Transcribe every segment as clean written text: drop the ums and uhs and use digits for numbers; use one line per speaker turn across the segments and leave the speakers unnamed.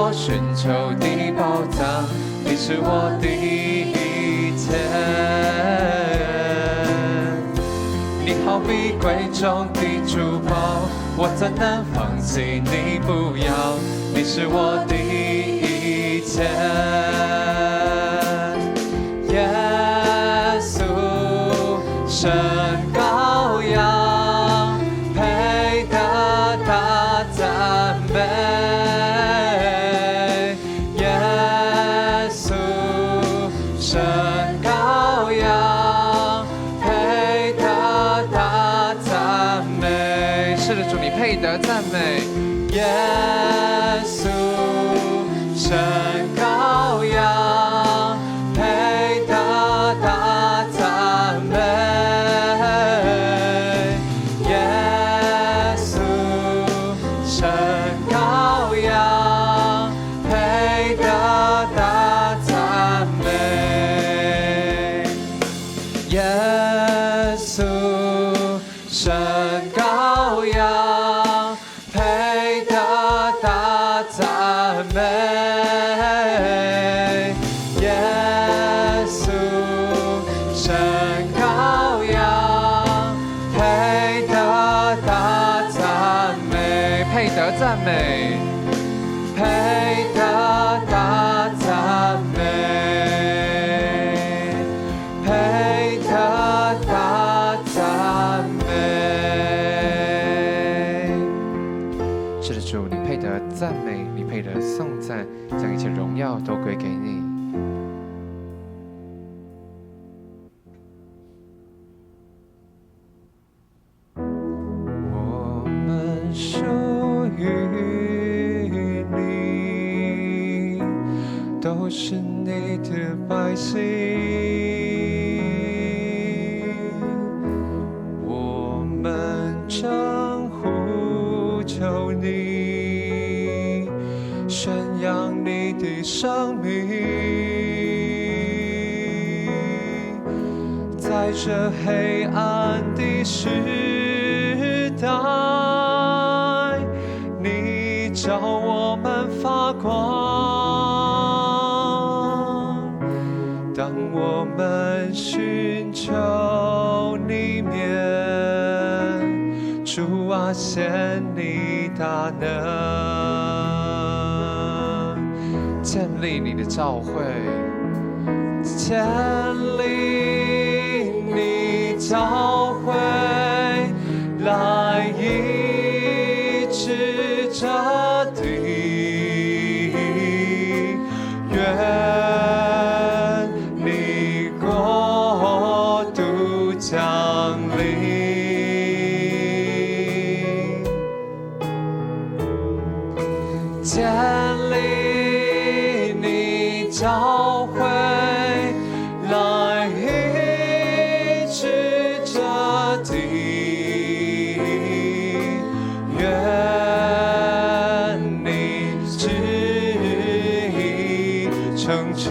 所尋求的寶藏，你是我的一切。你好比貴重的珠寶，我怎能放棄你不要？你是我的一切。耶穌，聖羔羊，配得大讚美。耶穌，聖羔羊，配得大讚美。是的，主，你配得讚美。耶穌，聖羔羊，配得大讚美。耶穌，聖羔羊，配得大讚美。耶穌，聖羔羊，配得大讚美。耶穌，聖羔羊，配得大讚美，配得讚美，配得大讚美，配得大讚美。是的，主，你配得讚美，你配得頌讚，將一切榮耀都歸給你。我們屬於你，都是你的百姓。我們正呼求你，宣揚你的聖名，在這黑暗的時代，你照我們發光。當我們尋求你面，主啊，顯你大能，建立你的教會，建立你教會，來醫治這地，願你國度降臨，建立你教會，來醫治這地，願你旨意成全。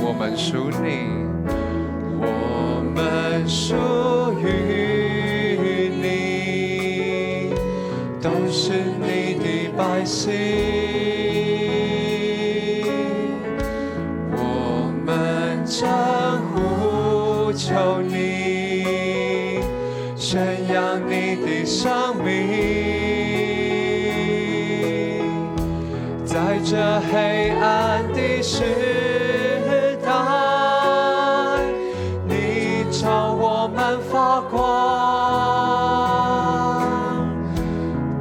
我們屬你，我們屬於你，都是你的百姓。我們正呼求你，宣揚你的聖名，在這黑暗的時代，你照我們發光。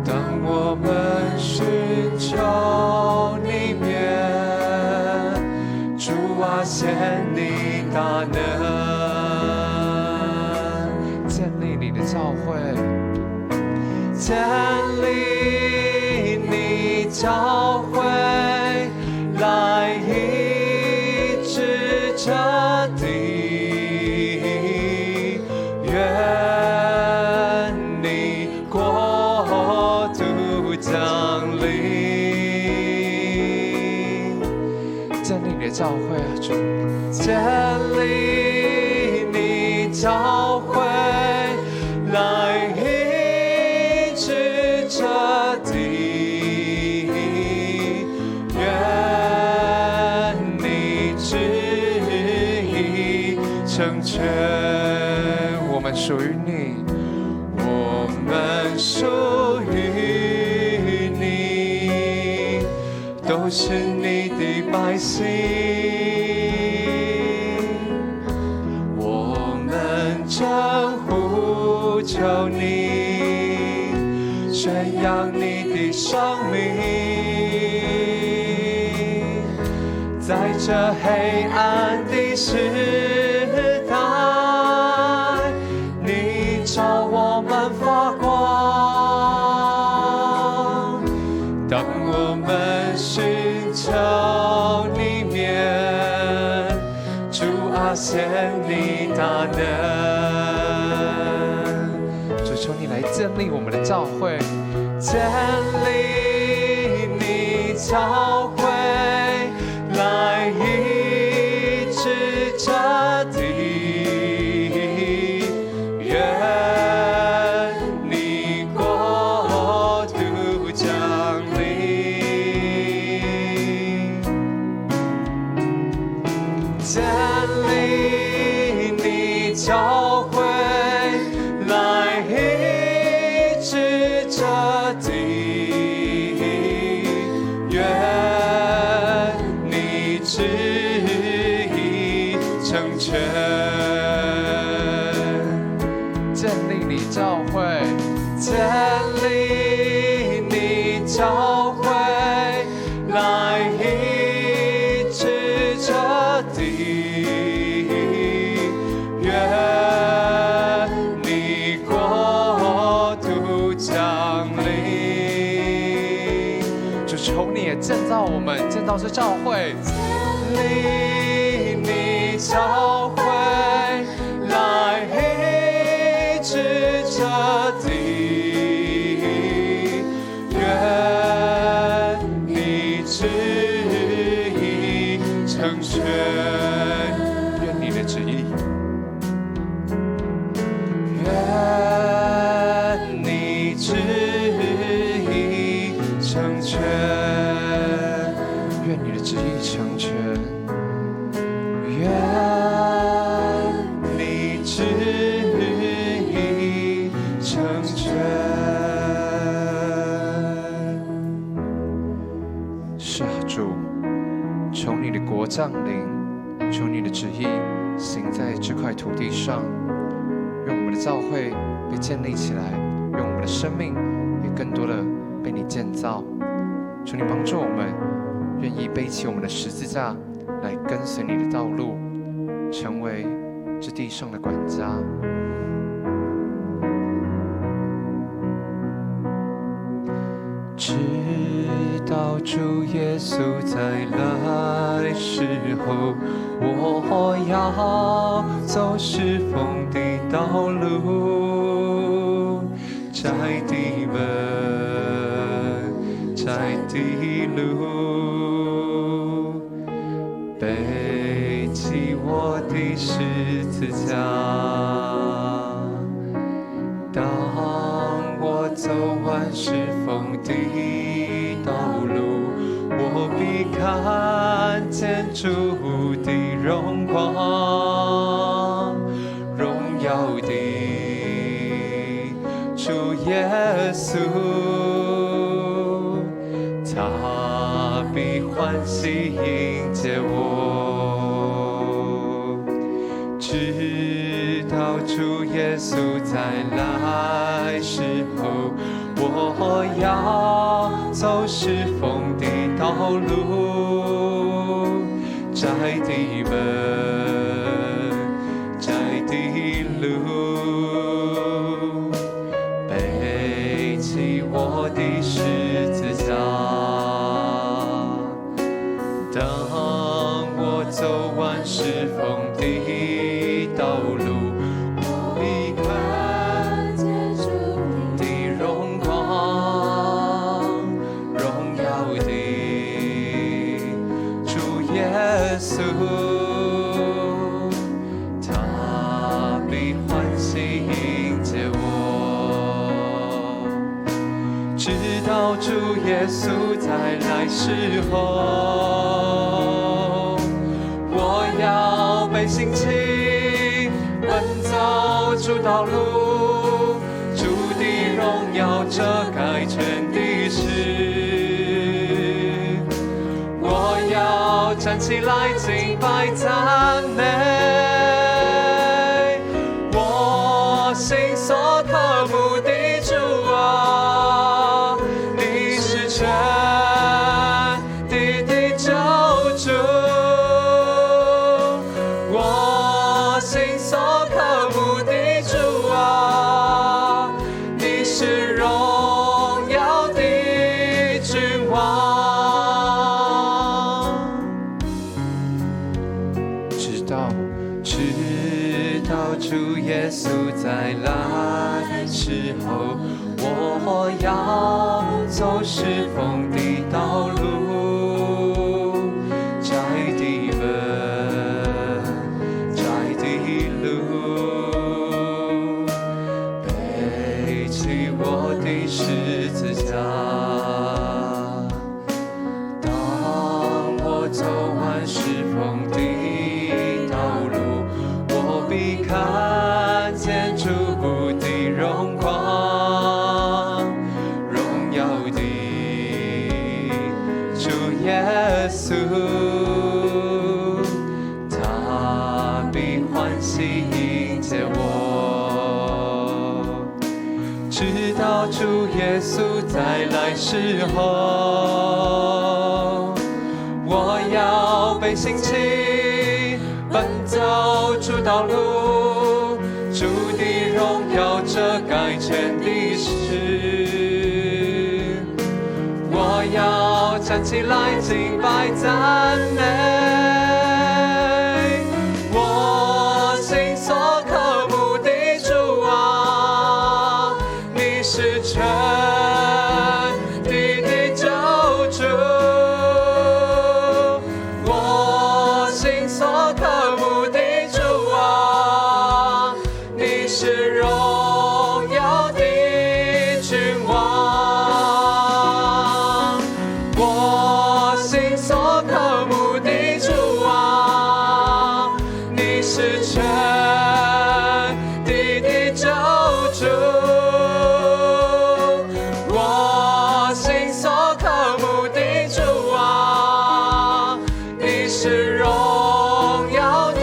當我們尋求你面，主啊，顯你大能，建立你的教會，建立你教會，來醫治這地，願你國度降臨，建立你的教會啊，主，建立你教會，來醫治這地，屬於你，我們屬於你，都是你的百姓。我們正呼求你，宣揚你的聖名，在這黑暗的時代，你照我們發光。當我們尋求你面，主啊，顯你大能。主，求你來建立我們的教會，建立你教會，來醫治這地。願你國度降臨，建立你教會，來醫治這地。願你旨意成全，建立你教會，建立你教會，來醫治這地。願你國度降臨。主，求你也建造我們，建造這教會。建立你教會，來醫治這地。願你旨意成全，願你的旨意，願你旨意成全，願你的旨意成全，願你旨意成全。是啊，主，求你的國降臨，求你的旨意行在這塊土地上，願我們的教會被建立起來，願我們的生命也更多的被你建造。求你幫助我們，願意背起我們的十字架來跟隨你的道路，成為這地上的管家。直到主耶穌再來時候，我要走侍奉的道路，窄的門，窄的路，背起我的十字架。當我走完侍奉的道路，我必看見主的榮光，榮耀的主耶穌，他必歡喜迎接我，直到主耶穌再來時候，我要走侍奉的道路，窄的門，窄的路，背起我的十字架。當我走完侍奉的道路，我必看見主的榮光，榮耀的主耶穌，他必歡喜迎接我，直到主耶穌再來時候，我要背信心奔走主道路。站起來敬拜讚美。我心所渴慕的主啊，你是全地的救主。我心所渴慕的主啊，你是榮耀的君王。直到主耶穌再來時候，我要走侍奉的道路，窄的門，窄的路，背起我的十字架。當我走完侍奉的道路，我必看見主的榮光，榮耀的主耶穌，他必歡喜迎接我，直到主耶穌再來時候，我要背信心奔走主道路，主的榮耀遮蓋全地時，我要站起來敬拜讚美。我心所渴慕的主啊，你是全地的救主。我心所渴慕的主啊，你是榮耀的君王。我心所渴慕的主啊，你是全地的救主。我心所渴慕的主啊，你是榮耀的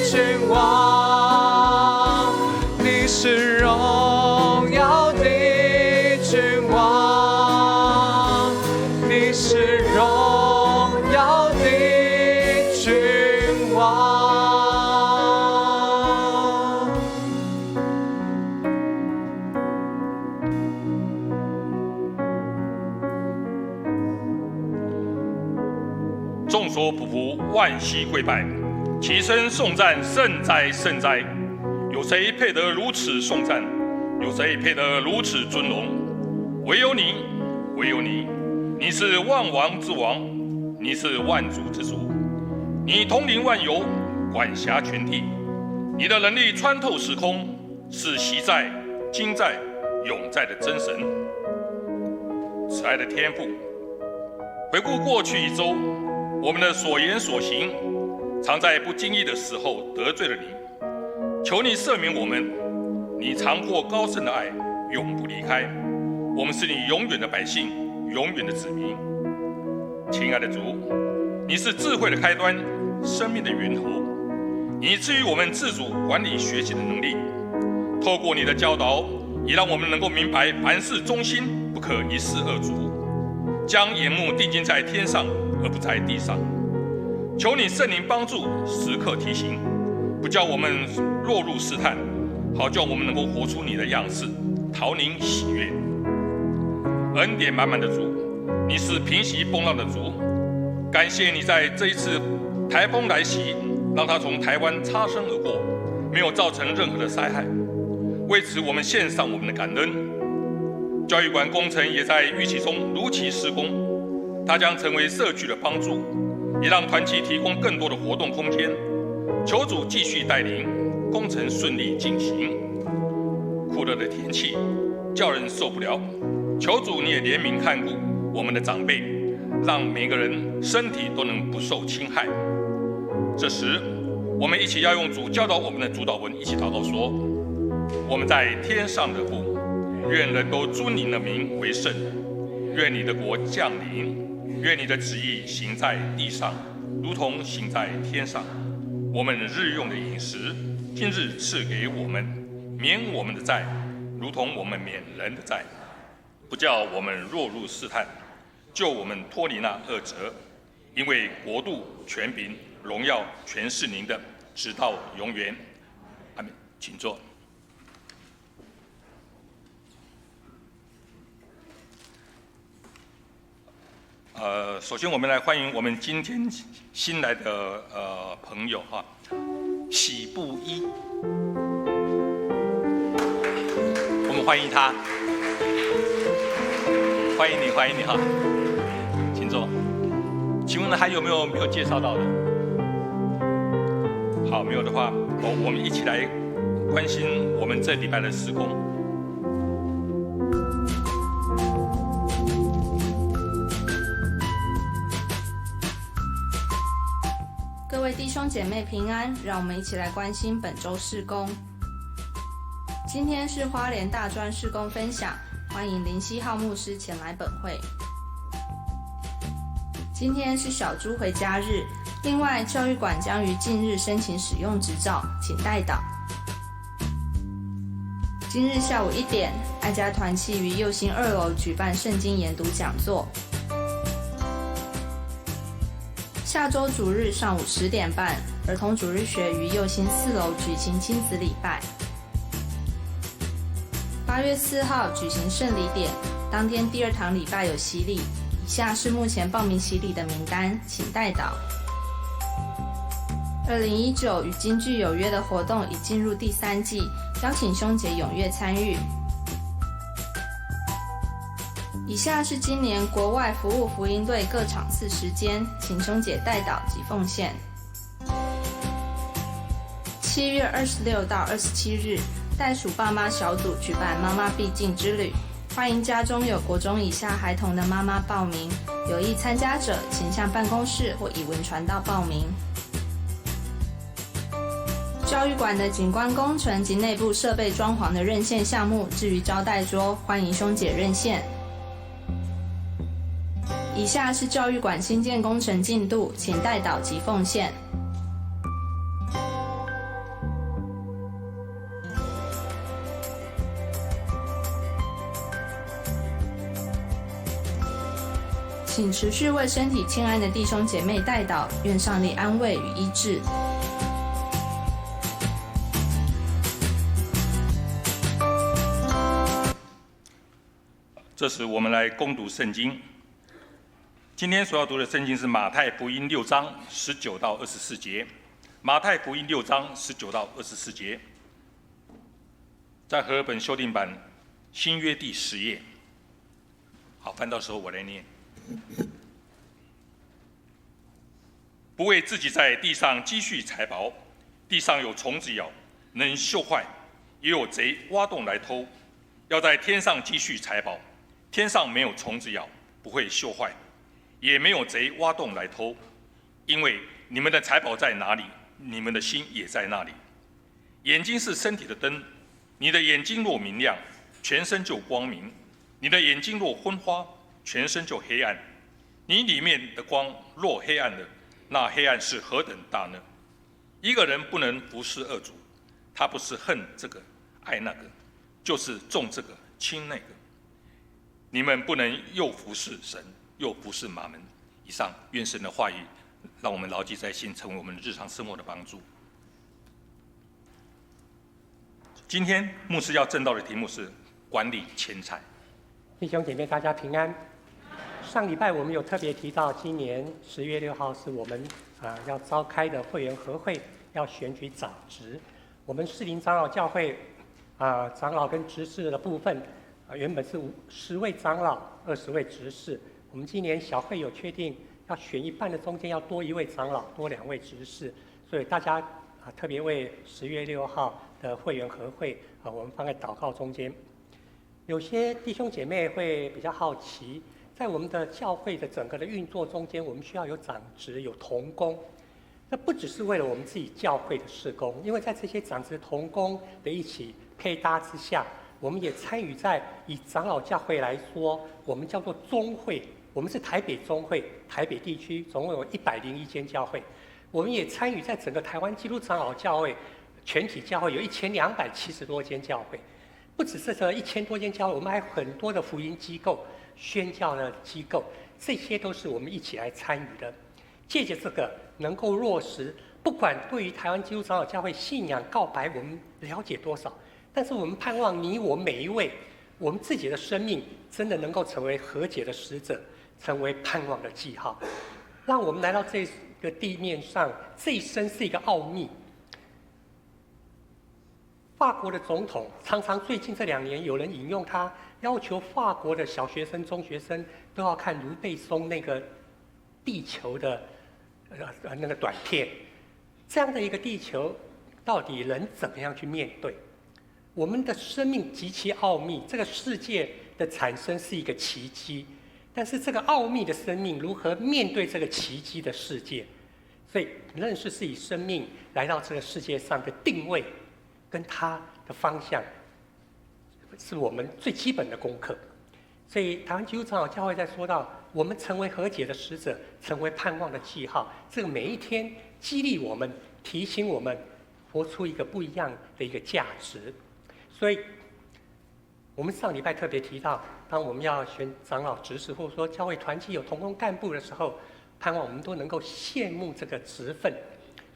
君王，你是榮耀的君王，你是榮耀的君王。
眾所俯伏，萬膝跪拜，齊聲頌讚聖哉聖哉！有誰配得如此頌讚？有誰配得如此尊榮？唯有你，唯有你，你是萬王之王，你是萬主之主，你統領萬有，管轄全地，你的能力穿透時空，是昔在、今在、永在的真神。慈愛的天父，回顧過去一周，我們的所言所行，常在不經意的時候得罪了你。求你赦免我們，你長闊高深的愛永不離開。我們是你永遠的百姓，永遠的子民。親愛的主，你是智慧的開端，生命的源頭。你賜予我們自主管理學習的能力，透過你的教導，也讓我們能夠明白凡事忠心，不可一事二主，將眼目定睛在天上，而不在地上。求你聖靈幫助，時刻提醒，不叫我們落入試探，好叫我們能夠活出你的樣式，討你喜悅。恩典滿滿的主，你是平息風浪的主，感謝你在這一次颱風來襲，讓它從台灣擦身而過，沒有造成任何的災害。為此，我們獻上我們的感恩。教育館工程也在預期中如期施工，它將成為社區的幫助，也讓團契提供更多的活動空間。求主繼續帶領工程順利進行。酷熱的天氣叫人受不了，求主你也憐憫看顧我們的長輩，讓每個人身體都能不受侵害。這時，我們一起要用主教導我們的主禱文一起禱告說：我們在天上的父，願人都尊你的名為聖，願你的國降臨，願你的旨意行在地上，如同行在天上。我们日用的饮食，今日赐给我们，免我们的债，如同我们免人的债，不叫我们落入试探，救我们脱离那恶者。因为国度、权柄、荣耀，全是您的，直到永远。阿们，请坐。首先我们来欢迎我们今天新来的朋友哈，喜布衣，我们欢迎他，欢迎你，欢迎你哈，请坐。请问还有没有没有介绍到的？好，没有的话，我们一起来关心我们这礼拜的事工。
各位弟兄姐妹平安，让我们一起来关心本周事工。今天是花莲大专事工分享，欢迎林希浩牧师前来本会。今天是小猪回家日，另外教育馆将于近日申请使用执照，请代祷。今日下午1点，爱家团契于右心2楼举办圣经研读讲座。下周主日上午10点半，儿童主日学于右心4楼举行亲子礼拜。8月4号举行圣礼典，当天第2堂礼拜有洗礼。以下是目前报名洗礼的名单，请代祷。2019与京剧有约的活动已进入第3季，邀请兄姐踊跃参与。以下是今年国外服务福音队各场次时间，请兄姐代祷及奉献。7月26到27日，袋鼠爸妈小组举办妈妈必进之旅。欢迎家中有国中以下孩童的妈妈报名，有意参加者请向办公室或以文传道报名。教育馆的景观工程及内部设备装潢的认线项目置于招待桌，欢迎兄姐认线。以下是教育馆新建工程进度，请代祷及奉献。请持续为身体亲爱的弟兄姐妹代祷，愿上帝安慰与医治。
这时，我们来攻读圣经。今天所要读的圣经是马太福音6章19到24节。马太福音6章19到24节，在和合本修订版新约第10页。好，翻到时候我来念。不为自己在地上积蓄财宝，地上有虫子咬，能锈坏；也有贼挖洞来偷。要在天上积蓄财宝，天上没有虫子咬，不会锈坏，也没有贼挖洞来偷。因为你们的财宝在哪里，你们的心也在那里。眼睛是身体的灯，你的眼睛若明亮，全身就光明；你的眼睛若昏花，全身就黑暗。你里面的光若黑暗了，那黑暗是何等大呢？一个人不能服侍二主，他不是恨这个爱那个，就是重这个轻那个。你们不能又服侍神，又服侍玛门。以上愿神的话语让我们牢记在心，成为我们日常生活的帮助。今天牧师要证道的题目是管理钱财。
弟兄姐妹，大家平安。上礼拜我们有特别提到，今年10月6号是我们要召开的会员和会，要选举长执。我们士林长老教会长老跟执事的部分原本是10位长老，20位执事。我们今年小会有确定要选一半的中间要多1位长老，多2位执事，所以大家特别为10月6号的会员和会我们放在祷告中间。有些弟兄姐妹会比较好奇，在我们的教会的整个的运作中间，我们需要有长执、有同工。那不只是为了我们自己教会的事工，因为在这些长执同工的一起配搭之下，我们也参与在以长老教会来说，我们叫做宗会，我们是台北中会，台北地区总共有101间教会，我们也参与在整个台湾基督长老教会全体教会有1270多间教会，不只是这1000多间教会，我们还有很多的福音机构、宣教的机构，这些都是我们一起来参与的。借着这个能够落实，不管对于台湾基督长老教会信仰告白，我们了解多少，但是我们盼望你我每一位，我们自己的生命真的能够成为和解的使者，成为盼望的记号，让我们来到这个地面上，这一生是一个奥秘。法国的总统常常最近这2年有人引用他，要求法国的小学生、中学生都要看卢贝松那个地球的那个短片。这样的一个地球，到底人怎么样去面对？我们的生命极其奥秘，这个世界的产生是一个奇迹，但是这个奥秘的生命如何面对这个奇迹的世界？所以认识自己生命来到这个世界上的定位，跟它的方向，是我们最基本的功课。所以台湾基督长老教会在说到我们成为和解的使者，成为盼望的记号，这个每一天激励我们，提醒我们活出一个不一样的一个价值。所以，我们上礼拜特别提到，当我们要选长老执事，或者说教会团契有同工干部的时候，盼望我们都能够羡慕这个职分，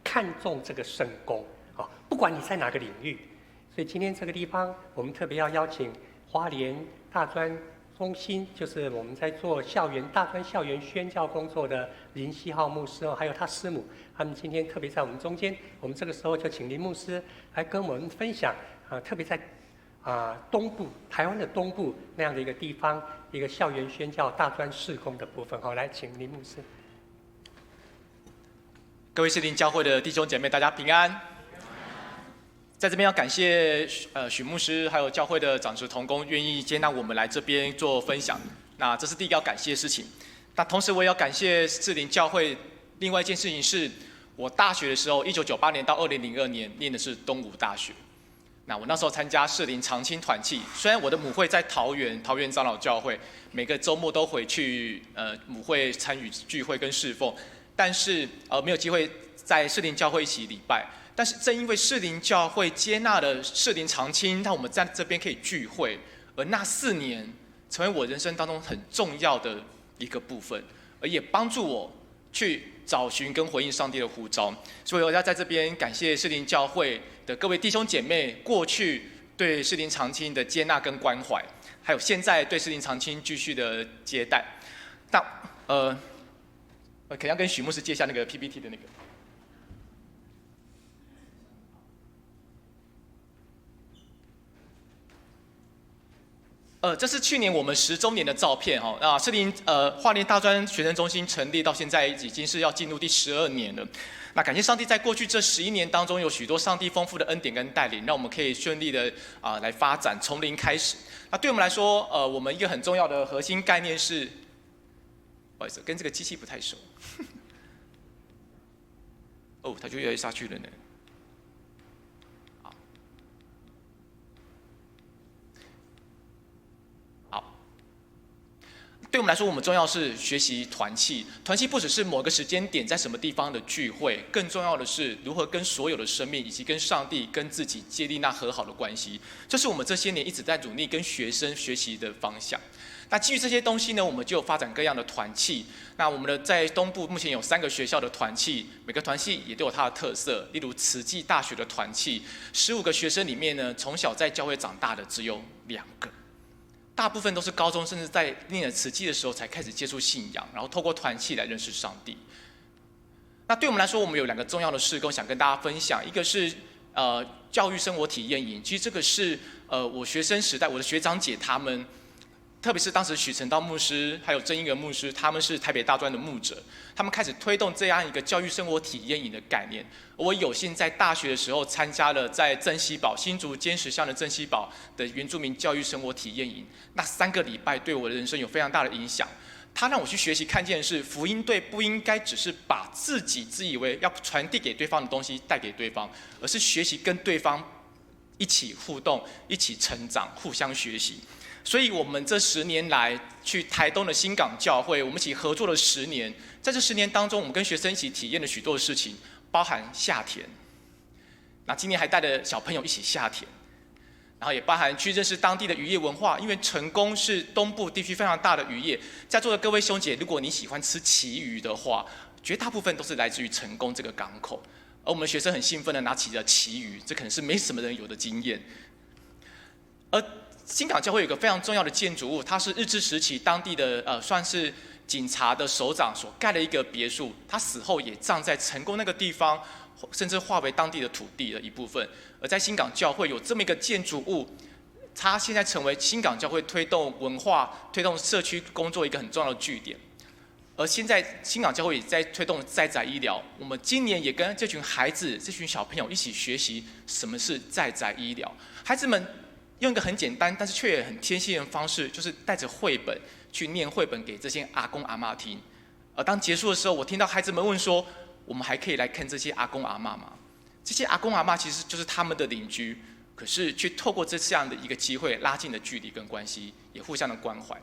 看重这个圣工。好，不管你在哪个领域。所以今天这个地方，我们特别要邀请花莲大专中心，就是我们在做校园大专校园宣教工作的林希浩牧师哦，还有他师母，他们今天特别在我们中间。我们这个时候就请林牧师来跟我们分享啊，特别在东部，台湾的东部那样的一个地方，一个校园宣教大专事工的部分。好，来请林牧师。
各位士林教会的弟兄姐妹，大家平安。在这边要感谢许牧师，还有教会的长执同工，愿意接纳我们来这边做分享。那这是第一个要感谢的事情。那同时我也要感谢士林教会。另外一件事情是，我大学的时候，1998年到2002年念的是东吴大学。那我那时候参加士林长青团契，虽然我的母会在桃园，桃园长老教会，每个周末都回去母会参与聚会跟侍奉，但是没有机会在士林教会一起礼拜。但是正因为士林教会接纳了士林长青，让我们在这边可以聚会，而那4年成为我人生当中很重要的一个部分，而也帮助我去找寻跟回应上帝的呼召。所以我要在这边感谢士林教会的各位弟兄姐妹过去对士林长青的接纳跟关怀，还有现在对士林长青继续的接待。那我可能要跟许牧师借一下那个 PPT 的那个。这是去年我们10周年的照片哦。那士林花莲大专学生中心成立到现在已经是要进入第12年了。那感谢上帝，在过去这11年当中，有许多上帝丰富的恩典跟带领，让我们可以顺利的来发展，从零开始。那对我们来说，我们一个很重要的核心概念是，不好意思，跟这个机器不太熟。哦，它就越来越下去了呢。好，好，对我们来说，我们重要是学习团契。团契不只是某个时间点在什么地方的聚会，更重要的是如何跟所有的生命以及跟上帝、跟自己建立那和好的关系。这是我们这些年一直在努力跟学生学习的方向。那基于这些东西呢，我们就发展各样的团契。那我们的在东部目前有三个学校的团契，每个团契也都有它的特色。例如慈济大学的团契，15个学生里面呢，从小在教会长大的只有两个。大部分都是高中，甚至在念了慈济的时候才开始接触信仰，然后透过团契来认识上帝。那对我们来说，我们有两个重要的事工想跟大家分享，一个是教育生活体验营，其实这个是我学生时代我的学长姐他们，特别是当时许成道牧师还有郑英娥牧师，他们是台北大专的牧者，他们开始推动这样一个教育生活体验营的概念。我有幸在大学的时候参加了在镇西堡新竹尖石乡的镇西堡的原住民教育生活体验营，那3个礼拜对我的人生有非常大的影响。他让我去学习看见的是，福音队不应该只是把自己自以为要传递给对方的东西带给对方，而是学习跟对方一起互动、一起成长、互相学习。所以，我們這十年來去台東的新港教會，我們一起合作了十年。在這十年當中，我們跟學生一起體驗了許多的事情，包含下田。那今年還帶着小朋友一起下田，然後也包含去認識當地的漁業文化。因為成功是東部地區非常大的漁業，在座的各位兄姐，如果你喜歡吃旗魚的話，絕大部分都是來自於成功這個港口。而我們學生很興奮的拿起了旗魚，這可能是沒什麼人有的經驗。而新港教會有個非常重要的建築物，它是日治時期當地的算是警察的首長所蓋的一個別墅。他死後也葬在成功那個地方，甚至化為當地的土地的一部分。而在新港教會有這麼一個建築物，它現在成為新港教會推動文化、推動社區工作一個很重要的據點。而現在新港教會也在推動在宅醫療，我們今年也跟這群孩子、這群小朋友一起學習什麼是在宅醫療。孩子們用一個很簡單，但是卻也很貼心的方式，就是帶着繪本去念繪本給這些阿公阿嬤聽。而當結束的時候，我聽到孩子們問說：“我們還可以來看這些阿公阿嬤嗎？”這些阿公阿嬤其實就是他們的鄰居，可是卻透過這樣的一個機會，拉近了距離跟關係，也互相的關懷。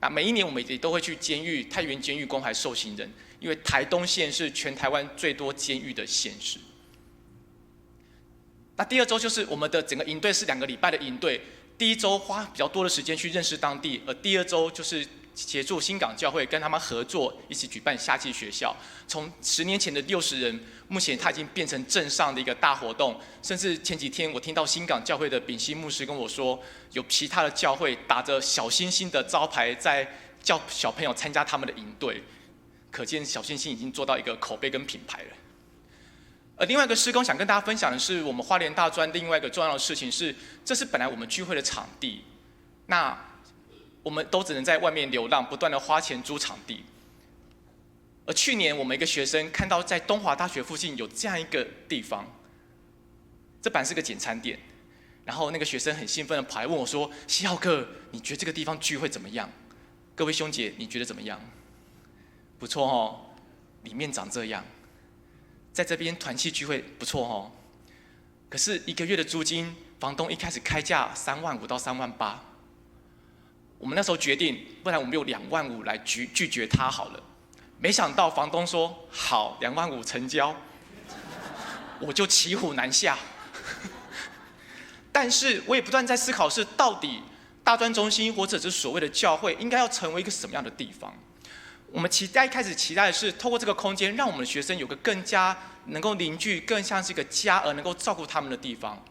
那每一年我們也都會去監獄，太原監獄關懷受刑人，因為台東縣是全台灣最多監獄的縣市。那第二週就是我們的整個營隊是2個禮拜的營隊，第一週花比較多的時間去認識當地，而第二週就是協助新港教會跟他們合作，一起舉辦夏季學校。從10年前的60人，目前它已經變成鎮上的一個大活動。甚至前幾天我聽到新港教會的秉希牧師跟我說，有其他的教會打着小星星的招牌，在叫小朋友參加他們的營隊，可見小星星已經做到一個口碑跟品牌了。而另外一個事工想跟大家分享的是，我們花蓮大專另外一個重要的事情是，這是本來我們聚會的場地，那我們都只能在外面流浪，不斷的花錢租場地。而去年我們一個學生看到在東華大學附近有這樣一個地方，這本來是個簡餐店，然後那個學生很興奮的跑來問我說：“希浩哥，你覺得這個地方聚會怎麼樣？”各位兄姐，你覺得怎麼樣？不錯哦，裡面長這樣。在這邊團契聚會不錯哦，可是一個月的租金，房東一開始開價3萬5到3萬8，我們那時候決定，不然我們用2萬5來拒絕他好了。沒想到房東說好，兩萬五成交，我就騎虎難下。但是我也不斷在思考，是到底大專中心或者是所謂的教會，應該要成為一個什麼樣的地方？我們期待一開始期待的是，透過這個空間，讓我們的學生有個更加能夠凝聚、更像是一個家，而能夠照顧他們的地方。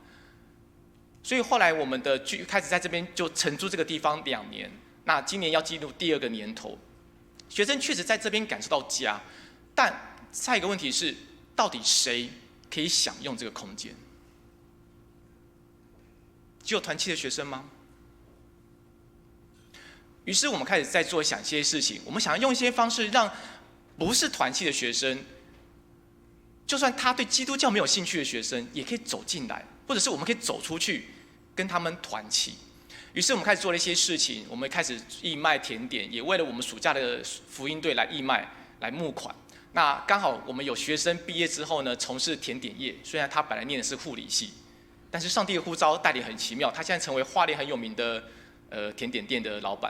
所以後來我們的聚開始在這邊就承租這個地方2年，那今年要進入第二個年頭，學生確實在這邊感受到家，但下一個問題是，到底誰可以享用這個空間？只有團契的學生嗎？於是我們開始在做想一些事情，我們想要用一些方式，讓不是團契的學生，就算他對基督教沒有興趣的學生，也可以走進來，或者是我們可以走出去跟他們團契。於是我們開始做了一些事情，我們開始義賣甜點，也為了我們暑假的福音隊來義賣，來募款。那剛好我們有學生畢業之後呢，從事甜點業，雖然他本來念的是護理系，但是上帝的呼召帶領很奇妙，他現在成為花蓮很有名的甜點店的老闆。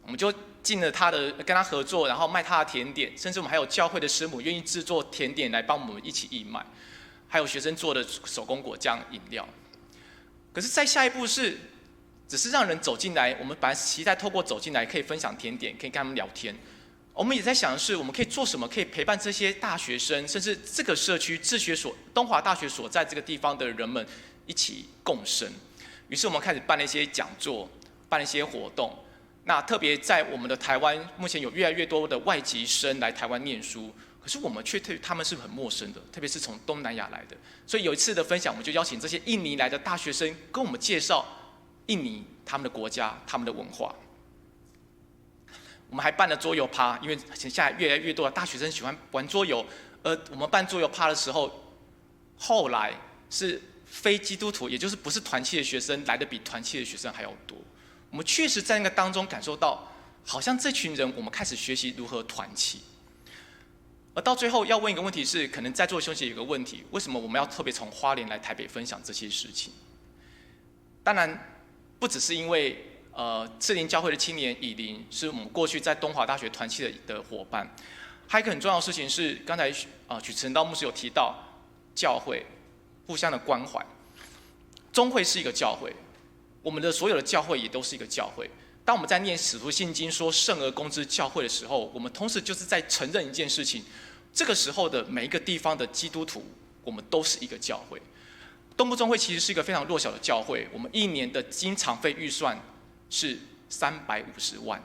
我們就進了他的，跟他合作，然後賣他的甜點，甚至我們還有教會的師母願意製作甜點來幫我們一起義賣，還有學生做的手工果醬飲料。可是再下一步是，只是讓人走進來，我們本來期待透過走進來可以分享甜點，可以跟他們聊天。我們也在想的是，我們可以做什麼，可以陪伴這些大學生，甚至這個社區自學所東華大學所在這個地方的人們一起共生。於是我們開始辦了一些講座，辦了一些活動。那特別在我們的台灣，目前有越來越多的外籍生來台灣念書，可是我們卻對他們是很陌生的，特別是從東南亞來的。所以有一次的分享，我們就邀請這些印尼來的大學生跟我們介紹印尼他們的國家、他們的文化。我們還辦了桌遊趴，因為現在越來越多的大學生喜歡玩桌遊，而我們辦桌遊趴的時候，後來是非基督徒，也就是不是團契的學生來的比團契的學生還要多。我們確實在那個當中感受到，好像這群人，我們開始學習如何團契。而到最後要問一個問題是，可能在座兄弟有個問題：為什麼我們要特別從花蓮來台北分享這些事情？當然，不只是因為士林教会的青年以琳，是我们过去在东华大学团契的伙伴。还有一个很重要的事情是，刚才许陈道牧师有提到，教会互相的关怀。中会是一个教会，我们的所有的教会也都是一个教会。当我们在念使徒信经说圣而公之教会的时候，我们同时就是在承认一件事情：这个时候的每一个地方的基督徒，我们都是一个教会。东部中会其实是一个非常弱小的教会，我们一年的经常费预算是350万。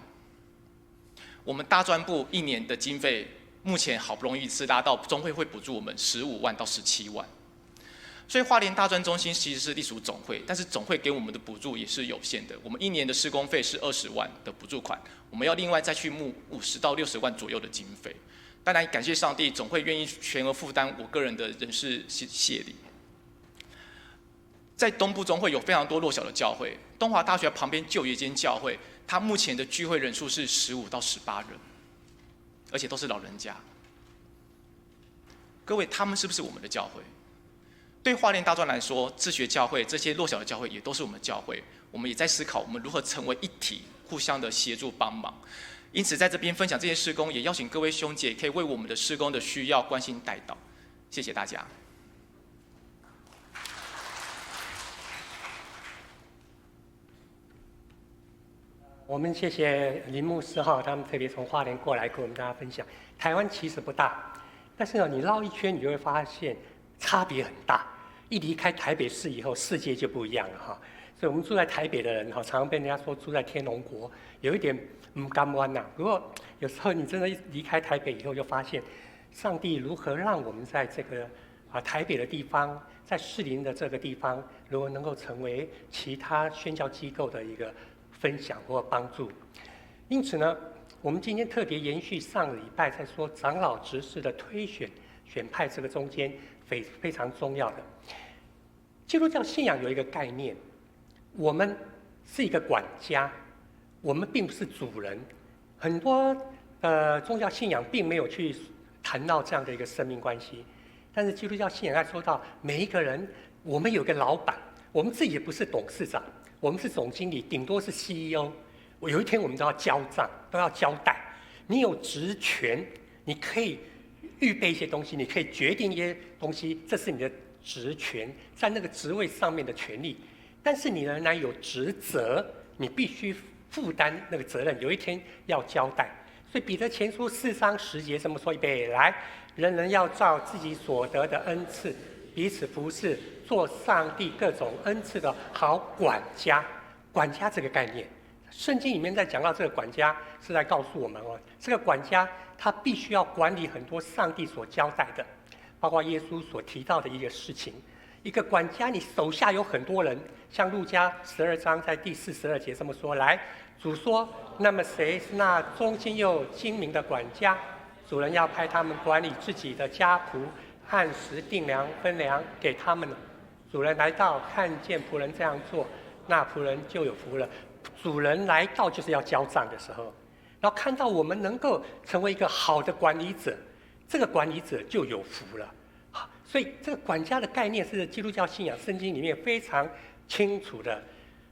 我们大专部一年的经费，目前好不容易是拉到中会会补助我们15万到17万。所以花莲大专中心其实是隶属总会，但是总会给我们的补助也是有限的。我们一年的施工费是20万的补助款，我们要另外再去募50到60万左右的经费。当然感谢上帝，总会愿意全额负担我个人的人事谢礼。在东部中会有非常多弱小的教会，东华大学旁边就有一间教会，它目前的聚会人数是15到18人，而且都是老人家。各位，他们是不是我们的教会？对花莲大专来说，自学教会这些弱小的教会也都是我们的教会。我们也在思考，我们如何成为一体，互相的协助帮忙。因此，在这边分享这些事工，也邀请各位兄姐可以为我们的事工的需要关心代祷。谢谢大家。
我们谢谢林牧师哈，他们特别从花莲过来跟我们大家分享。台湾其实不大，但是呢，你绕一圈，你就会发现差别很大。一离开台北市以后，世界就不一样了哈。所以我们住在台北的人哈，常常被人家说住在天龙国，有一点唔甘愿呐。不过有时候你真的离开台北以后，就发现上帝如何让我们在这个台北的地方，在士林的这个地方，如果能够成为其他宣教机构的一个分享或帮助。因此呢，我们今天特别延续上礼拜在说长老执事的推选、选派这个中间非常重要的。基督教信仰有一个概念，我们是一个管家，我们并不是主人。很多宗教信仰并没有去谈到这样的一个生命关系，但是基督教信仰在说到每一个人，我们有个老板，我们自己也不是董事长，我们是总经理，顶多是 CEO。我有一天我们都要交账，都要交代。你有职权，你可以预备一些东西，你可以决定一些东西，这是你的职权，在那个职位上面的权利。但是你仍然有职责，你必须负担那个责任，有一天要交代。所以彼得前书4章10节这么说：预备来，人人要照自己所得的恩赐，彼此服侍，做上帝各种恩赐的好管家。管家这个概念，圣经里面在讲到这个管家，是在告诉我们哦，这个管家他必须要管理很多上帝所交代的，包括耶稣所提到的一个事情。一个管家，你手下有很多人，像路加12章在第42节这么说：来，主说，那么谁是那忠心又精明的管家？主人要派他们管理自己的家仆，按时定粮分粮给他们了。主人来到，看见仆人这样做，那仆人就有福了。主人来到就是要交账的时候，然后看到我们能够成为一个好的管理者，这个管理者就有福了。所以这个管家的概念是基督教信仰圣经里面非常清楚的。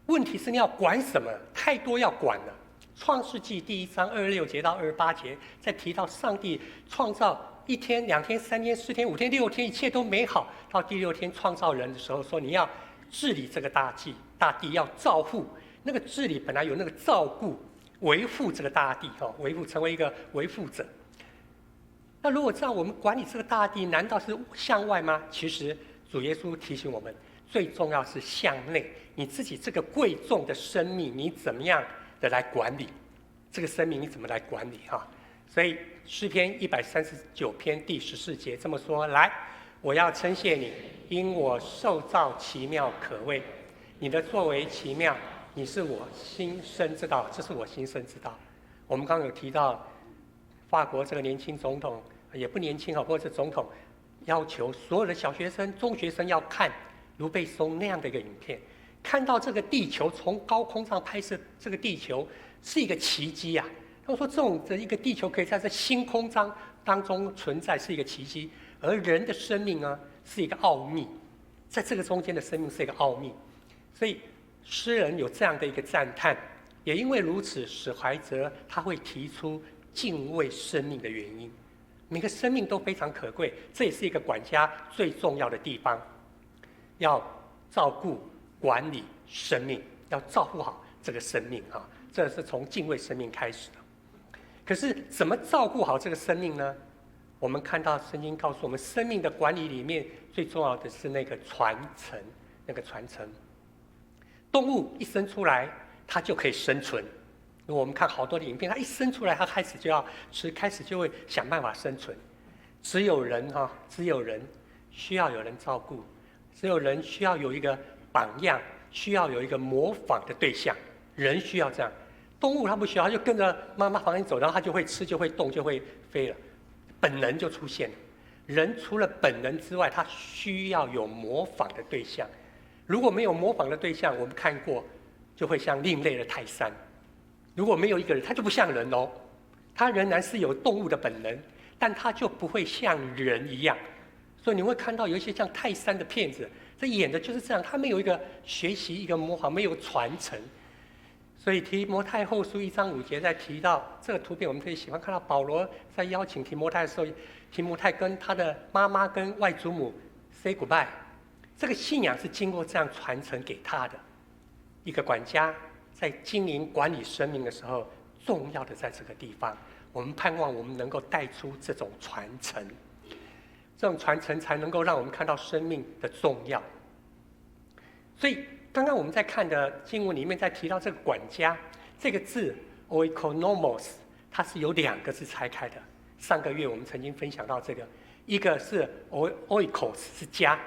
问题是你要管什么？太多要管了。创世纪第1章26节到28节，在提到上帝创造一天、两天、三天、四天、五天、六天，一切都美好。到第六天创造人的时候，说你要治理这个大地，大地要照护。那个治理本来有那个照顾、维护这个大地，哈，维护成为一个维护者。那如果这样，我们管理这个大地，难道是向外吗？其实主耶稣提醒我们，最重要是向内。你自己这个贵重的生命，你怎么样的来管理？这个生命你怎么来管理？哈，所以诗篇139篇第14节这么说：来，我要称谢你，因我受造奇妙可畏，你的作为奇妙，你是我心生知道，这是我心生之道。我们刚刚有提到，法国这个年轻总统也不年轻啊，或者是总统要求所有的小学生、中学生要看卢贝松那样的一个影片，看到这个地球从高空上拍摄这个地球是一个奇迹啊。他说这种的一个地球可以在这星空当中存在是一个奇迹，而人的生命呢是一个奥秘，在这个中间的生命是一个奥秘，所以诗人有这样的一个赞叹。也因为如此，史怀哲他会提出敬畏生命的原因。每个生命都非常可贵，这也是一个管家最重要的地方，要照顾管理生命，要照顾好这个生命啊，这是从敬畏生命开始的。可是怎么照顾好这个生命呢？我们看到圣经告诉我们，生命的管理里面最重要的是那个传承，那个传承。动物一生出来，它就可以生存。我们看好多的影片，它一生出来，它开始就要吃，开始就会想办法生存。只有人哈，只有人需要有人照顾，只有人需要有一个榜样，需要有一个模仿的对象。人需要这样，动物它不需要，它就跟着妈妈旁边走，然后它就会吃，就会动，就会飞了，本能就出现了。人除了本能之外，他需要有模仿的对象。如果没有模仿的对象，我们看过，就会像另类的泰山。如果没有一个人，他就不像人哦，他仍然是有动物的本能，但他就不会像人一样。所以你会看到有一些像泰山的片子，这演的就是这样，他没有一个学习，一个模仿，没有传承。所以提摩太后书1章5节在提到这个图片，我们可以喜欢看到保罗在邀请提摩太的时候，提摩太跟他的妈妈跟外祖母 say goodbye。这个信仰是经过这样传承给他的。一个管家在经营管理生命的时候，重要的在这个地方，我们盼望我们能够带出这种传承，这种传承才能够让我们看到生命的重要。所以刚刚我们在看的经文里面，在提到这个管家这个字 oikonomos，它是有两个字拆开的。上个月我们曾经分享到这个，一个是 oikos 是家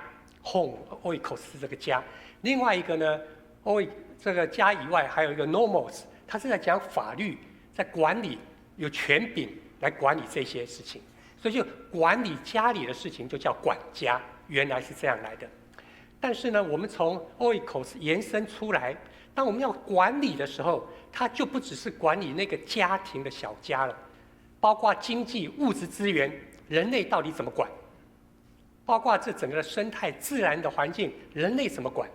，home oikos 是这个家，另外一个呢，oi 这个家以外还有一个 nomos，它是在讲法律，在管理，有权柄来管理这些事情，所以就管理家里的事情就叫管家，原来是这样来的。但是呢，我们从 oikos 延伸出来，当我们要管理的时候，它就不只是管理那个家庭的小家了，包括经济、物质资源，人类到底怎么管？包括这整个的生态、自然的环境，人类怎么管？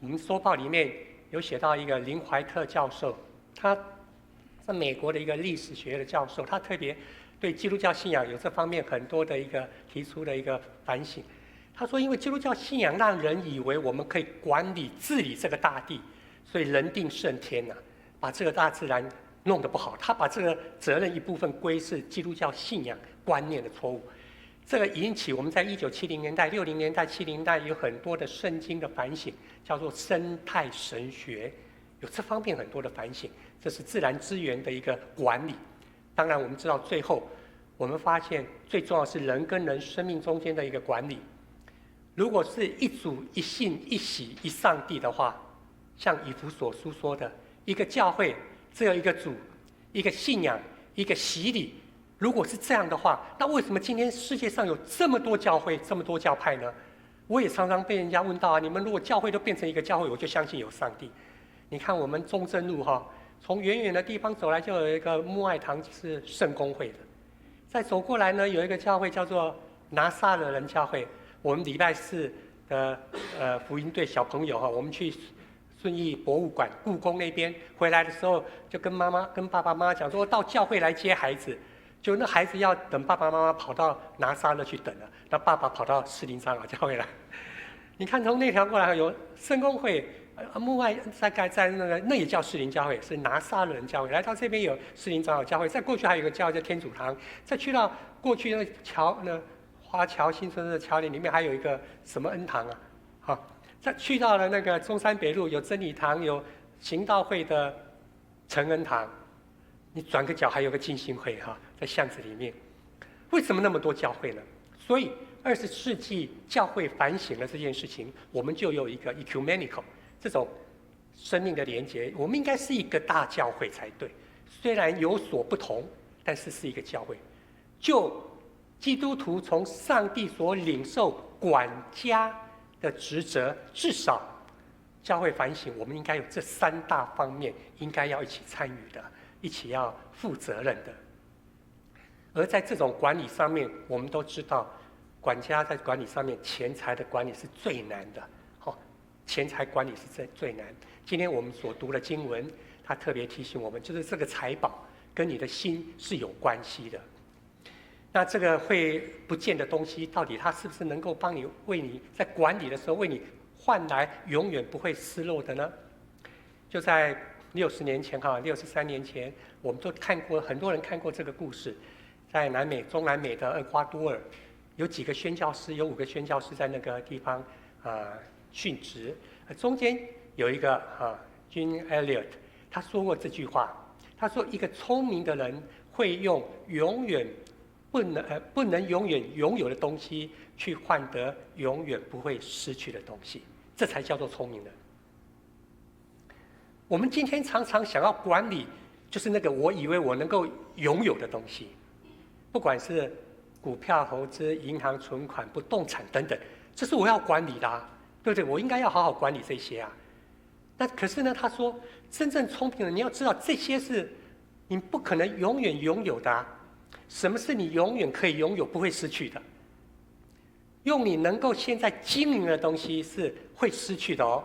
我们说报里面有写到一个林怀特教授，他在美国的一个历史学的教授，他特别对基督教信仰有这方面很多的一个提出的一个反省。他说，因为基督教信仰让人以为我们可以管理治理这个大地，所以人定胜天呐，把这个大自然弄得不好。他把这个责任一部分归是基督教信仰观念的错误。这个引起我们在1970年代、60年代、70年代有很多的圣经的反省，叫做生态神学，有这方面很多的反省。这是自然资源的一个管理。当然，我们知道最后我们发现最重要是人跟人生命中间的一个管理。如果是一主、一信、一洗、一上帝的话，像以弗所书说的，一个教会只有一个主、一个信仰、一个洗礼。如果是这样的话，那为什么今天世界上有这么多教会、这么多教派呢？我也常常被人家问到啊，你们如果教会都变成一个教会，我就相信有上帝。你看我们中正路哈，从远远的地方走来，就有一个牧爱堂是圣公会的，再走过来呢，有一个教会叫做拿撒勒人教会。我们礼拜四的福音队小朋友哈，我们去顺义博物馆、故宫那边回来的时候，就跟妈妈、跟爸爸妈妈讲说，到教会来接孩子。就那孩子要等爸爸妈妈跑到拿撒勒去等了，那爸爸跑到士林长老教会来。你看从那条过来有圣公会，牧爱在盖在那个那也叫士林教会，是拿撒勒人教会。来到这边有士林长老教会，再过去还有一个教会叫天主堂，再去到过去那个桥那华侨新村的桥林里面还有一个什么恩堂啊？好，再去到了那个中山北路有真理堂，有行道会的承恩堂。你转个角还有个浸信会哈，在巷子里面，为什么那么多教会呢？所以20世纪教会反省了这件事情，我们就有一个 ecumenical 这种生命的连结。我们应该是一个大教会才对，虽然有所不同，但是是一个教会。就基督徒从上帝所领受管家的职责，至少教会反省，我们应该有这三大方面，应该要一起参与的，一起要负责任的。而在这种管理上面，我们都知道，管家在管理上面，钱财的管理是最难的。好，钱财管理是最最难。今天我们所读的经文他特别提醒我们，就是这个财宝跟你的心是有关系的。那这个会不见的东西，到底它是不是能够帮你为你在管理的时候为你换来永远不会失落的呢？就在60年前哈，63年前，我们都看过，很多人看过这个故事，在南美、中南美的厄瓜多尔，有几个宣教师，有五个宣教师在那个地方啊殉职，中间有一个啊，Jim Elliot，他说过这句话，他说一个聪明的人会用永远不能永远拥有的东西去换得永远不会失去的东西，这才叫做聪明人。我们今天常常想要管理，就是那个我以为我能够拥有的东西，不管是股票投资、银行存款、不动产等等，这是我要管理的啊，对不对？我应该要好好管理这些啊。那可是呢，他说，真正聪明的，你要知道这些是你不可能永远拥有的啊。什么是你永远可以拥有、不会失去的？用你能够现在经营的东西是会失去的哦，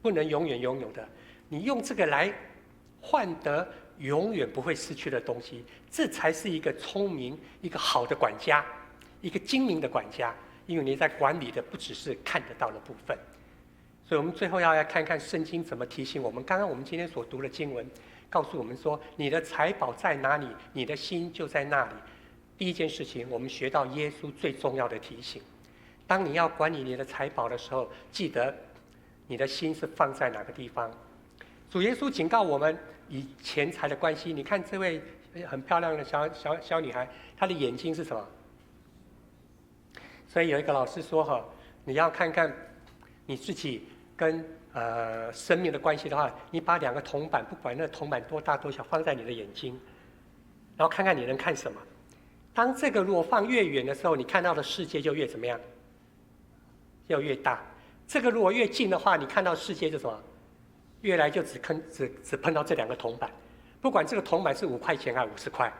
不能永远拥有的。你用这个来换得永远不会失去的东西，这才是一个聪明、一个好的管家，一个精明的管家。因为你在管理的不只是看得到的部分。所以我们最后要来看看圣经怎么提醒我们。刚刚我们今天所读的经文告诉我们说：你的财宝在哪里，你的心就在那里。第一件事情，我们学到耶稣最重要的提醒：当你要管理你的财宝的时候，记得你的心是放在哪个地方。主耶稣警告我们，以钱财的关系。你看这位很漂亮的小小小女孩，她的眼睛是什么？所以有一个老师说：“哈，你要看看你自己跟生命的关系的话，你把两个铜板，不管那个铜板多大多小，放在你的眼睛，然后看看你能看什么。当这个如果放越远的时候，你看到的世界就越怎么样？就越大。这个如果越近的话，你看到世界就什么？越来就只碰到这两个铜板。不管这个铜板是5块钱还是五十块，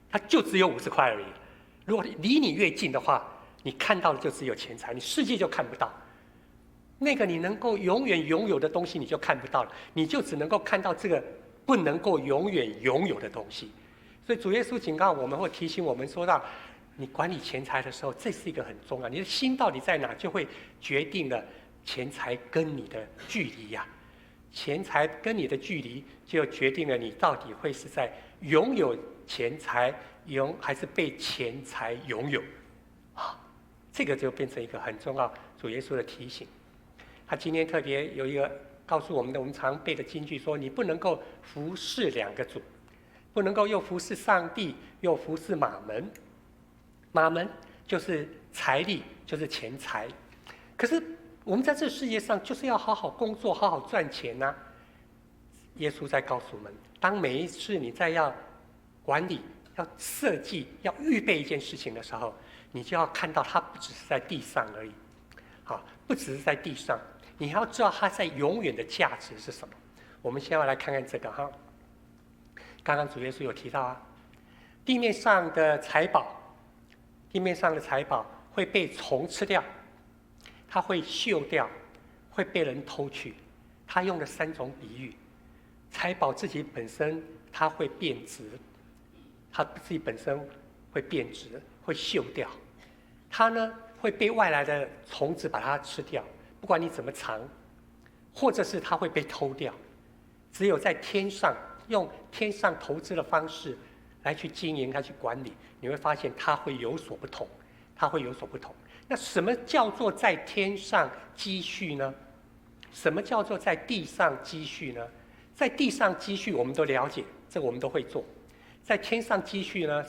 它就只有五十块而已。如果离你越近的话，你看到的就只有钱财，你世界就看不到。那个你能够永远拥有的东西，你就看不到了，你就只能够看到这个不能够永远拥有的东西。所以主耶稣警告我们，或提醒我们说到，你管理钱财的时候，这是一个很重要。你的心到底在哪，就会决定了钱财跟你的距离呀。钱财跟你的距离，就决定了你到底会是在拥有钱财，还是被钱财拥有。啊，这个就变成一个很重要主耶稣的提醒。他今天特别有一个告诉我们的，我们常背的金句说：你不能够服侍两个主，不能够又服侍上帝，又服侍玛门。玛门就是财力，就是钱财。可是我们在这世界上就是要好好工作，好好赚钱呐。耶稣在告诉我们，当每一次你在要管理、要设计、要预备一件事情的时候，你就要看到它不只是在地上而已，好，不只是在地上。你还要知道它在永远的价值是什么。我们先要来看看这个哈。刚刚主耶稣有提到啊，地面上的财宝，地面上的财宝会被虫吃掉，它会锈掉，会被人偷去。他用了三种比喻：财宝自己本身它会变质，它自己本身会变质，会锈掉；它呢会被外来的虫子把它吃掉。不管你怎么藏，或者是它会被偷掉，只有在天上用天上投资的方式来去经营、来去管理，你会发现它会有所不同，它会有所不同。那什么叫做在天上积蓄呢？什么叫做在地上积蓄呢？在地上积蓄，我们都了解，这个我们都会做。在天上积蓄呢？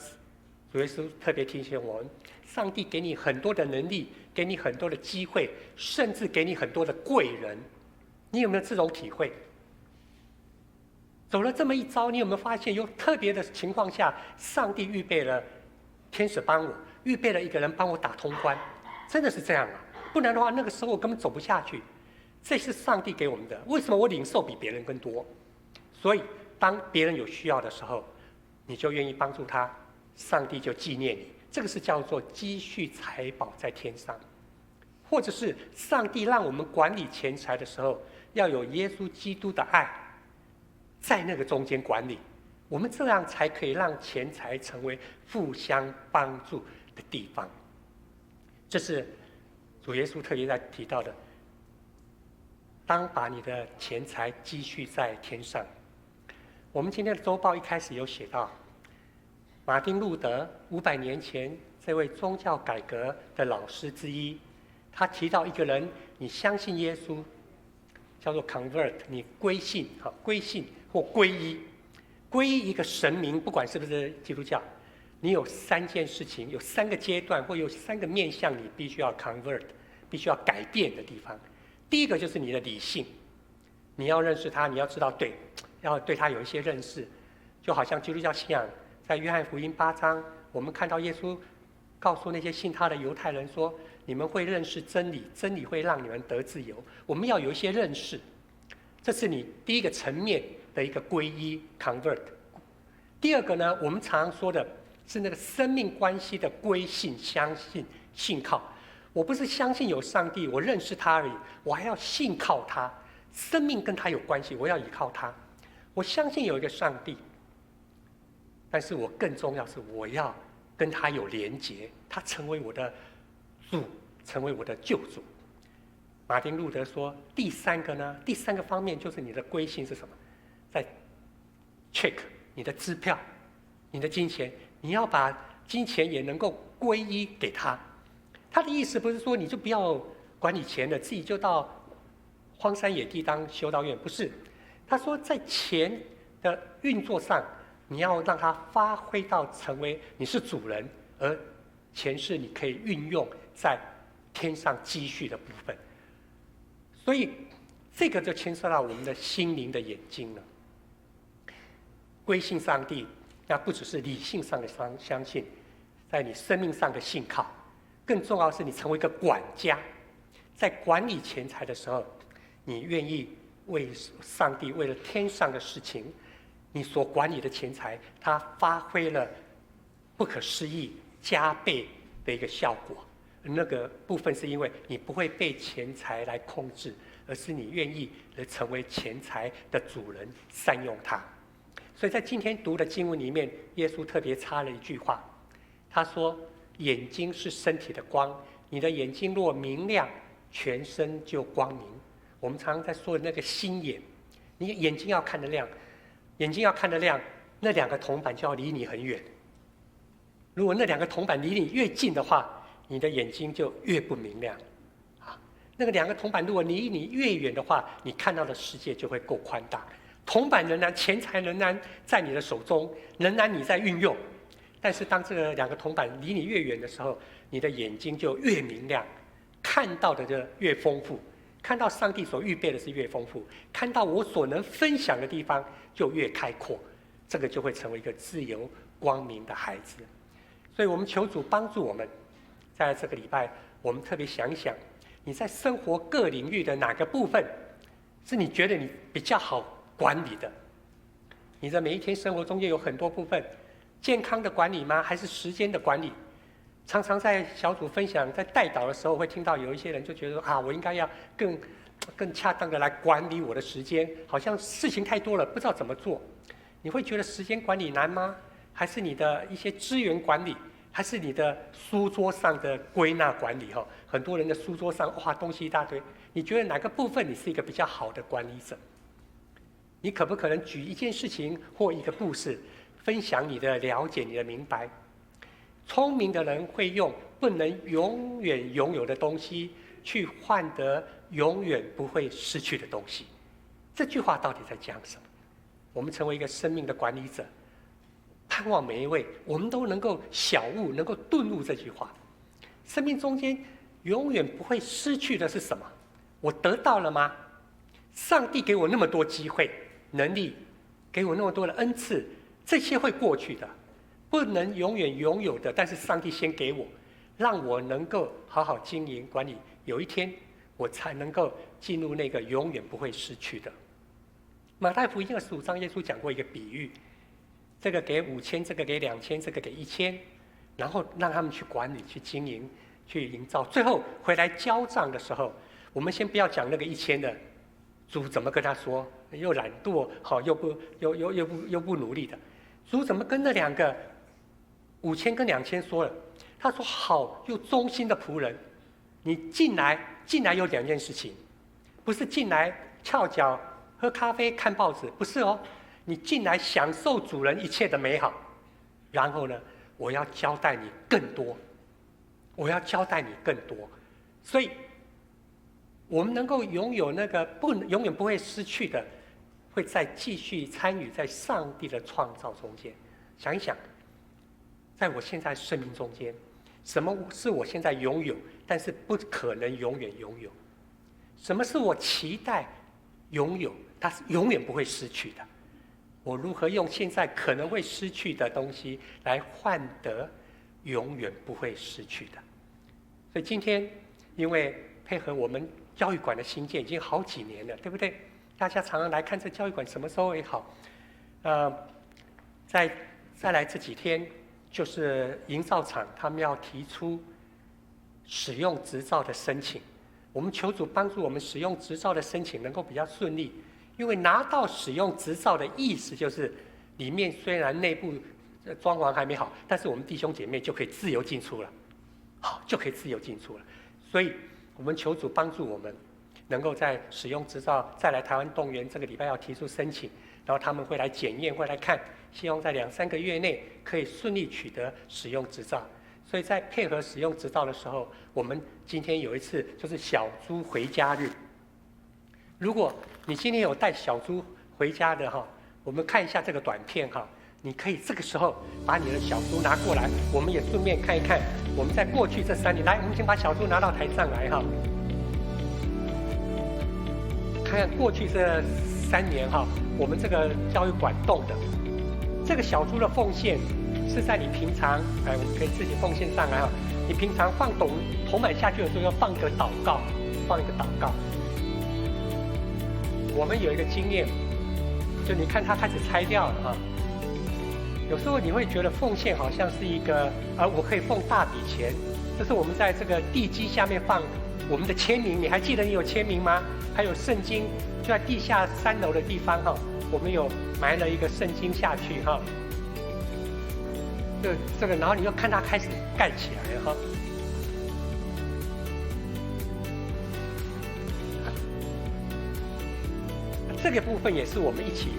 主耶稣特别提醒我们：上帝给你很多的能力，给你很多的机会，甚至给你很多的贵人。你有没有这种体会？走了这么一遭，你有没有发现，有特别的情况下，上帝预备了天使帮我，预备了一个人帮我打通关，真的是这样啊！不然的话，那个时候我根本走不下去。这是上帝给我们的。为什么我领受比别人更多？所以，当别人有需要的时候，你就愿意帮助他，上帝就纪念你。这个是叫做积蓄财宝在天上，或者是上帝让我们管理钱财的时候，要有耶稣基督的爱。在那个中间管理。我们这样才可以让钱财成为互相帮助的地方。这是主耶稣特别在提到的。当把你的钱财积蓄在天上。我们今天的周报一开始有写到，马丁路德500年前这位宗教改革的老师之一，他提到一个人，你相信耶稣，叫做 convert，你归信，好，归信或皈依，皈依一个神明，不管是不是基督教，你有三件事情，有三个阶段或有三个面向，你必须要 convert，必须要改变的地方。第一个就是你的理性，你要认识他，你要知道对，要对他有一些认识，就好像基督教信仰，在约翰福音八章，我们看到耶稣告诉那些信他的犹太人说：“你们会认识真理，真理会让你们得自由。”我们要有一些认识，这是你第一个层面的一个皈依 convert。第二个呢，我们常说的是那个生命关系的归信、相信、信靠。我不是相信有上帝，我认识他而已，我还要信靠他，生命跟他有关系，我要依靠他。我相信有一个上帝，但是我更重要是我要跟他有连结，他成为我的主，成为我的救主。马丁路德说，第三个呢，第三个方面就是你的归信是什么？在 check 你的支票，你的金钱，你要把金钱也能够归依给他。他的意思不是说你就不要管理钱了，自己就到荒山野地当修道院，不是。他说在钱的运作上，你要让它发挥到成为你是主人，而钱是你可以运用在天上积蓄的部分。所以这个就牵涉到我们的心灵的眼睛了。归信上帝，那不只是理性上的相信，在你生命上的信靠，更重要是你成为一个管家，在管理钱财的时候，你愿意为上帝，为了天上的事情，你所管理的钱财，它发挥了不可思议加倍的一个效果。那个部分是因为你不会被钱财来控制，而是你愿意来成为钱财的主人，善用它。所以在今天读的经文里面，耶稣特别插了一句话，他说：“眼睛是身体的光，你的眼睛若明亮，全身就光明。”我们常常在说的那个心眼，你眼睛要看得亮，眼睛要看得亮，那两个铜板就要离你很远。如果那两个铜板离你越近的话，你的眼睛就越不明亮。啊，那个两个铜板如果离你越远的话，你看到的世界就会够宽大。铜板仍然，钱财仍然在你的手中，仍然你在运用。但是当这个两个铜板离你越远的时候，你的眼睛就越明亮，看到的就越丰富，看到上帝所预备的是越丰富，看到我所能分享的地方就越开阔，这个就会成为一个自由光明的孩子。所以我们求主帮助我们，在这个礼拜，我们特别想一想，你在生活各领域的哪个部分，是你觉得你比较好管理的？你在每一天生活中间有很多部分，健康的管理吗？还是时间的管理？常常在小组分享、在代祷的时候，会听到有一些人就觉得说啊，我应该要更恰当的来管理我的时间，好像事情太多了，不知道怎么做。你会觉得时间管理难吗？还是你的一些资源管理？还是你的书桌上的归纳管理？哈，很多人的书桌上哇，东西一大堆。你觉得哪个部分你是一个比较好的管理者？你可不可能举一件事情或一个故事，分享你的了解、你的明白？聪明的人会用不能永远拥有的东西，去换得永远不会失去的东西。这句话到底在讲什么？我们成为一个生命的管理者，盼望每一位我们都能够晓悟，能够顿悟这句话。生命中间永远不会失去的是什么？我得到了吗？上帝给我那么多机会、能力，给我那么多的恩赐，这些会过去的，不能永远拥有的。但是上帝先给我，让我能够好好经营管理，有一天我才能够进入那个永远不会失去的。马太福音25章，耶稣讲过一个比喻，这个给5000，这个给2000，这个给1000，然后让他们去管理、去经营、去营造，最后回来交账的时候，我们先不要讲那个一千的，主怎么跟他说？又懒惰，好，又不又又又不又不努力的。主怎么跟那两个五千跟两千说了？他说：“好又忠心的仆人，你进来，进来有两件事情，不是进来翘脚喝咖啡看报纸，不是哦，你进来享受主人一切的美好，然后呢，我要交代你更多，我要交代你更多，所以，我们能够拥有那个不永远不会失去的，会再继续参与在上帝的创造中间。想一想，在我现在生命中间，什么是我现在拥有，但是不可能永远拥有？什么是我期待拥有，它是永远不会失去的？我如何用现在可能会失去的东西来换得永远不会失去的？所以今天，因为配合我们教育馆的兴建已经好几年了，对不对？大家常常来看这教育馆什么时候会好？再来这几天，就是营造厂他们要提出使用执照的申请。我们求主帮助我们使用执照的申请能够比较顺利，因为拿到使用执照的意思就是，里面虽然内部装潢还没好，但是我们弟兄姐妹就可以自由进出了，好，就可以自由进出了。所以，我们求主帮助我们，能够在使用执照再来台湾动员这个礼拜要提出申请，然后他们会来检验，会来看，希望在两三个月内可以顺利取得使用执照。所以在配合使用执照的时候，我们今天有一次就是小猪回家日。如果你今天有带小猪回家的哈，我们看一下这个短片哈，你可以这个时候把你的小猪拿过来，我们也顺便看一看我们在过去这3年，来，我们先把小猪拿到台上来哈，看看过去这三年哈，我们这个教育馆动的这个小猪的奉献。是在你平常，哎，我们可以自己奉献上来哈。你平常放铜板下去的时候，要放个祷告，放一个祷告。我们有一个经验，就你看他开始拆掉了哈。有时候你会觉得奉献好像是一个，啊，我可以奉大笔钱，这是我们在这个地基下面放我们的签名，你还记得你有签名吗？还有圣经，就在地下3楼的地方哈，我们有埋了一个圣经下去哈。这个，然后你又看它开始盖起来了哈。这个部分也是我们一起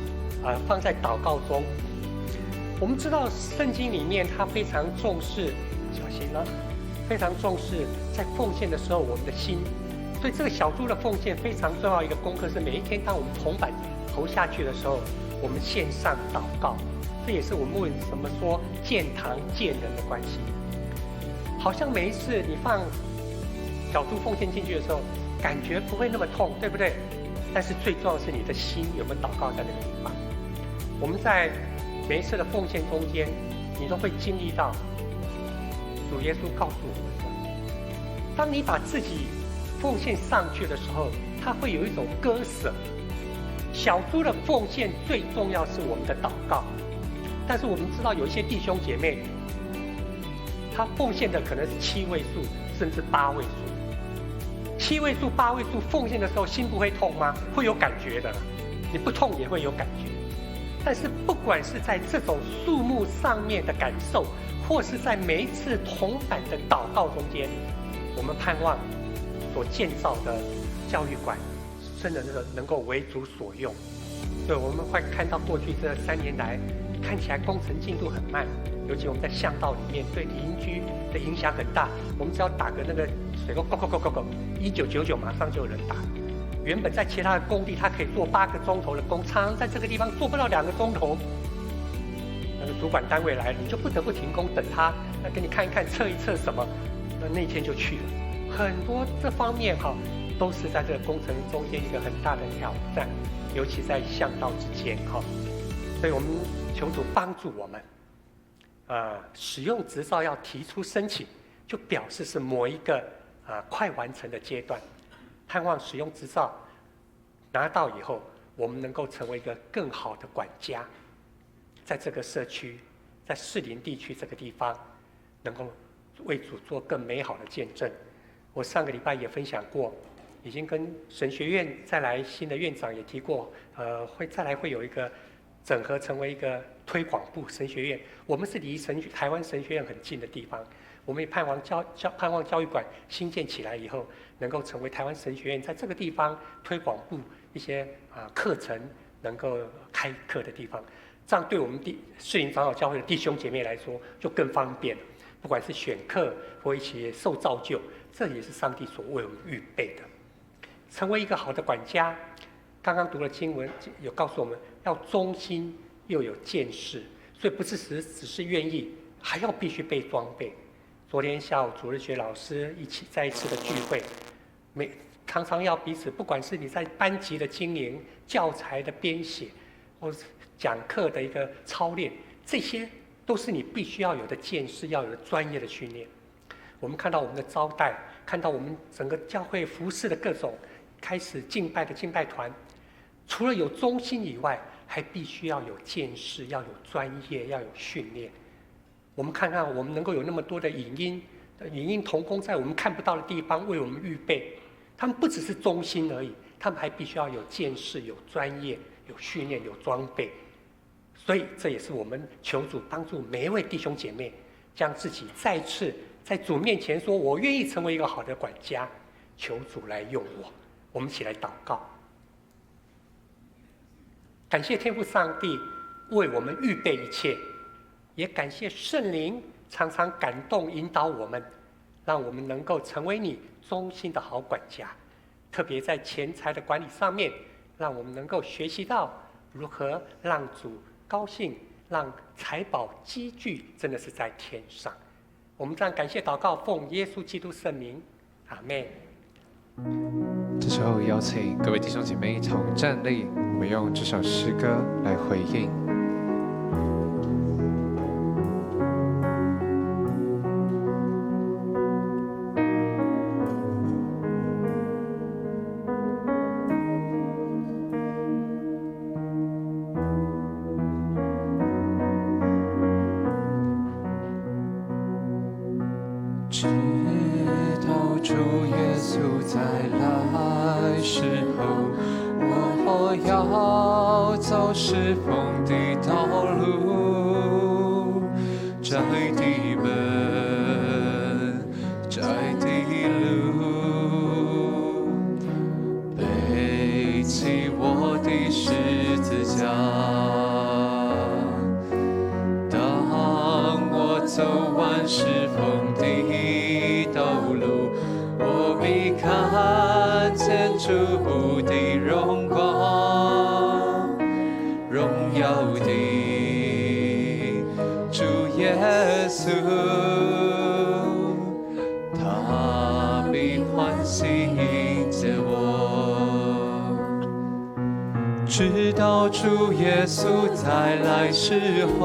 啊放在祷告中。我们知道圣经里面他非常重视，小心了，非常重视在奉献的时候我们的心。所以这个小猪的奉献非常重要一个功课是每一天当我们铜板投下去的时候，我们献上祷告。这也是我们为什么说建堂建人的关系。好像每一次你放小猪奉献进去的时候，感觉不会那么痛，对不对？但是最重要的是你的心有没有祷告在那个地方。我们在每一次的奉献中间，你都会经历到主耶稣告诉我们的：当你把自己奉献上去的时候，他会有一种割舍。小猪的奉献最重要是我们的祷告。但是我们知道有一些弟兄姐妹，他奉献的可能是七位数甚至八位数。七位数、八位数奉献的时候，心不会痛吗？会有感觉的，你不痛也会有感觉。但是不管是在这种数目上面的感受，或是在每一次铜板的祷告中间，我们盼望所建造的教育馆，真的能够为主所用。所以我们会看到过去这3年来，看起来工程进度很慢，尤其我们在巷道里面，对邻居的影响很大。我们只要打个那个水沟，go go go go go，1999马上就有人打。原本在其他的工地，他可以做8个钟头的工，常常在这个地方做不到2个钟头。那个主管单位来了，你就不得不停工等他，那给你看一看，测一测什么，那那天就去了。很多这方面哈，都是在这个工程中间一个很大的挑战，尤其在巷道之间哈。所以我们求主帮助我们，使用执照要提出申请，就表示是某一个快完成的阶段。盼望使用执照拿到以后，我们能够成为一个更好的管家，在这个社区，在士林地区这个地方，能够为主做更美好的见证。我上个礼拜也分享过，已经跟神学院再来新的院长也提过，会再来会有一个整合成为一个推广部神学院。我们是离台湾神学院很近的地方，我们也盼望教育馆新建起来以后，能够成为台湾神学院在这个地方推广部一些课程能够开课的地方。这样对我们士林长老教会的弟兄姐妹来说就更方便了，不管是选课或一起受造就，这也是上帝所为我们预备的。成为一个好的管家，刚刚读了经文有告诉我们要忠心又有见识，所以不是只是愿意，还要必须被装备。昨天下午主日学老师一起再一次的聚会，常常要彼此，不管是你在班级的经营、教材的编写，或是讲课的一个操练，这些都是你必须要有的见识，要有的专业的训练。我们看到我们的招待，看到我们整个教会服事的各种开始敬拜的敬拜团，除了有忠心以外，还必须要有见识，要有专业，要有训练。我们看看我们能够有那么多的影音同工在我们看不到的地方为我们预备，他们不只是忠心而已，他们还必须要有见识、有专业、有训练、有装备。所以这也是我们求主帮助每一位弟兄姐妹，将自己再次在主面前说：“我愿意成为一个好的管家，求主来用我。”我们一起来祷告，感谢天父上帝为我们预备一切，也感谢圣灵常常感动引导我们，让我们能够成为你忠心的好管家。特别在钱财的管理上面，让我们能够学习到如何让主高兴，让财宝积聚，真的是在天上。我们这样感谢祷告，奉耶稣基督圣名，阿们。
这时候邀请各位弟兄姐妹一同站立，我们用这首诗歌来回应。直到主耶稣再来时候，我要走侍奉的道路，窄的门，窄的路，背起我的十字架。当我走完侍奉的道路，我必看见主的荣光，荣耀的主耶稣，他必欢喜迎接我，直到主耶稣再来时候，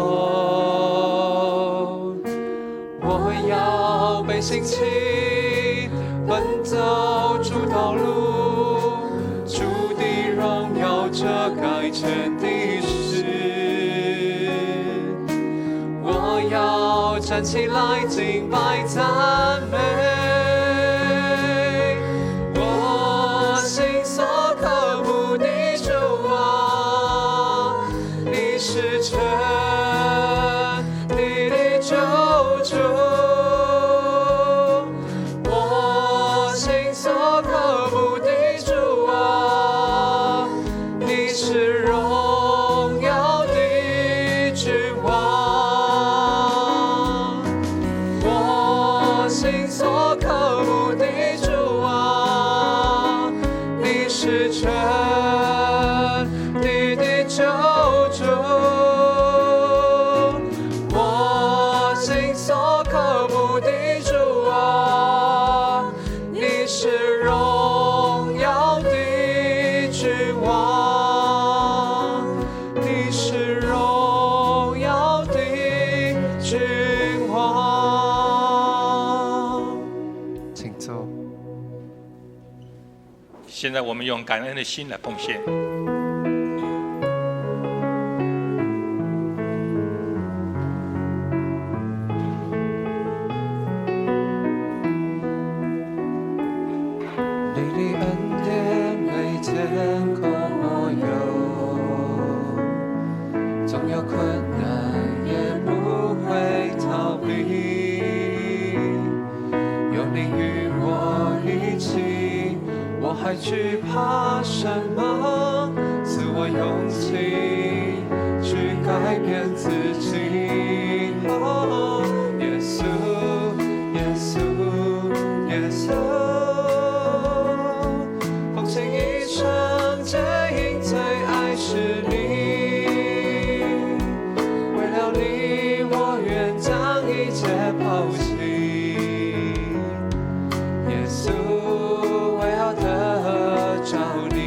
我要被兴起，奔走主道路，主的荣耀遮盖全地时，我要站起来敬拜赞美。我心所渴慕的主啊，你是全地的救主。我心所渴慕的主啊，你是荣耀的君王。我心所渴慕的主啊，你是全地的救主。我心所渴慕的主啊，你是荣耀的君王，你是荣耀的君王。请坐。
现在我们用感恩的心来奉献。
你的恩還懼怕什麼？賜我勇氣去改變自己。哦，耶穌，耶穌，耶穌，奉獻一生，只因最愛是你。為了你，我願將一切拋棄。耶穌，我要得著你。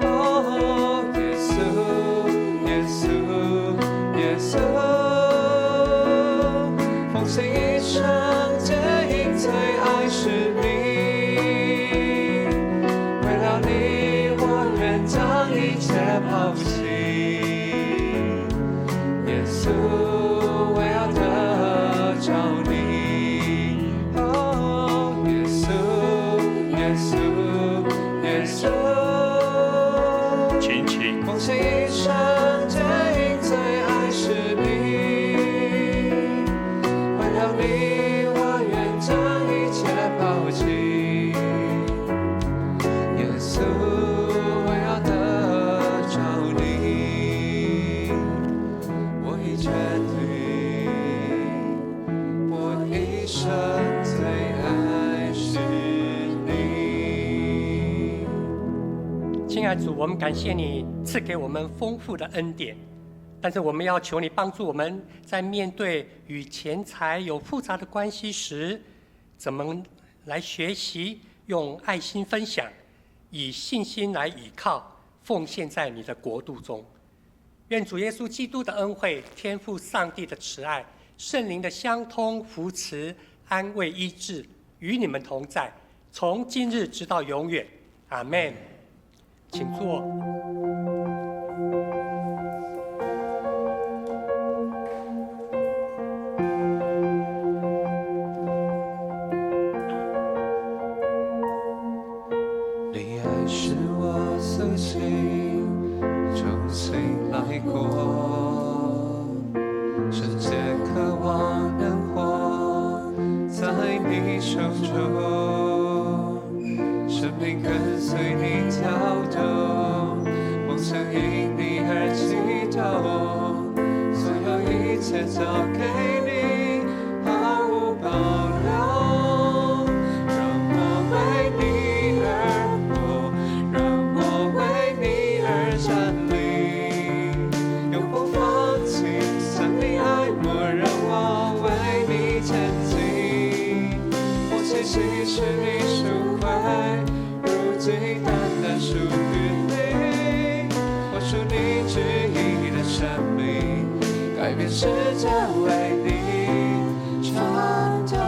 哦，耶穌，耶穌，耶穌，奉獻一生，只因最愛是你。為了你，我願將一切拋棄。耶穌，我要得著你。哦，耶穌，耶穌，耶穌，
請起。
奉獻一生，只因最愛是你。為了你，我願將一切拋棄。耶穌，我要得著你。我已決定，我一生最愛是你。
親愛的主，我們感謝你賜給我們豐富的恩典，但是我們要求你幫助我們在面對與錢財有複雜的關係時，怎麼來學習用愛心分享，以信心來倚靠，奉獻在你的國度中。願主耶穌基督的恩惠、天父上帝的慈愛、聖靈的相通扶持、安慰醫治，與你們同在，從今日直到永遠。阿門。請坐。
你愛使我蘇醒，重新來過，深切渴望能活在你手中，生命跟隨你跳動，夢想因你而激動，所有一切交給你，毫無保留。讓我為你而活，讓我為你而站立，永不放棄。像你愛我，讓我為你前進。我氣息是你贖回，如今單單屬於你。活出你旨意的生命，改變世界為你轉動。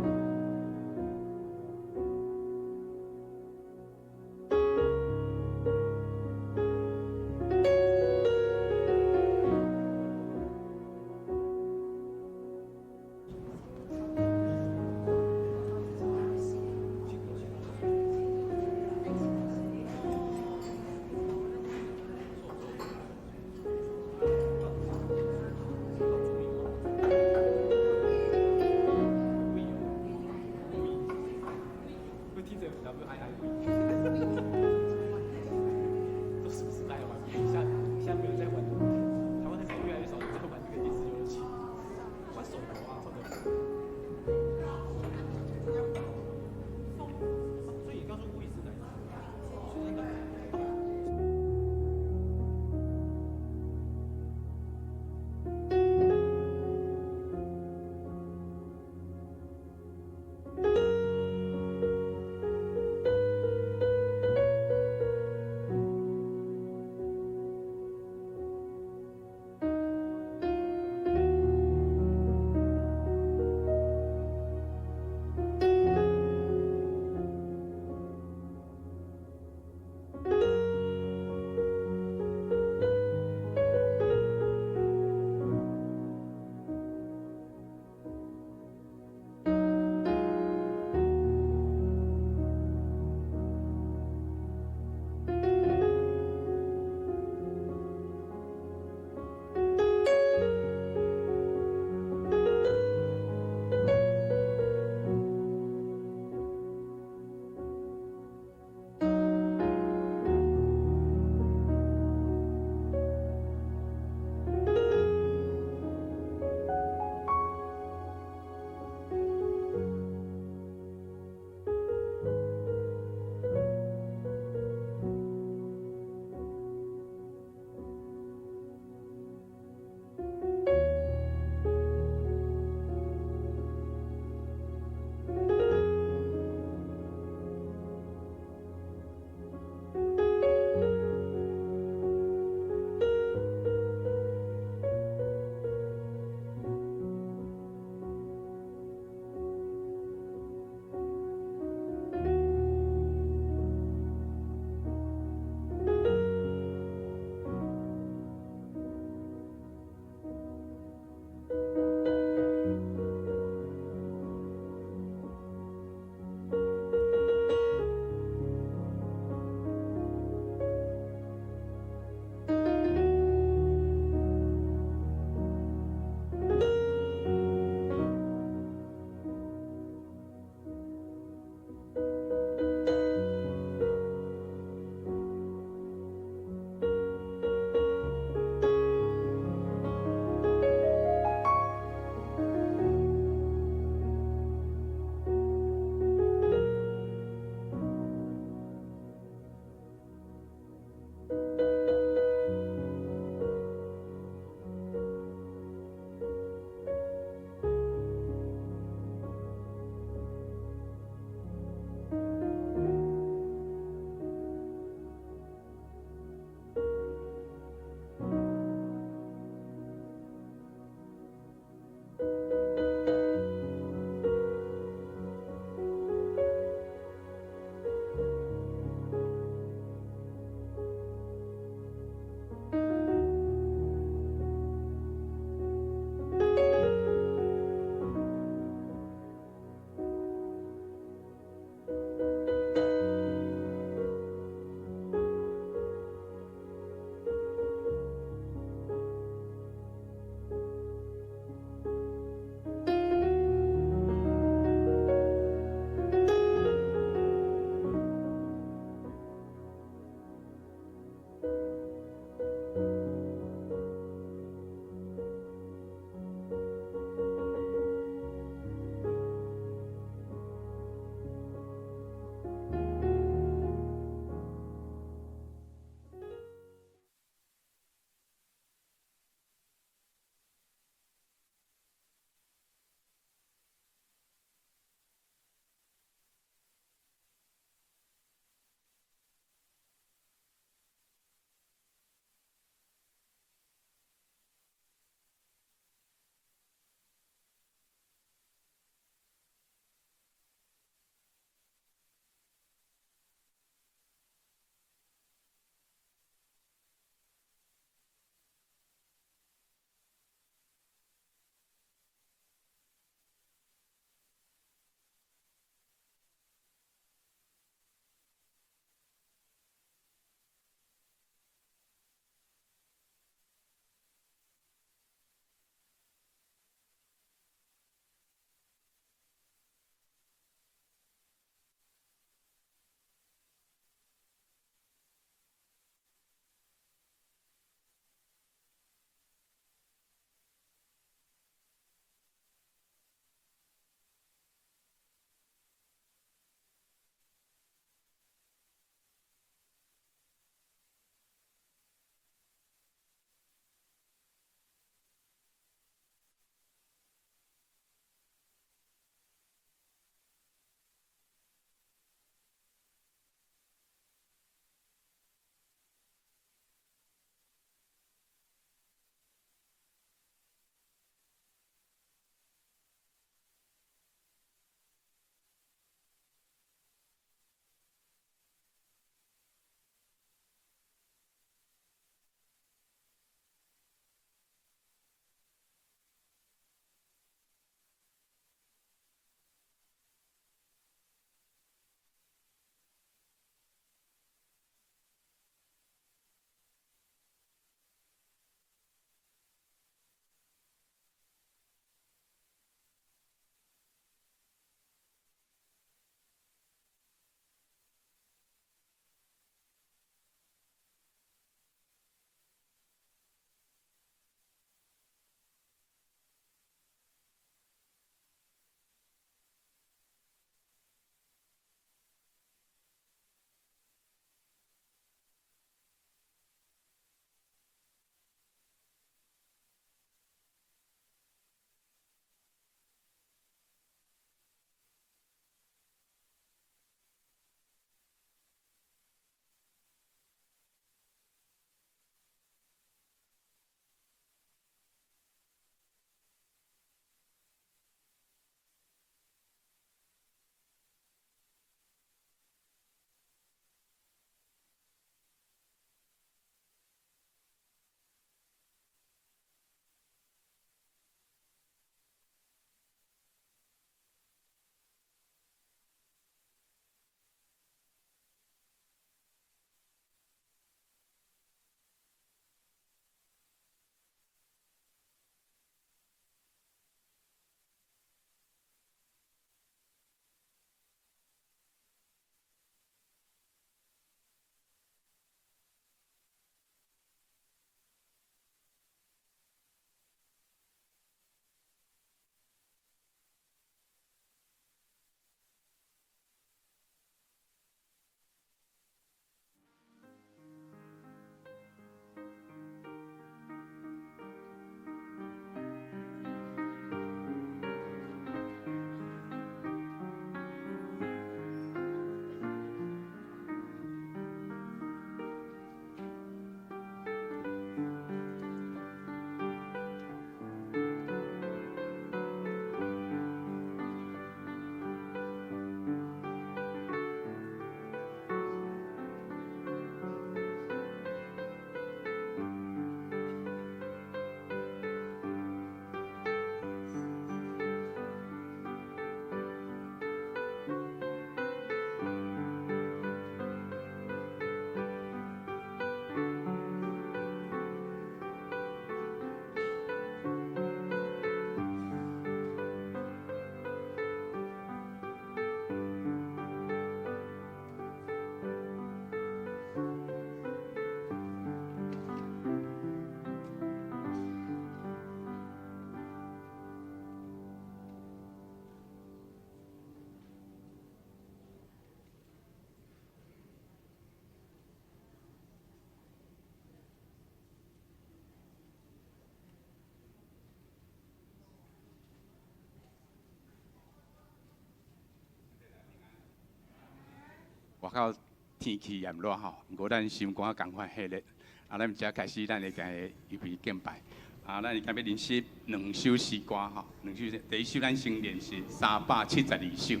外口天氣炎熱吼，毋過咱心肝仝款火熱。啊，咱遮開始咱的今日預備敬拜。啊，咱今欲練習兩首詩歌吼，兩首。第一首咱先練習372首，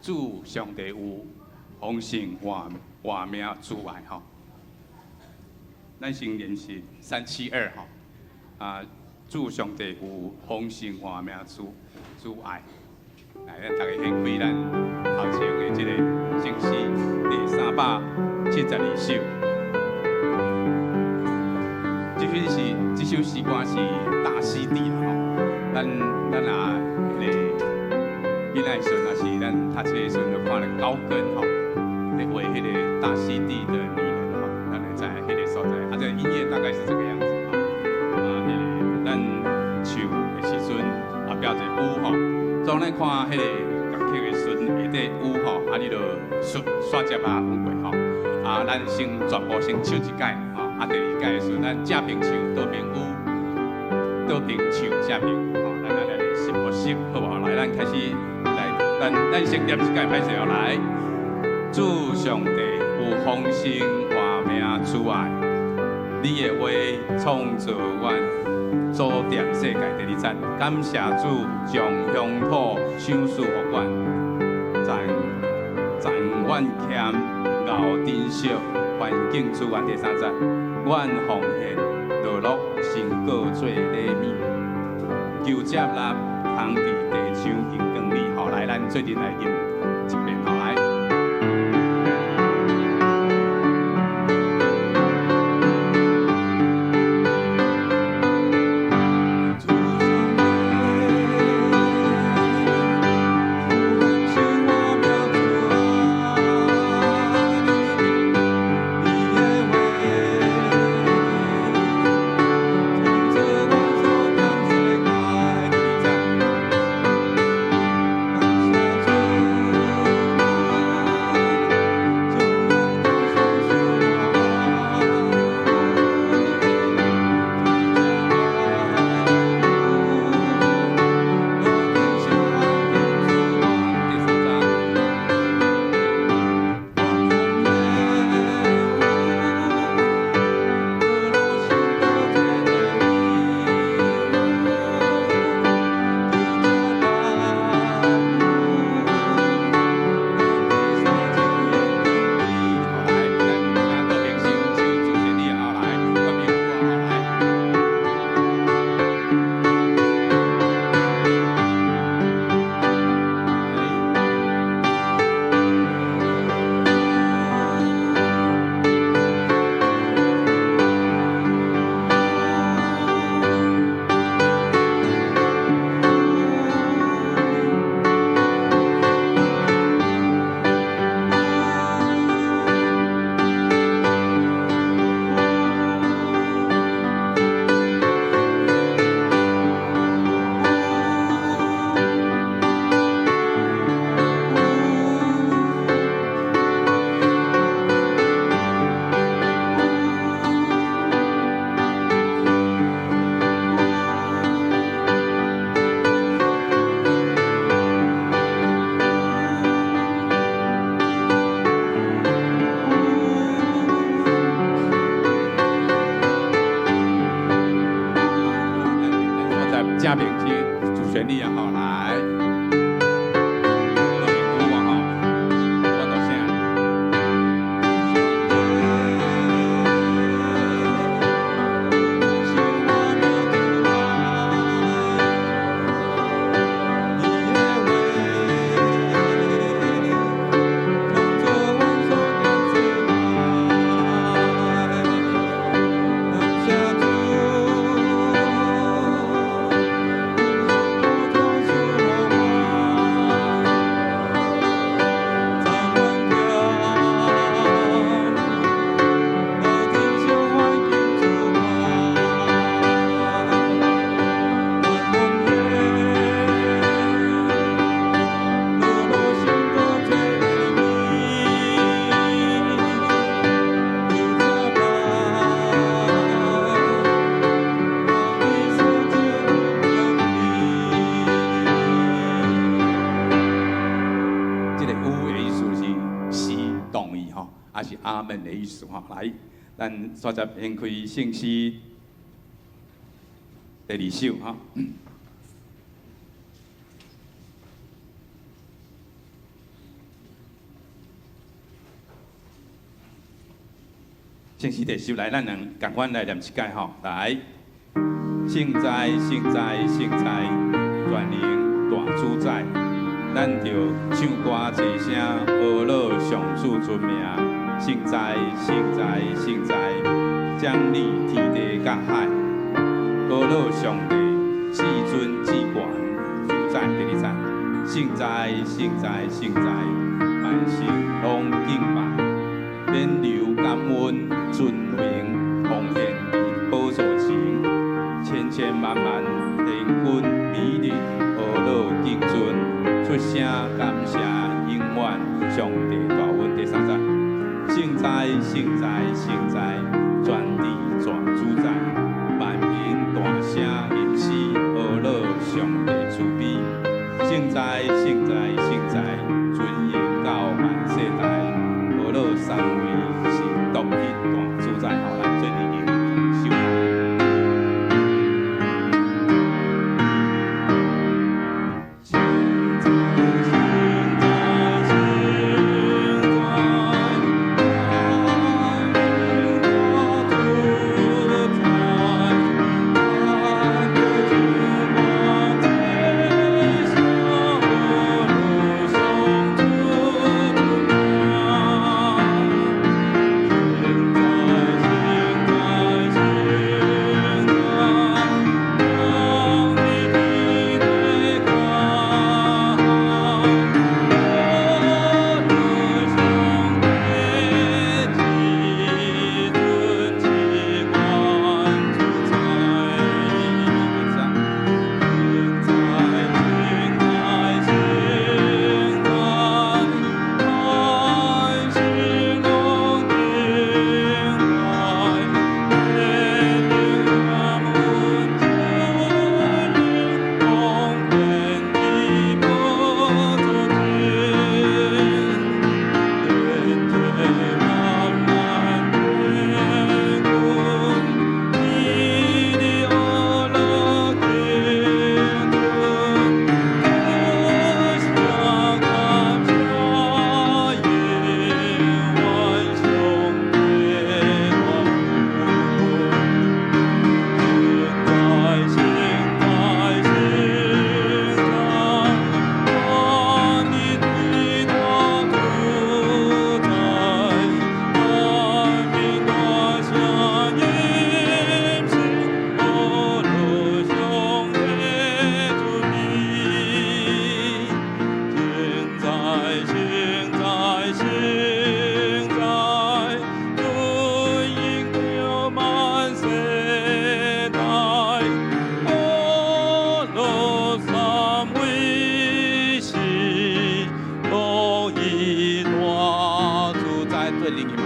主上帝有豐盛活活命慈愛吼。咱先練習372吼，啊，主上帝有豐盛活命慈愛。來，咱逐家掀開咱頭前的這個聖詩第372首。這首詩歌是大溪地啦吼，咱啊，彼个囡仔的時陣，也是咱讀冊的時陣，就看著高更吼，咧畫彼个大溪地的女人吼，咱會知影彼个所在。啊，這個音樂大概是這個樣子吼。啊，彼个咱唱的時陣，後壁一個舞吼，當咱看彼个樂曲的時陣，下底舞吼，啊，你就刷刷接啊有過吼。啊，咱先全部先唱一擺。啊，第二擺的時陣，咱正邊唱，倒邊舞，倒邊唱正邊，吼，咱來練習學習，好無？來，咱開始來，咱先念一擺，歹勢哦，來。主上帝有豐盛活命慈愛，你的話創造阮，組奠世界。第二節，感謝主將鄉土賞賜予阮，讚讚阮謙𠢕珍惜環境資源。第三節，阮奉獻樂樂神過做禮物，求接納通佇地上榮光裡。好，來，咱做陣來吟一遍，好來。正面去主旋律啊，吼，來，倒邊舞啊，吼，我大聲。
感謝主。
也是阿門的意思吼。來，咱煞接掀開聖詩第二首吼。聖詩第二首來，咱兩仝款來念一擺吼。來，聖哉，聖哉，聖哉，全能大主宰，咱著唱歌齊聲，阿樂上主尊名。聖哉，聖哉，聖哉，掌理天地佮海，阿樂上帝，至尊至懸主宰。第二節，聖哉，聖哉，聖哉，萬神攏敬拜，免流感恩，尊榮奉獻佇寶座前，千千萬萬天軍美麗阿樂敬尊，出聲感謝永遠上帝大恩。第三節，聖哉，聖哉，聖哉，全知全主宰，萬民大聲吟詩阿樂上帝慈悲。聖哉，聖哉，聖哉，尊榮到萬世代，阿樂三位是獨一大主宰。好，咱做陣用首。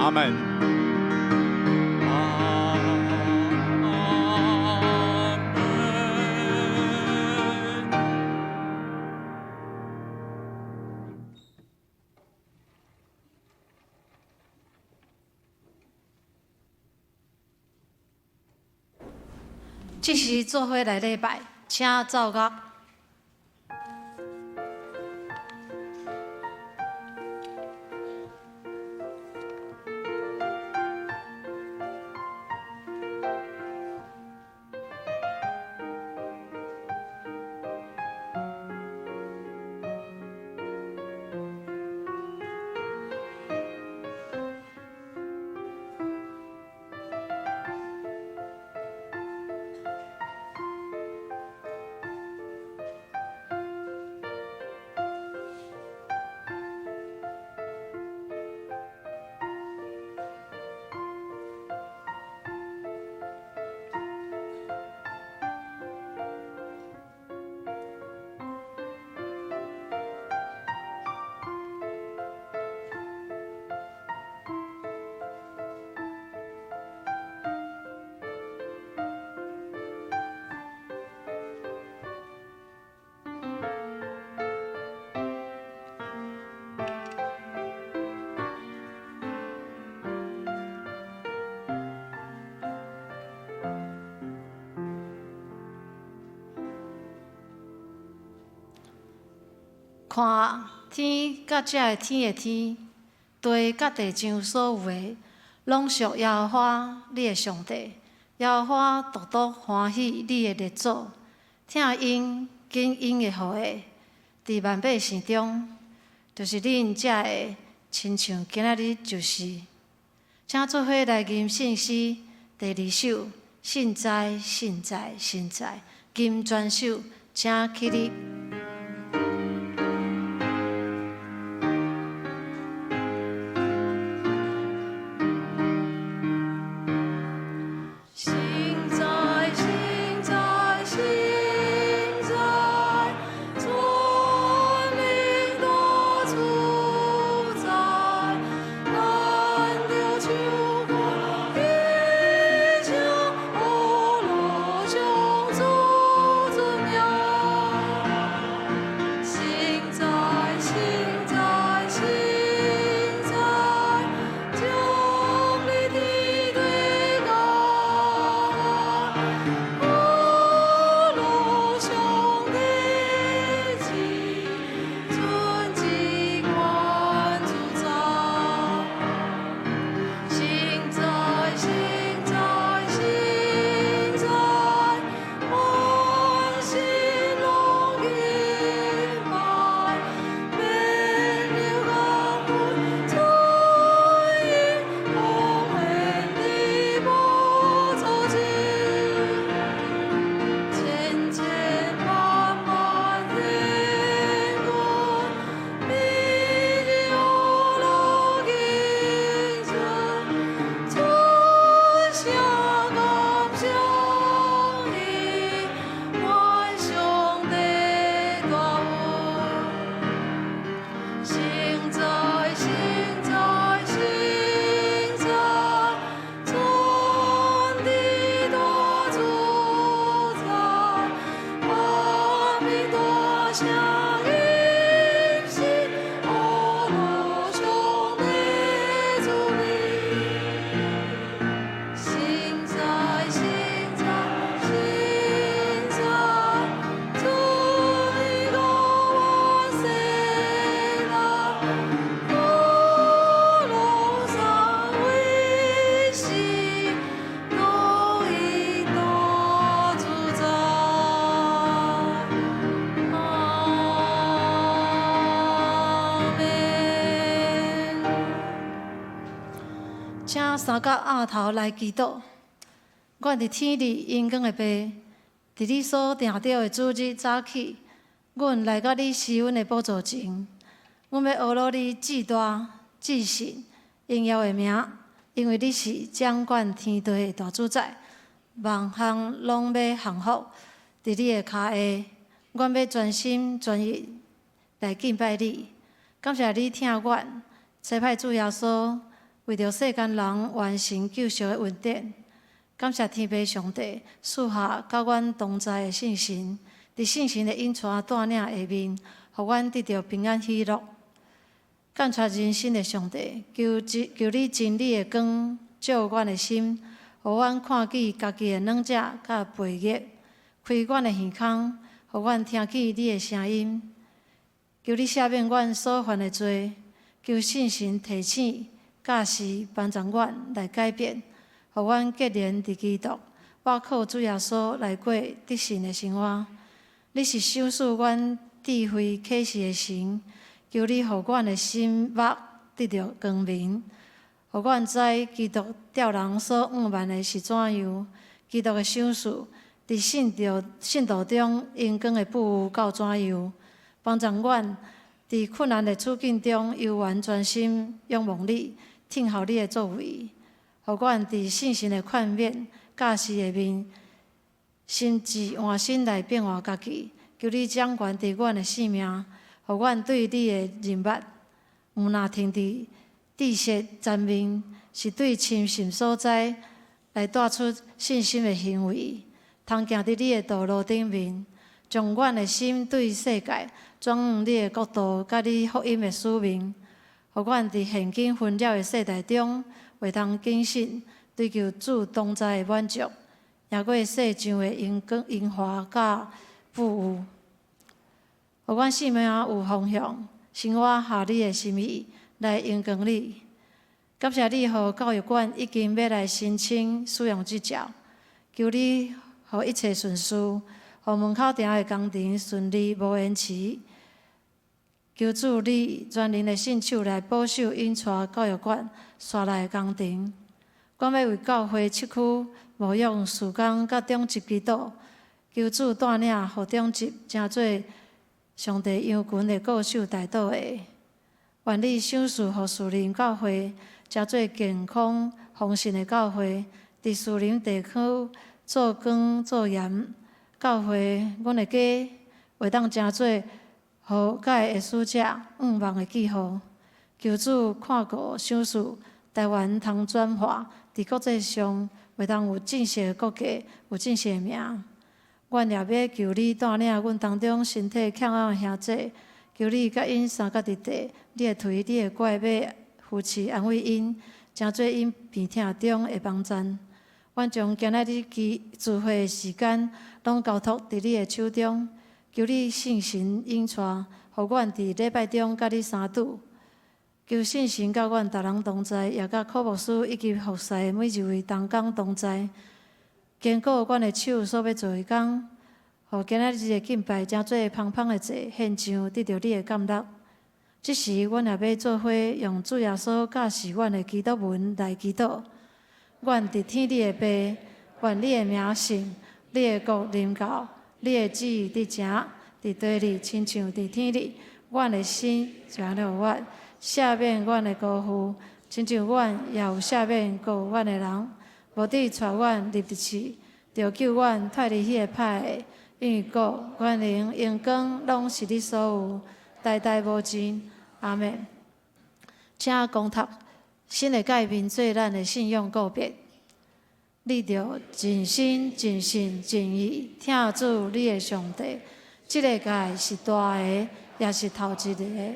阿門。阿門。
這時做伙來禮拜，請奏樂。看啊，天佮這个天的天，地佮地上所有的，攏屬耶和華你的上帝。耶和華獨獨歡喜你的列祖，疼𪜶緊𪜶的後裔，佇萬百姓中，就是恁這个親像今仔日就是。請做伙來吟聖詩第二首，聖哉，聖哉，聖哉，吟全首，請起立。請三角額頭來祈禱。阮佇天裡榮光的父，佇你所定著的主日早起，阮來到你施恩的寶座前，阮欲阿羅你至大、至聖、榮耀的名，因為你是掌管天地的大主宰，萬項攏欲降服佇你的跤下。阮欲全心全意來敬拜你，感謝你疼阮，差派主耶穌為著世間人完成救贖的恩典。感謝天父上帝賜下佮阮同在的聖神，佇聖神的引帶帶領下面，予阮得著平安喜樂。鑒察人心的上帝，求求你真理的光照阮的心，予阮看見家己的軟弱佮背逆，開阮的耳孔，予阮聽見你的聲音。求你赦免阮所犯的罪，求聖神提醒、教示、幫助阮來改變，予阮結連佇基督，倚靠主耶穌來過得勝的生活。你是賞賜阮智慧啟示的神，求你予阮的心目得著光明，予阮知基督照人所向望的是怎樣，基督的賞賜佇聖徒中榮光的富有到怎樣，幫助阮佇困難的處境中猶原專心仰望你，聽候你的作為，予阮佇聖神的勸勉、教示下面，心志換新來變化家己。求你掌權佇阮的性命，予阮對你的認捌，毋若停佇知識層面，是對深信所在來帶出信心的行為，通行佇你的道路頂面，將阮的心對世界轉往你的國度，佮你福音的使命，予阮佇現今紛擾的世代中，會當謹慎追求主同在的滿足，贏過世上的榮光、榮華佮富有。予予阮生命有方向，生活合你的心意，來榮光你。感謝你，予教育館已經欲來申請使用執照，求你予一切順遂，予門口埕的工程順利無延遲。求主你全能的聖手來保守引帶教育館紲來的工程。阮欲為教會七區牧養事工佮長執祈禱，求主帶領予長執成做上帝羊群的顧守代禱的。願你賞賜予士林教會成做健康豐盛的教會，佇士林地區做光做鹽。教會，阮的家會當成做和解的使者，向望的記號。求主看顧賞賜台灣通轉化，佇國際上會當有正式的國籍，有正式的名。阮也欲求你帶領阮當中身體欠甕的兄弟，求你佮𪜶相佮佇地，你的槌，你的拐欲扶持安慰𪜶，成做𪜶病痛中的幫贊。阮將今仔日聚會的時間，攏交託佇你的手中，求你聖神引帶，予阮佇禮拜中佮你相拄。求聖神佮阮逐人同在，也佮柯牧師以及服侍的每一位同工同在，堅固阮的手所欲做的工，予今仔日的敬拜成做芳芳的祭獻上，得著你的甘樂。這時，阮也欲做伙用主耶穌教示阮的祈禱文來祈禱。願佇天裡的父，願你的名聖，你的國臨到，你的旨意得成，佇地裡親像佇天裡。阮的生食予阮，赦免阮的辜負，親像阮也有赦免辜負阮的人。無得帶阮入佇試，著救阮脫離彼个歹的，因為國、權能、榮光，攏是你所有，代代無盡。阿們。請恭讀新的誡命做咱的信仰告白。你著盡心、盡性、盡意疼主你的上帝。這个誡是大的，也是頭一个。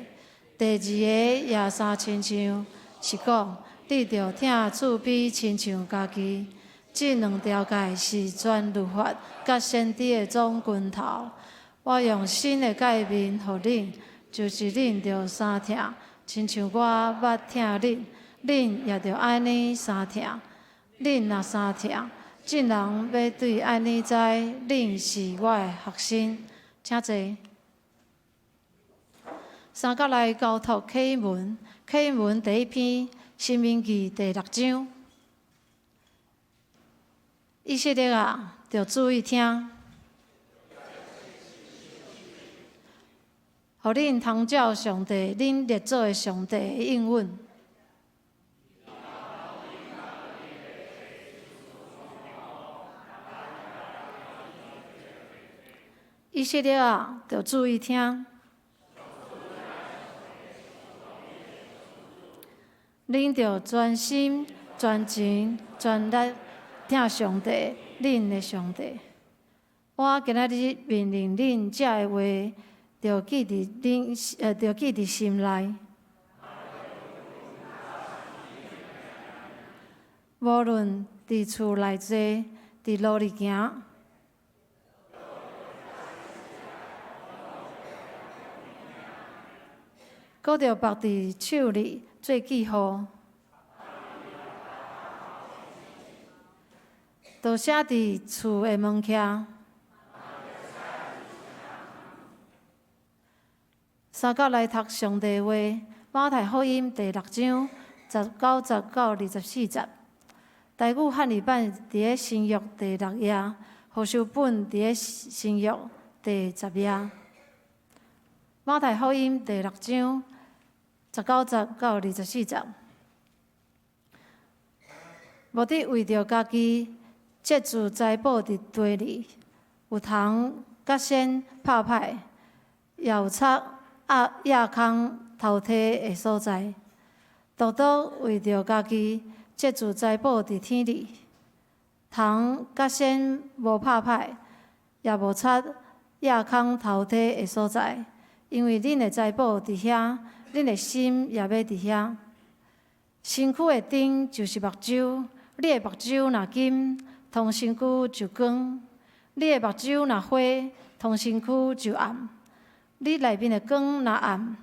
第二个也相親像，是講你著疼主比親像家己。這兩條誡是全律法佮先知的總根頭。我用新的誡命予恁，就是恁著相疼，親像我捌疼恁，恁也著按呢相疼。恁若相疼，眾人欲對按呢知，恁是我的學生。請坐。三角來交託啟文，啟文第一篇，申命記第六章。以色列啊，著注意聽，予恁通照上帝，恁列祖的上帝的應允。以色列啊，著注意聽。恁著專心、專情、專力疼上帝，恁的上帝。我今仔日命令恁這个話，著記佇恁，著記佇心內。無論佇厝內坐，佇路裡行，閣著縛佇手裡做記號，著寫佇厝的門徛。三角來讀上帝話，馬太福音第六章19節到24節。台語漢語版佇咧新約第六頁，和修本佇咧新約第十頁。馬太福音第六章19節到24節，無得為著家己積聚財寶佇地裡，有蟲佮蟬拍歹，也有賊夜空偷提的所在。獨獨為著家己積聚財寶佇天裡，蟲佮蟬無拍歹，也無賊夜空偷提的所在。因為恁的財寶佇遐，恁的心也欲佇遐。身軀的燈就是目睭，你的目睭若金，統身軀就光；你的目睭若花，統身軀就暗。你內面的光若暗，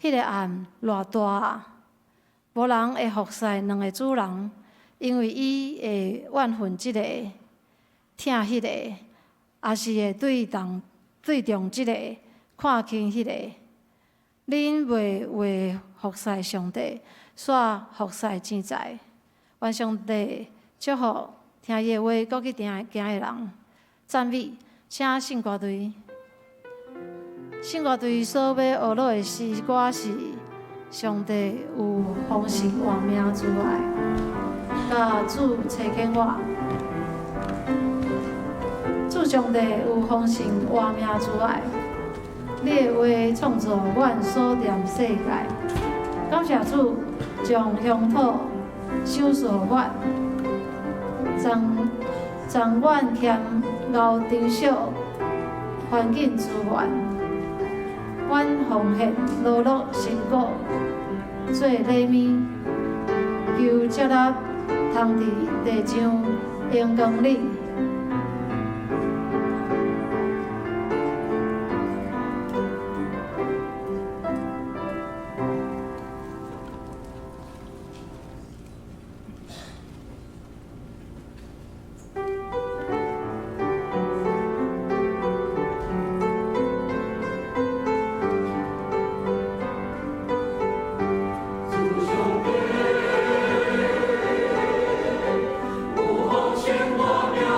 彼个暗偌大啊！無人會服侍兩个主人，因為伊會怨恨這个，疼彼个，抑是會對重這个，看輕彼个。恁袂會服侍上帝，煞服侍錢財。願上帝祝福聽伊的話，閣去行的人。讚美，請聖歌隊。聖歌隊所欲學落的詩歌是《上帝有豐盛活命慈愛》，佮主差遣我。主上帝有豐盛活命慈愛，你的話創造阮所踮世界。感謝主將鄉土賞賜阮，贈阮欠熬珍惜環境資源，阮奉獻勞碌辛苦做禮物，求接納通佇地上榮光你。
主上帝，有豐盛活命。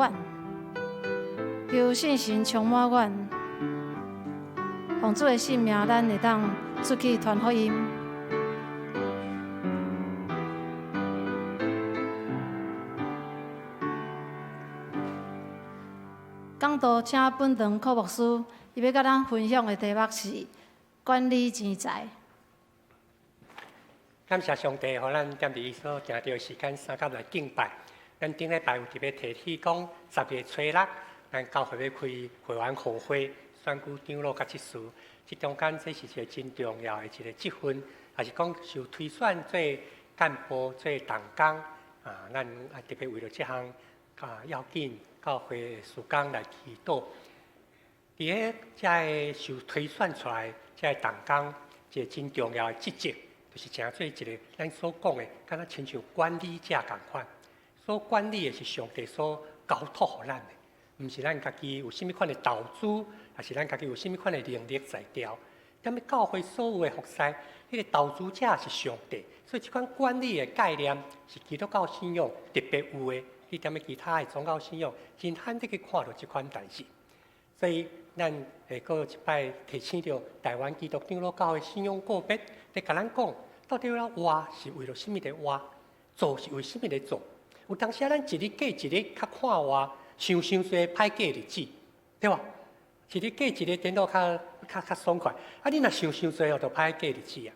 阮，求聖神充滿阮，奉主的聖名，咱會當出去傳福音。講道請本堂柯牧師，伊欲佮咱分享的題目是管理錢財。
感謝上帝，予咱踮佇伊所訂定的時間相佮來敬拜。咱頂禮拜有特別提起講，10月初六，咱教會欲開會員和會，選舉長老佮執事。這中間這是一個真重要的一個職分，也是講受推選做幹部、做同工啊。咱啊特別為著這項啊要緊教會的事工來祈禱。佇咧遮个受推選出來遮个同工，一個真重要的職責，就是成做一個咱所講的，敢若親像管理者仝款。所管理的是上帝所交託予咱的，毋是咱家己有啥物款的投資，抑是咱家己有啥物款的能力才調。踮咧教會所有的服侍，彼個投資者是上帝，所以這款管理的概念是基督教信仰特別有的。你踮咧其他的宗教信仰，真罕得去看著這款代誌。所以咱會閣一擺提醒著台灣基督長老教會信仰告別，咧共咱講，到底咱活是為著啥物咧活，做是為啥物咧做？有當時啊，咱一日過一日，較看活，想傷濟歹過日子，對無？一日過一日，顛倒較較較爽快。啊，你若想傷濟哦，就歹過日子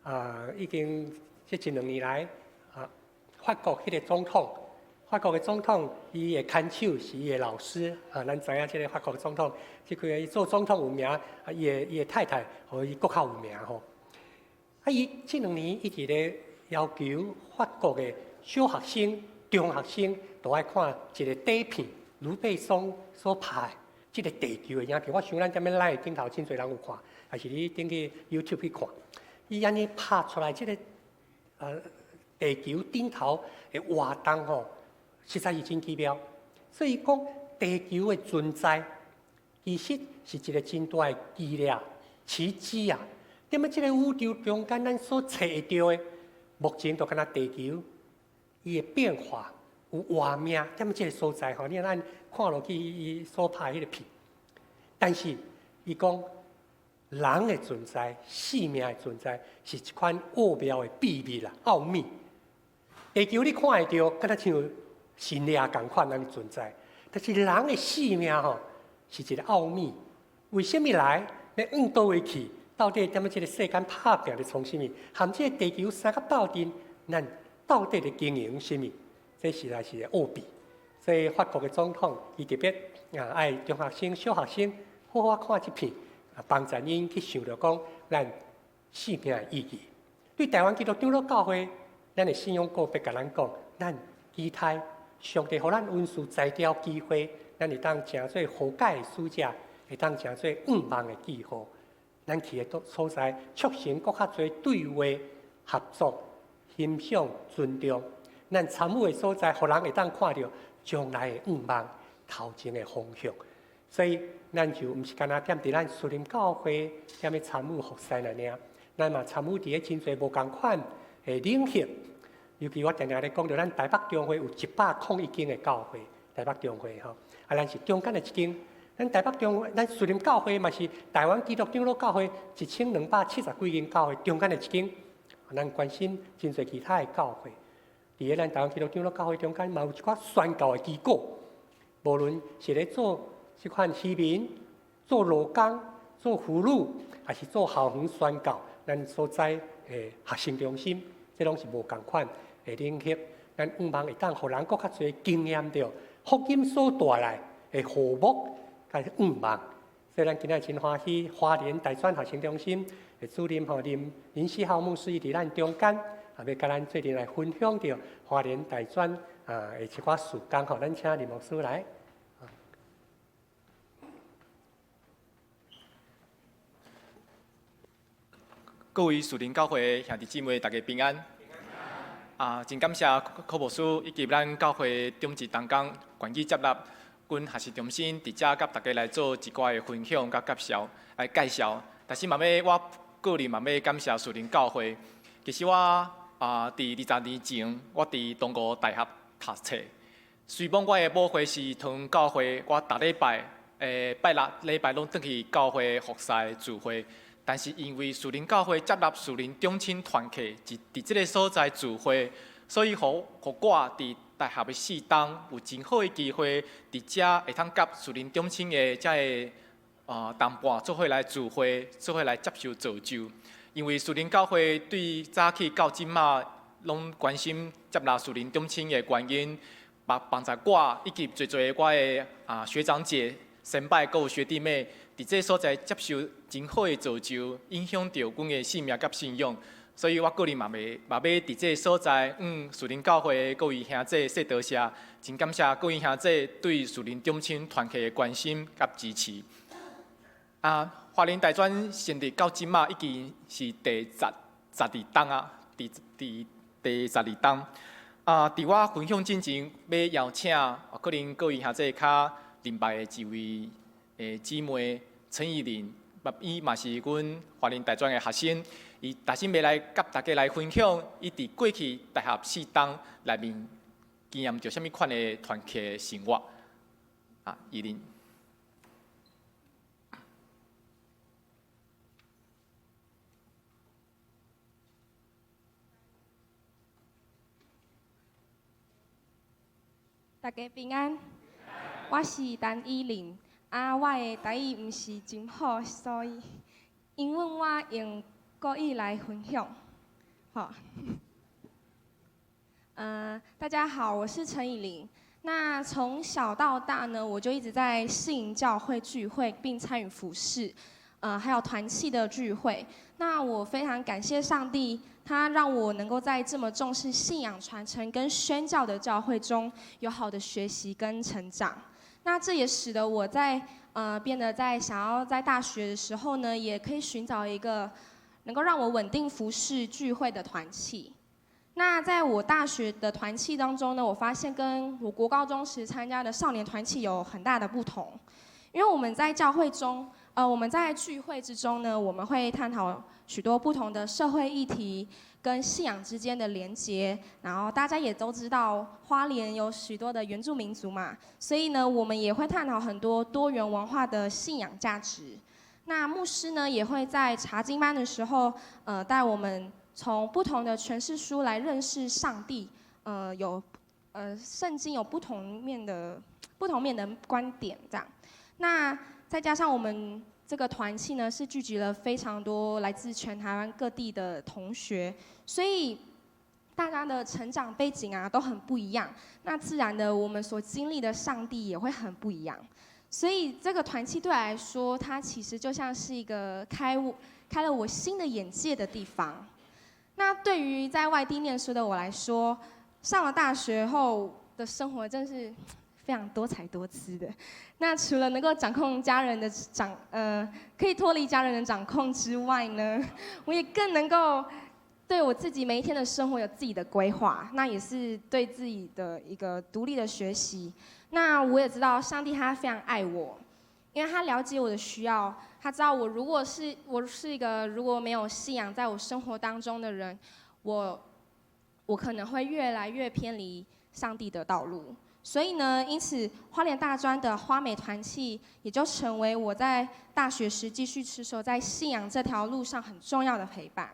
啊！啊，已經這一兩年來，啊，法國彼個總統，法國的總統，伊的牽手是伊的老師啊。咱知影這个法國總統，這幾个伊做總統有名，啊，伊的太太，予伊閣較有名吼。啊，伊這兩年一直咧要求法國的小學生、中學生都愛看一个短片，盧貝松所拍的這个地球的影片。我想咱踮咧 LINE 頂頭真濟人有看，抑是你登去 YouTube 去看，伊按呢拍出來這个地球頂頭的活動吼，實在是真奇妙。所以講地球的存在，其實是一个真大的奇蹟、奇蹟啊！踮咧這个宇宙中間，咱所揣會著的，目前就敢若地球，伊的變化有活命，踮咧這个所在吼，你咱看落去伊所拍彼个片，但是伊講人的存在、生命的存在，是一款奧妙的秘密啦、奧秘。地球你看會著，敢若像神蹟仝款按呢存在，但是人的生命吼是一个奧秘。為啥物來？欲往佗位去？到底踮咧這个世間拍拚咧創啥物？含這个地球三个鬥陣，咱到底咧經營啥物？這實在是个奧秘。所以法國的總統伊特別啊愛中學生、小學生好好看這片，啊幫助𪜶去想著講咱生命的意義。對台灣基督長老教會，咱的信仰告別共咱講，咱期待上帝予咱恩賜才調機會，咱會當成做和解的使者，會當成做向望的記號。咱去的所在，促成閣較濟對話、合作、欣賞、尊重。咱參與的所在，予人會當看著將來的向望、頭前的方向。所以，咱就毋是干焦踮佇咱樹林教會踮咧參與服侍爾爾，咱嘛參與佇咧真濟無仝款的領域。尤其我定定咧講著，咱台北中會有101間的教會，台北中會吼，啊，咱是中間的一間。咱台北中會，咱樹林教會嘛是台灣基督長老教會1270幾間教會中間的一間。咱關心真濟其他的教會，佇咧咱台灣基督長老教會中間嘛有一寡宣教的機構，無論是咧做這款漁民、做勞工、做婦女，抑是做校園宣教，咱所在的學生中心，這攏是無仝款的領域。咱向望會當予人閣較濟經驗著福音所帶來的和睦佮向望。所以咱今仔真歡喜，花蓮大專學生中心的主任吼林林世豪牧師佇咱中間，也欲佮咱做陣來分享著花蓮大專啊的一寡事工吼，咱請林牧師來。
各位樹林教會兄弟姊妹，大家平安。啊，真感謝柯牧師以及咱教會長執同工願意接納阮學習中心佇遮佮大家來做一寡的分享佮介紹，來介紹。但是嘛欲我個人嘛欲感謝樹林教會。其實我啊，佇20年前，我佇東吳大學讀冊。雖罔我的母會是桃園教會，我逐禮拜，拜六禮拜攏轉去教會服侍聚會。但是因為樹林教會接納樹林長青團契，佇這个所在聚會，所以予予我佇大學的四冬有真好的機會，佇遮會通佮樹林長青的遮个同伴做伙來聚會，做伙來接受造就。因為樹林教會對早起到這馬攏關心接納樹林長青的原因，幫幫助我以及濟濟我的學長姐、先輩閣有學弟妹，佇這所在接受真好的造就，影響著阮的生命佮信仰。所以我個人嘛袂嘛欲佇這所在，樹林教會的各位兄弟說多謝，真感謝各位兄弟對樹林長青團契的關心佮支持。花蓮大專成立到這馬已經是第十二冬啊，佇佇第十二冬。佇我分享進前，欲邀請可能各位兄弟較認捌的一位姊妹陳以玲，伊嘛是阮花蓮大專的學生，伊逐先欲來佮大家來分享，伊佇過去大學四冬內面經驗著啥物款的團契生活。以玲。
大家平安，我是陳以玲。我的台語毋是真好，所以英文我用國語來分享。好，大家好，我是陳以玲。那從小到大呢，我就一直在信教會聚會並參與服事，還有團契的聚會。那我非常感謝上帝，他讓我能夠在這麼重視信仰傳承跟宣教的教會中有好的學習跟成長。那這也使得我在變得在想要在大學的時候呢，也可以尋找一個能夠讓我穩定服事聚會的團契。那在我大學的團契當中呢，我發現跟我國高中時參加的少年團契有很大的不同，因為我們在教會中，我們在聚會之中呢，我們會探討許多不同的社會議題跟信仰之間的連結，然後大家也都知道花蓮有許多的原住民族嘛，所以呢，我們也會探討很多多元文化的信仰價值。那牧師呢，也會在查經班的時候，帶我們從不同的詮釋書來認識上帝，有，聖經有不同面的觀點這樣。那再加上我們這個團契呢，是聚集了非常多來自全台灣各地的同學，所以大家的成長背景啊都很不一樣。那自然的，我們所經歷的上帝也會很不一樣。所以這個團契對我來說，它其實就像是一個開了我新的眼界的地方。那對於在外地念書的我來說，上了大學後的生活真是非常多彩多姿的。那除了能夠掌控家人的掌，可以脫離家人的掌控之外呢，我也更能夠對我自己每一天的生活有自己的規劃，那也是對自己的一個獨立的學習。那我也知道上帝他非常愛我，因為他了解我的需要，他知道我如果是我是一個如果沒有信仰在我生活當中的人，我可能會越來越偏離上帝的道路。所以呢，因此花蓮大專的花美團契也就成為我在大學時繼續持守在信仰這條路上很重要的陪伴。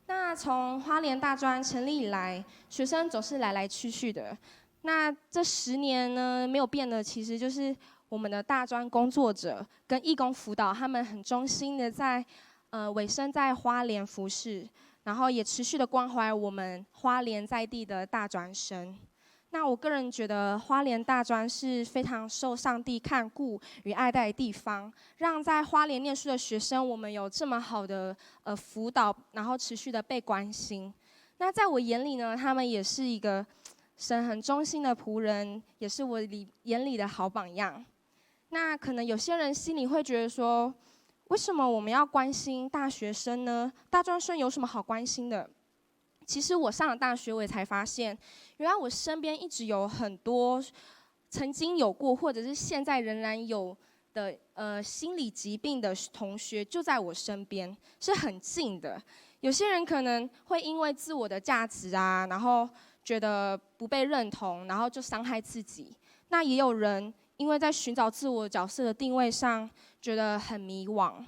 那從花蓮大專成立以來，學生總是來來去去的。那這10年呢，沒有變的，其實就是我們的大專工作者跟義工輔導，他們很忠心的在委身在花蓮服事，然後也持續的關懷我們花蓮在地的大專生。那我個人覺得花蓮大專是非常受上帝看顧與愛戴的地方，讓在花蓮念書的學生，我們有這麼好的輔導，然後持續的被關心。那在我眼裡呢，他們也是一個神很忠心的僕人，也是我眼裡的好榜樣。那可能有些人心裡會覺得說，為什麼我們要關心大學生呢？大專生有什麼好關心的？其實我上了大學，我也才發現，原來我身邊一直有很多曾經有過，或者是現在仍然有的心理疾病的同學就在我身邊，是很近的。有些人可能會因為自我的價值啊，然後觉得不被认同，然后就伤害自己。那也有人因为在寻找自我角色的定位上觉得很迷惘，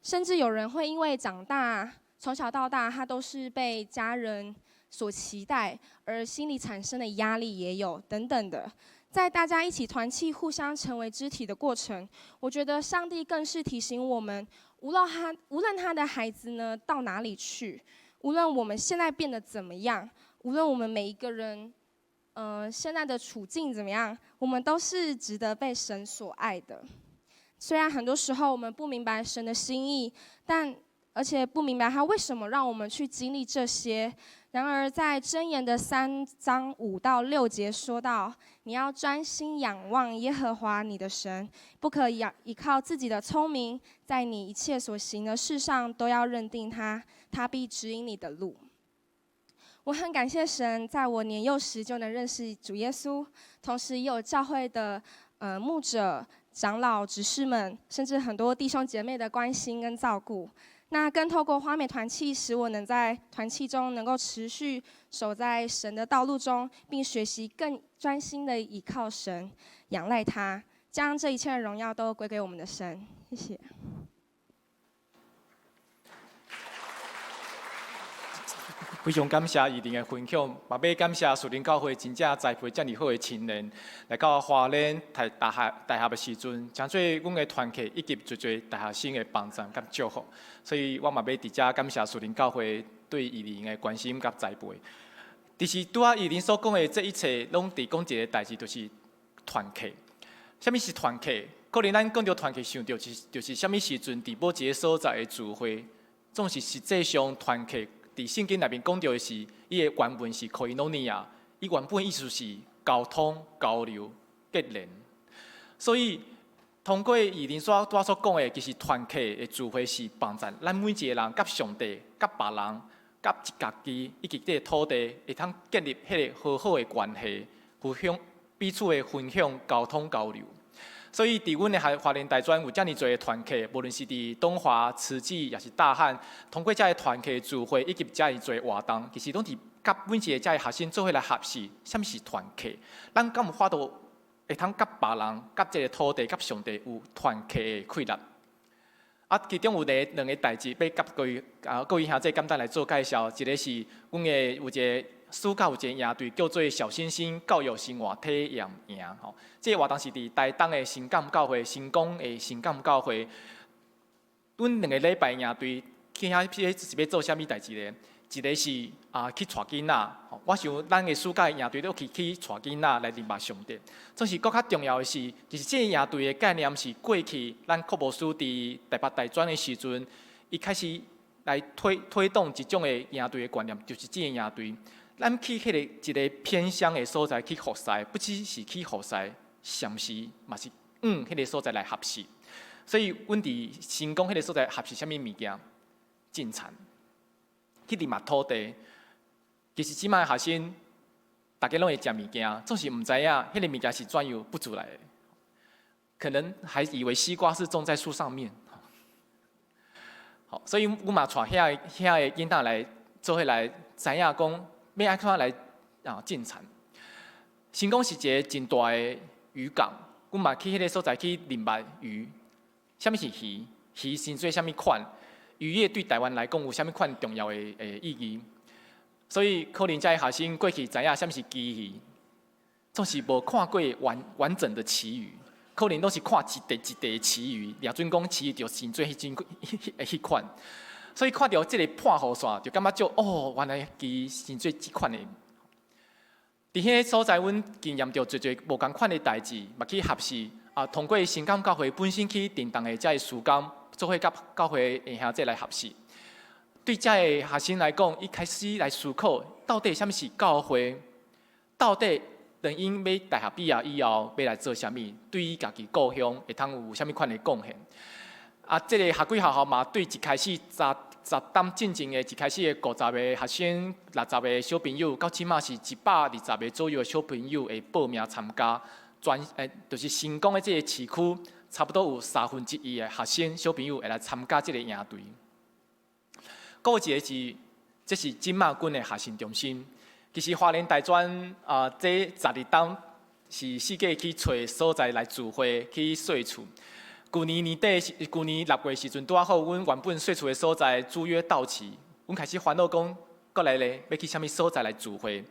甚至有人会因为长大，从小到大他都是被家人所期待，而心里产生的压力也有等等的。在大家一起团契、互相成为肢体的过程，我觉得上帝更是提醒我们，无论他的孩子呢到哪里去，无论我们现在变得怎么样，无论我们每一个人，现在的处境怎么样，我们都是值得被神所爱的。虽然很多时候我们不明白神的心意，但而且不明白他为什么让我们去经历这些。然而，在箴言的3章5到6节说到：“你要专心仰望耶和华你的神，不可倚靠自己的聪明，在你一切所行的事上都要认定他，他必指引你的路。”我很感谢神，在我年幼时就能认识主耶稣，同时也有教会的牧者、长老、执事们，甚至很多弟兄姐妹的关心跟照顾。那更透过花美团契，使我能在团契中能够持续守在神的道路中，并学习更专心的倚靠神、仰赖他，将这一切的荣耀都归给我们的神。谢谢。
非常感谢怡玲的分享，嘛欲感谢树林教会真正栽培遮尔好的青年，来到花莲读大学的时阵，成做阮的团契以及济济大学生的帮助佮祝福。所以我嘛欲伫遮感谢树林教会对怡玲的关心佮栽培。其实拄仔怡玲所讲的这一切，拢伫讲一个代志，就是团契。啥物是团契？可能咱讲著团契，想著就是啥物时阵伫某一个所在的聚会，总是实际上团契。伫圣经内面讲著的是，伊的原文是 koinonia，伊原本意思是沟通、交流、结连。所以，通过怡玲所拄仔所讲的，其实团契的聚会是帮助咱每一个人佮上帝、佮别人、佮家己以及这个土地，会通建立彼个和好的关系，互相彼此的分享、沟通、交流。所以，伫阮的花莲大专有遮尔济的团契，无论是伫东华、慈济，抑是大汉，通过遮个团契聚会以及遮尔济活动，其实拢伫佮每一个遮个学生做伙来学习，啥物是团契。咱敢有法度会通佮别人、佮这个土地、佮上帝有团契的契约？啊，其中有两个代志，欲佮各位兄弟简单来做介绍。一个是阮的有一个暑假有一个营队，叫做小星星教育生活体验营吼。这个活动是伫台东的新港教会、新港的新港教会。阮两个礼拜营队去遐，彼是欲做啥物代志咧？一个是去带囡仔，我想咱的暑假营队都去带囡仔来认捌上帝。总是阁较重要的是，其实这个营队的概念是过去咱柯牧师伫台北大专的时阵，伊开始来推动一种的营队的观念，就是这个营队。咱去彼个一个偏乡的所在去服侍，不只是去服侍，甚至嘛是往彼个所在来学习。所以，阮伫新港彼个所在学习啥物物件？种田，去认捌土地。其实这摆学生，大家拢会食物件，总是毋知影彼个物件是怎样孵出来的。可能还以为西瓜是种在树上面。好，所以阮嘛带遐个囡仔来做伙来知影讲，欲按怎来种田。新港是一个真大的渔港，阮嘛去彼个所在去认捌鱼。啥物是鱼？鱼生做啥物款？渔业对台湾来讲有啥物款重要的意义？所以可能遮个学生过去知影啥物是旗鱼，总是无看过完整的旗鱼，可能拢是看一块一块的旗鱼，掠准讲旗鱼就生做彼款。所以看著这个破雨伞，就感觉就哦，原来旗鱼生做这款的。伫彼个所在，阮经验著济济无仝款的代志，嘛去学习啊。通过新港教会本身去屏东的遮个事工，做伙佮教会的兄弟来学习。对遮个学生来讲，伊开始来思考，到底啥物是教会？到底当𪜶欲大学毕业以后，欲来做啥物？对于家己故乡会通有啥物款的贡献？啊，这个学几学校嘛，对一开始十冬进前的一开始的50个学生、60个小朋友，到这马是120个左右的小朋友会报名参加。全就是新港的这个市区，差不多有1/3的学生小朋友会来参加这个营队。阁有一个是，这是这马阮的学生中心。其實花蓮大專啊，這12冬是四界去揣所在來聚會去稅厝。舊年年底是舊年6月時陣，拄仔好，阮原本稅厝的所在租約到期，阮開始煩惱講，過來咧欲去啥物所在來聚會。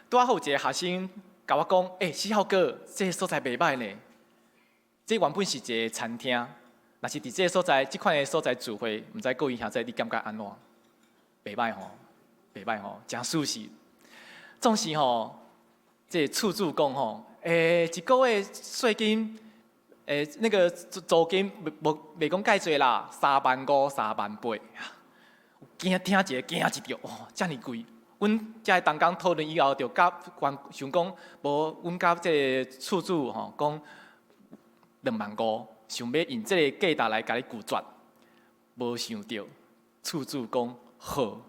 拄仔好有一個學生共我講，欸，四號哥，這个所在袂䆀呢。這原本是一个餐廳，若是佇這个所在，這款的所在聚會，毋知各位兄弟你感覺按怎？袂䆀吼，袂䆀吼，誠舒適。總是吼，這个厝主講吼，欸，一个月稅金，欸，那個租金無袂講蓋濟啦，3萬5、3萬8。驚聽一个驚一著，哦，遮爾貴。阮遮的同工討論以後，就佮想講，無阮佮這个厝主吼講2萬5，想欲用這个價值來共你拒絕，無想著厝主講好。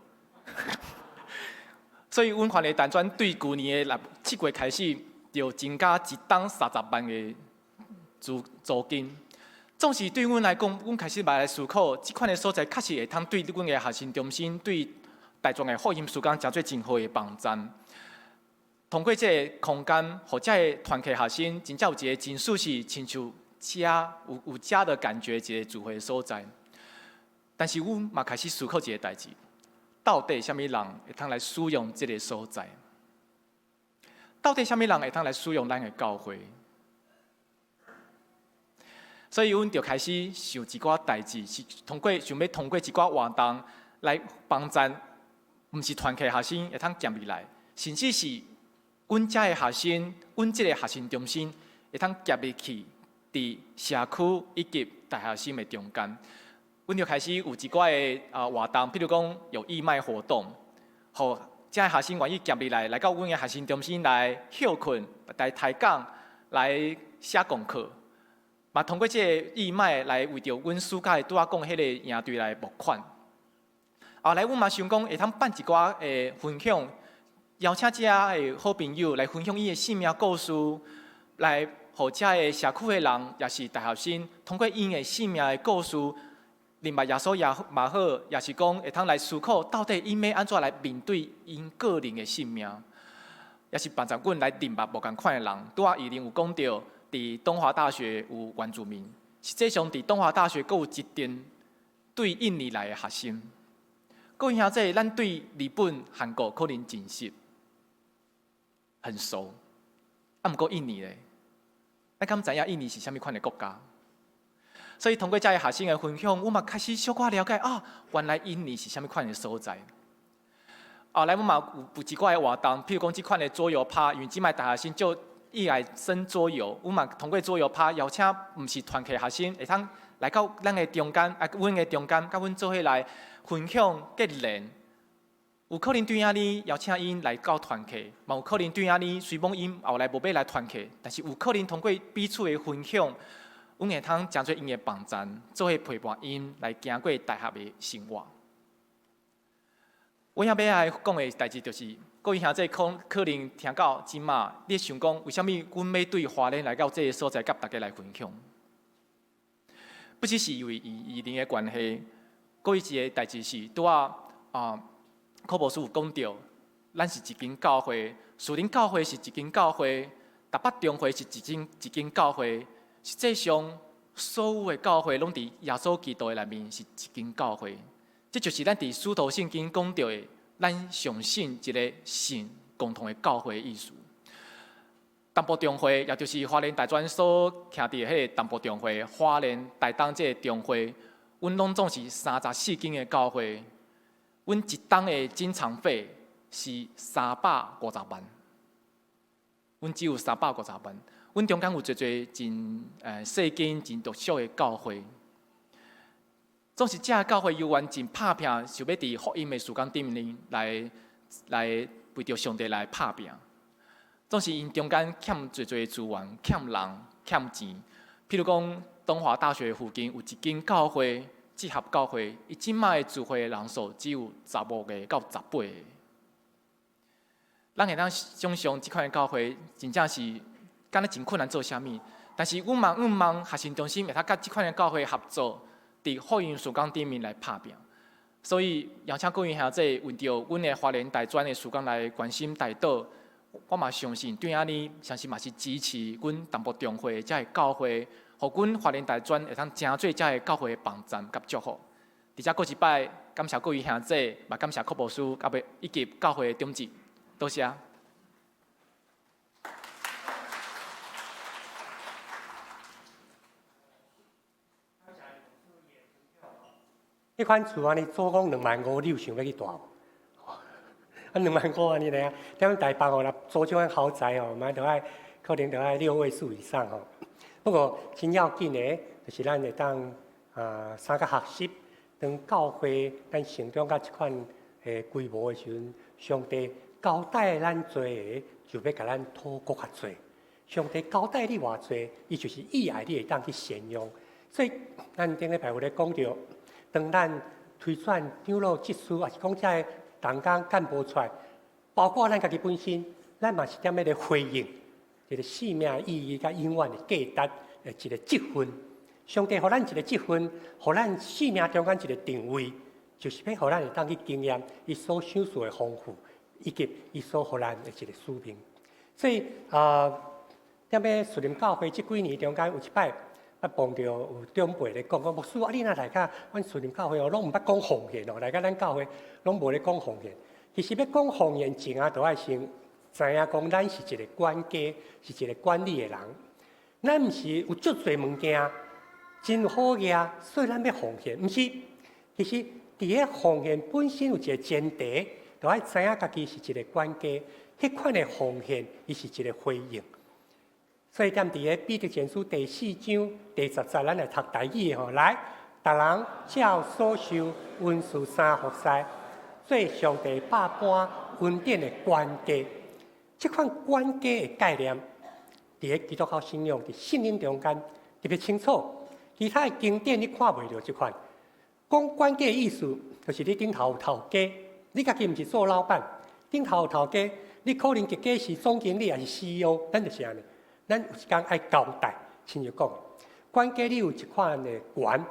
所以，阮花蓮大專對舊年的6、7月開始，就增加一冬30萬的租金。總是對阮來講，阮開始嘛來思考，這款的所在確實會通對阮的學生中心，對大專的福音事工，成做真好的幫贊。通過這个空間，予遮的團契學生真正有一个真舒適，親像家有家的感覺，一个聚會所在。但是，阮嘛開始思考一个代誌：到底啥物人會通來使用這个所在？到底啥物人會通來使用咱的教會？所以，阮就開始想一寡代誌，是通過想欲通過一寡活動來幫贊，毋是團契學生會通夾入來，甚至是阮遮的學生，阮這个學生中心會通夾入去，佇社區以及大學生的中間。阮就開始有一寡的啊活動，譬如講有義賣活動，予遮的學生願意夾入來，來到阮的學生中心來歇睏、來抬講、來寫功課。嘛，通過這个義賣來為著阮暑假拄仔講彼个營隊來募款。後來阮嘛想講會通辦一寡的分享，邀請遮的好朋友來分享伊的生命故事，來予遮的社區的人，抑是大學生，通過𪜶的生命的故事，認捌耶穌也嘛好，抑是講會通來思考，到底𪜶欲按怎來面對𪜶個人的生命，抑是幫助阮來認捌無仝款的人。拄仔伊玲有講著，佇東華大學有原住民，實際上佇東華大學閣有一陣對印尼來的學生。各位兄弟，咱對日本、韓國可能真熟，很熟。啊，毋過印尼咧，咱敢知影印尼是啥物款的國家？所以通過遮个學生的分享，我嘛開始小可了解啊，原來印尼是啥物款的所在。後來我嘛有一寡的活動，譬如講這款的桌遊趴，因為這擺大學生就意愛耍桌遊，阮嘛通過桌遊趴邀請毋是團契學生，會通來到咱的中間，啊，阮的中間，佮阮做伙來分享結連。有可能對按呢邀請𪜶來到團契，嘛有可能對按呢雖罔𪜶後來無欲來團契，但是有可能通過彼此的分享，阮會通成做𪜶的幫贊，做伙陪伴𪜶來行過大學的生活。我遐欲來講的代誌就是，各位兄弟可能聽到這馬，你想講為啥物阮欲對花蓮來到這个所在，佮大家來分享？不只是因為移民的關係，閣一个代誌是拄仔啊，柯博士有講著，咱是一間教會，樹林教會是一間教會，台北中會是一間一間教會，實際上所有的教會攏佇耶穌基督的內面是一間教會。這就是咱佇使徒信經講著的，咱相信一个神共同的教會的意思。東部中會，也就是花蓮大專所徛佇彼个東部中會，花蓮台東這个中會，阮攏總是34間的教會，阮一冬的進場費是350萬，阮只有三百五十萬。阮中間有濟濟真細間、真特色的教會。總是這教會猶原真拍拚，想欲佇福音的事工頂面來為著上帝來拍拚。總是𪜶中間欠濟濟資源、欠人、欠錢。譬如講，東華大學附近有一間教會，集合教會，伊這擺的聚會的人數只有15個到18個。咱會當想象這款的教會真正是敢若真困難做啥物，但是阮嘛向望學生中心會通佮這款的教會合作，佇福音事工頂面來拍拚。所以邀請各位兄弟為著阮的花蓮大專的事工來關心代禱，我嘛相信對按呢，相信嘛是支持阮淡薄中會遮个教會，予阮花蓮大專會當成做遮个教會的幫贊佮祝福。佇遮閣一擺，感謝各位兄弟，嘛感謝柯牧師，佮以及教會的長執，多謝。
彼款厝按呢租講2萬5，你有想欲去蹛無？啊，2萬5按呢爾，踮台北哦，若租這款豪宅哦，嘛著愛可能著愛六位數以上吼。不過真要緊的，就是咱會當啊三個學習，當教會咱成長到這款的規模的時陣，上帝交代咱做的，就欲共咱討閣較濟。上帝交代你偌濟，伊就是意愛你會當去善用。所以咱頂禮拜有咧講著。當咱推選長老執事，抑是講這个同工幹部出來，包括咱家己本身，咱嘛是踮咧咧回應一個生命意義佮永遠的價值的一個職分。上帝予咱一個職分，予咱生命中間一個定位，就是欲予咱會當去經驗伊所賞賜的豐富，以及伊所予咱的一個使命。所以啊，踮咧樹林教會這幾年中間有一擺。啊，碰著有長輩咧講講，牧師啊，你若來甲阮樹林教會哦，攏毋捌講方言哦，來甲咱教會攏無咧講方言。其實欲講方言前啊，著愛先知影講，咱是一個管家，是一個管理的人。咱毋是有足濟物件真好額，所以咱欲奉獻，毋是。其實佇咧奉獻本身有一個前提，著愛知影家己是一個管家，彼款的奉獻，伊是一個回應。所以，踮佇个彼得前書第四章第十節，咱來讀台語的吼。來，逐人照所受恩賜三服侍，做上帝百般恩典的管家。這款管家的概念，佇个基督教信仰佇聖經中間特別清楚。其他的經典你看袂著這款。講管家的意思，就是你頂頭有頭家，你家己毋是做老闆，頂頭有頭家，你可能一家是總經理，抑是 CEO，咱就是按呢。咱有一工愛交代，親像講，管家你有一款的權，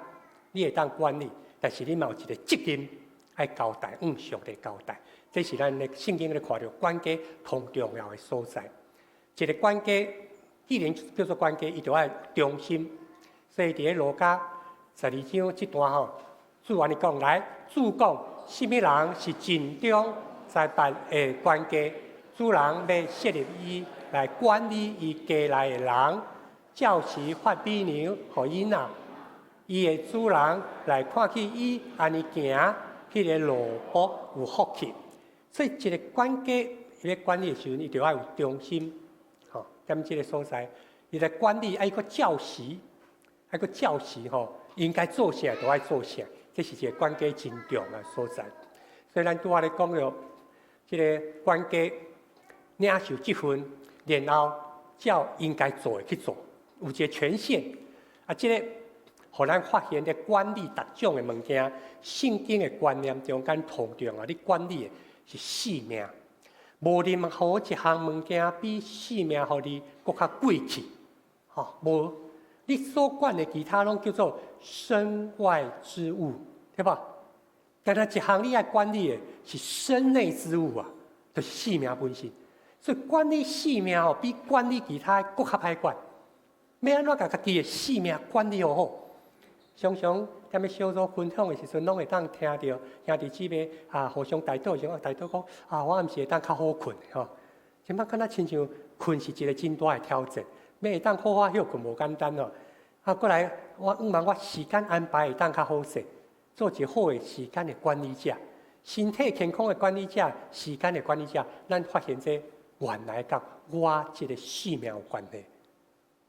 你會當管理，但是你嘛有一個責任愛交代，向上帝交代。這是咱的聖經咧看著管家同重要的所在。一個管家既然叫做管家，伊就愛忠心。所以佇咧路加12章這段吼，主按呢講來，主講，啥物人是盡忠栽辦的管家，主人欲設立伊。來管理伊家內的人，照時發米糧予𪜶。伊的主人來看見伊按呢行，彼个奴僕有福氣。所以一個管家伊咧管理的時陣，伊就愛有忠心，吼。踮這个所在，伊來管理愛閣照時，愛閣照時吼，應該做啥就愛做啥，這是一個管家真重要的所在。所以咱拄仔咧講著，這个管家領受這份。然後照應該做的去做，有一個權限。啊，這個予咱發現咧管理逐種的物件，聖經的觀念中間同重要，你管理的是性命，無任何一項物件比性命予你閣較貴氣。吼，無，你所管的其他攏叫做身外之物，對無？但是一項你愛管理的是身內之物啊，就是性命本身。所以管理性命吼，比管理其他閣較歹管。欲按怎共家己的性命管理好好？常常踮咧小組分享的時陣，攏會當聽著兄弟姊妹啊互相代禱的時陣，代禱講啊，我暗時會當較好睏吼。這擺敢若親像睏是一個真大的挑戰，欲會當好好歇睏無簡單吼。啊，過來我向望我時間安排會當較好勢，做一個好的時間的管理者，身體健康的管理者，時間的管理者，咱發現這。原來佮我這个性命有關係，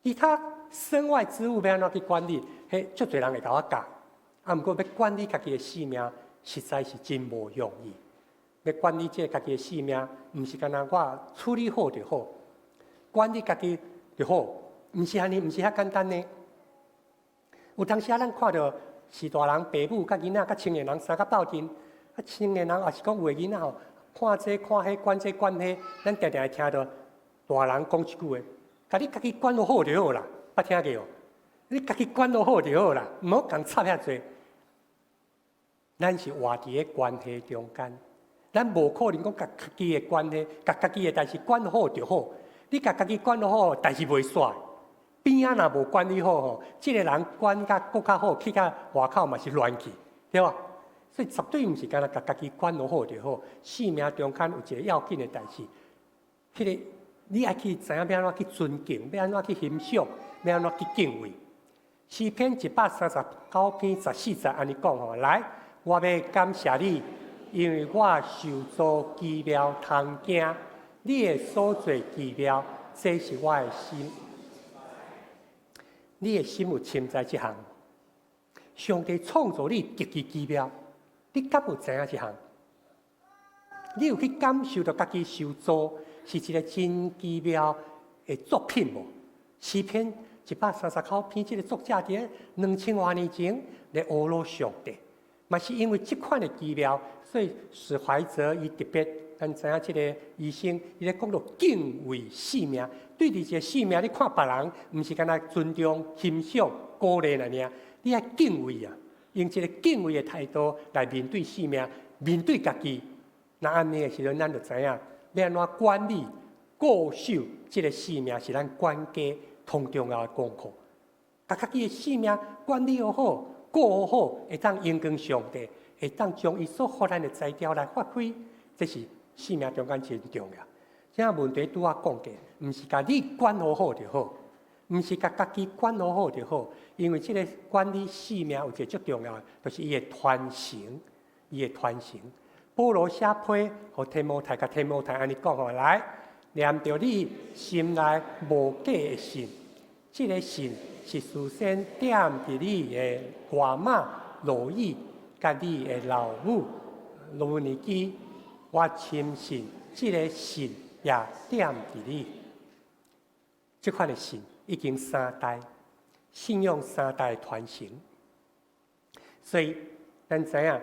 其他身外之物欲按怎去管理，彼足濟人會共我教。啊，毋過欲管理家己的性命，實在是真無容易。欲管理這个家己的性命，毋是干焦我處理好就好，管理家己就好，毋是按呢，毋是遐簡單呢。有當時啊，咱看著是大人、爸母佮囡仔、佮青年人三个鬥陣，啊，青年人抑是講有的囡仔吼。看這看彼，管這管彼，咱定定會聽著大人講一句話：，共你家己管好好就好啦，捌聽過無？你家己管好好就好啦，毋好共插遐濟。咱是活佇个關係中間，咱無可能講共家己的關係，共家己的代誌管好就好。你共家己管好，代誌袂煞。邊仔若無管理好吼，這个人管甲閣較好，去到外口嘛是亂去，對無？所以絕對毋是干焦共家己管好就好。生命中間有一个要緊的代誌，彼个你愛去知影欲按怎去尊敬，欲按怎去欣賞，欲按怎去敬畏。詩篇139篇14節按呢講吼，來，我欲感謝你，因為我受造奇妙通驚，你的所做奇妙，這是我的心。你的心有深知這項？上帝創造你極其奇妙，你敢有知影這項？你有去感受著家己受造是一个真奇妙的作品無？詩篇139篇，這个作者佇2000外年前咧呵咾上帝，嘛是因為這款的奇妙，所以史懷哲伊特別，咱知影這个醫生，伊咧講著敬畏生命。對佇一个生命，你看別人，毋是干焦尊重、欣賞、鼓勵爾爾，你愛敬畏啊！用一个敬畏的態度來面對生命，面對家己。若按呢的時陣，咱就知影欲按怎管理、顧守這个生命，是咱管家通重要的功課。共家己的生命管理好好，顧好好，會當榮光上帝，會當將伊所予咱的才調來發揮，這是生命中間真重要。這個問題拄仔講過，毋是共你管好好就好，毋是共家己管好好就好，因為這个管理生命有一个足重要的，就是伊的傳承，伊的傳承。保羅寫批予提摩太，共提摩太按呢講吼，來念著你心內無假的信，這个信是事先踮佇你的外媽羅以，佮你的老母友尼基，我深信這个信也踮佇你。這款的信已經三代，信仰三代傳承，所以咱知影，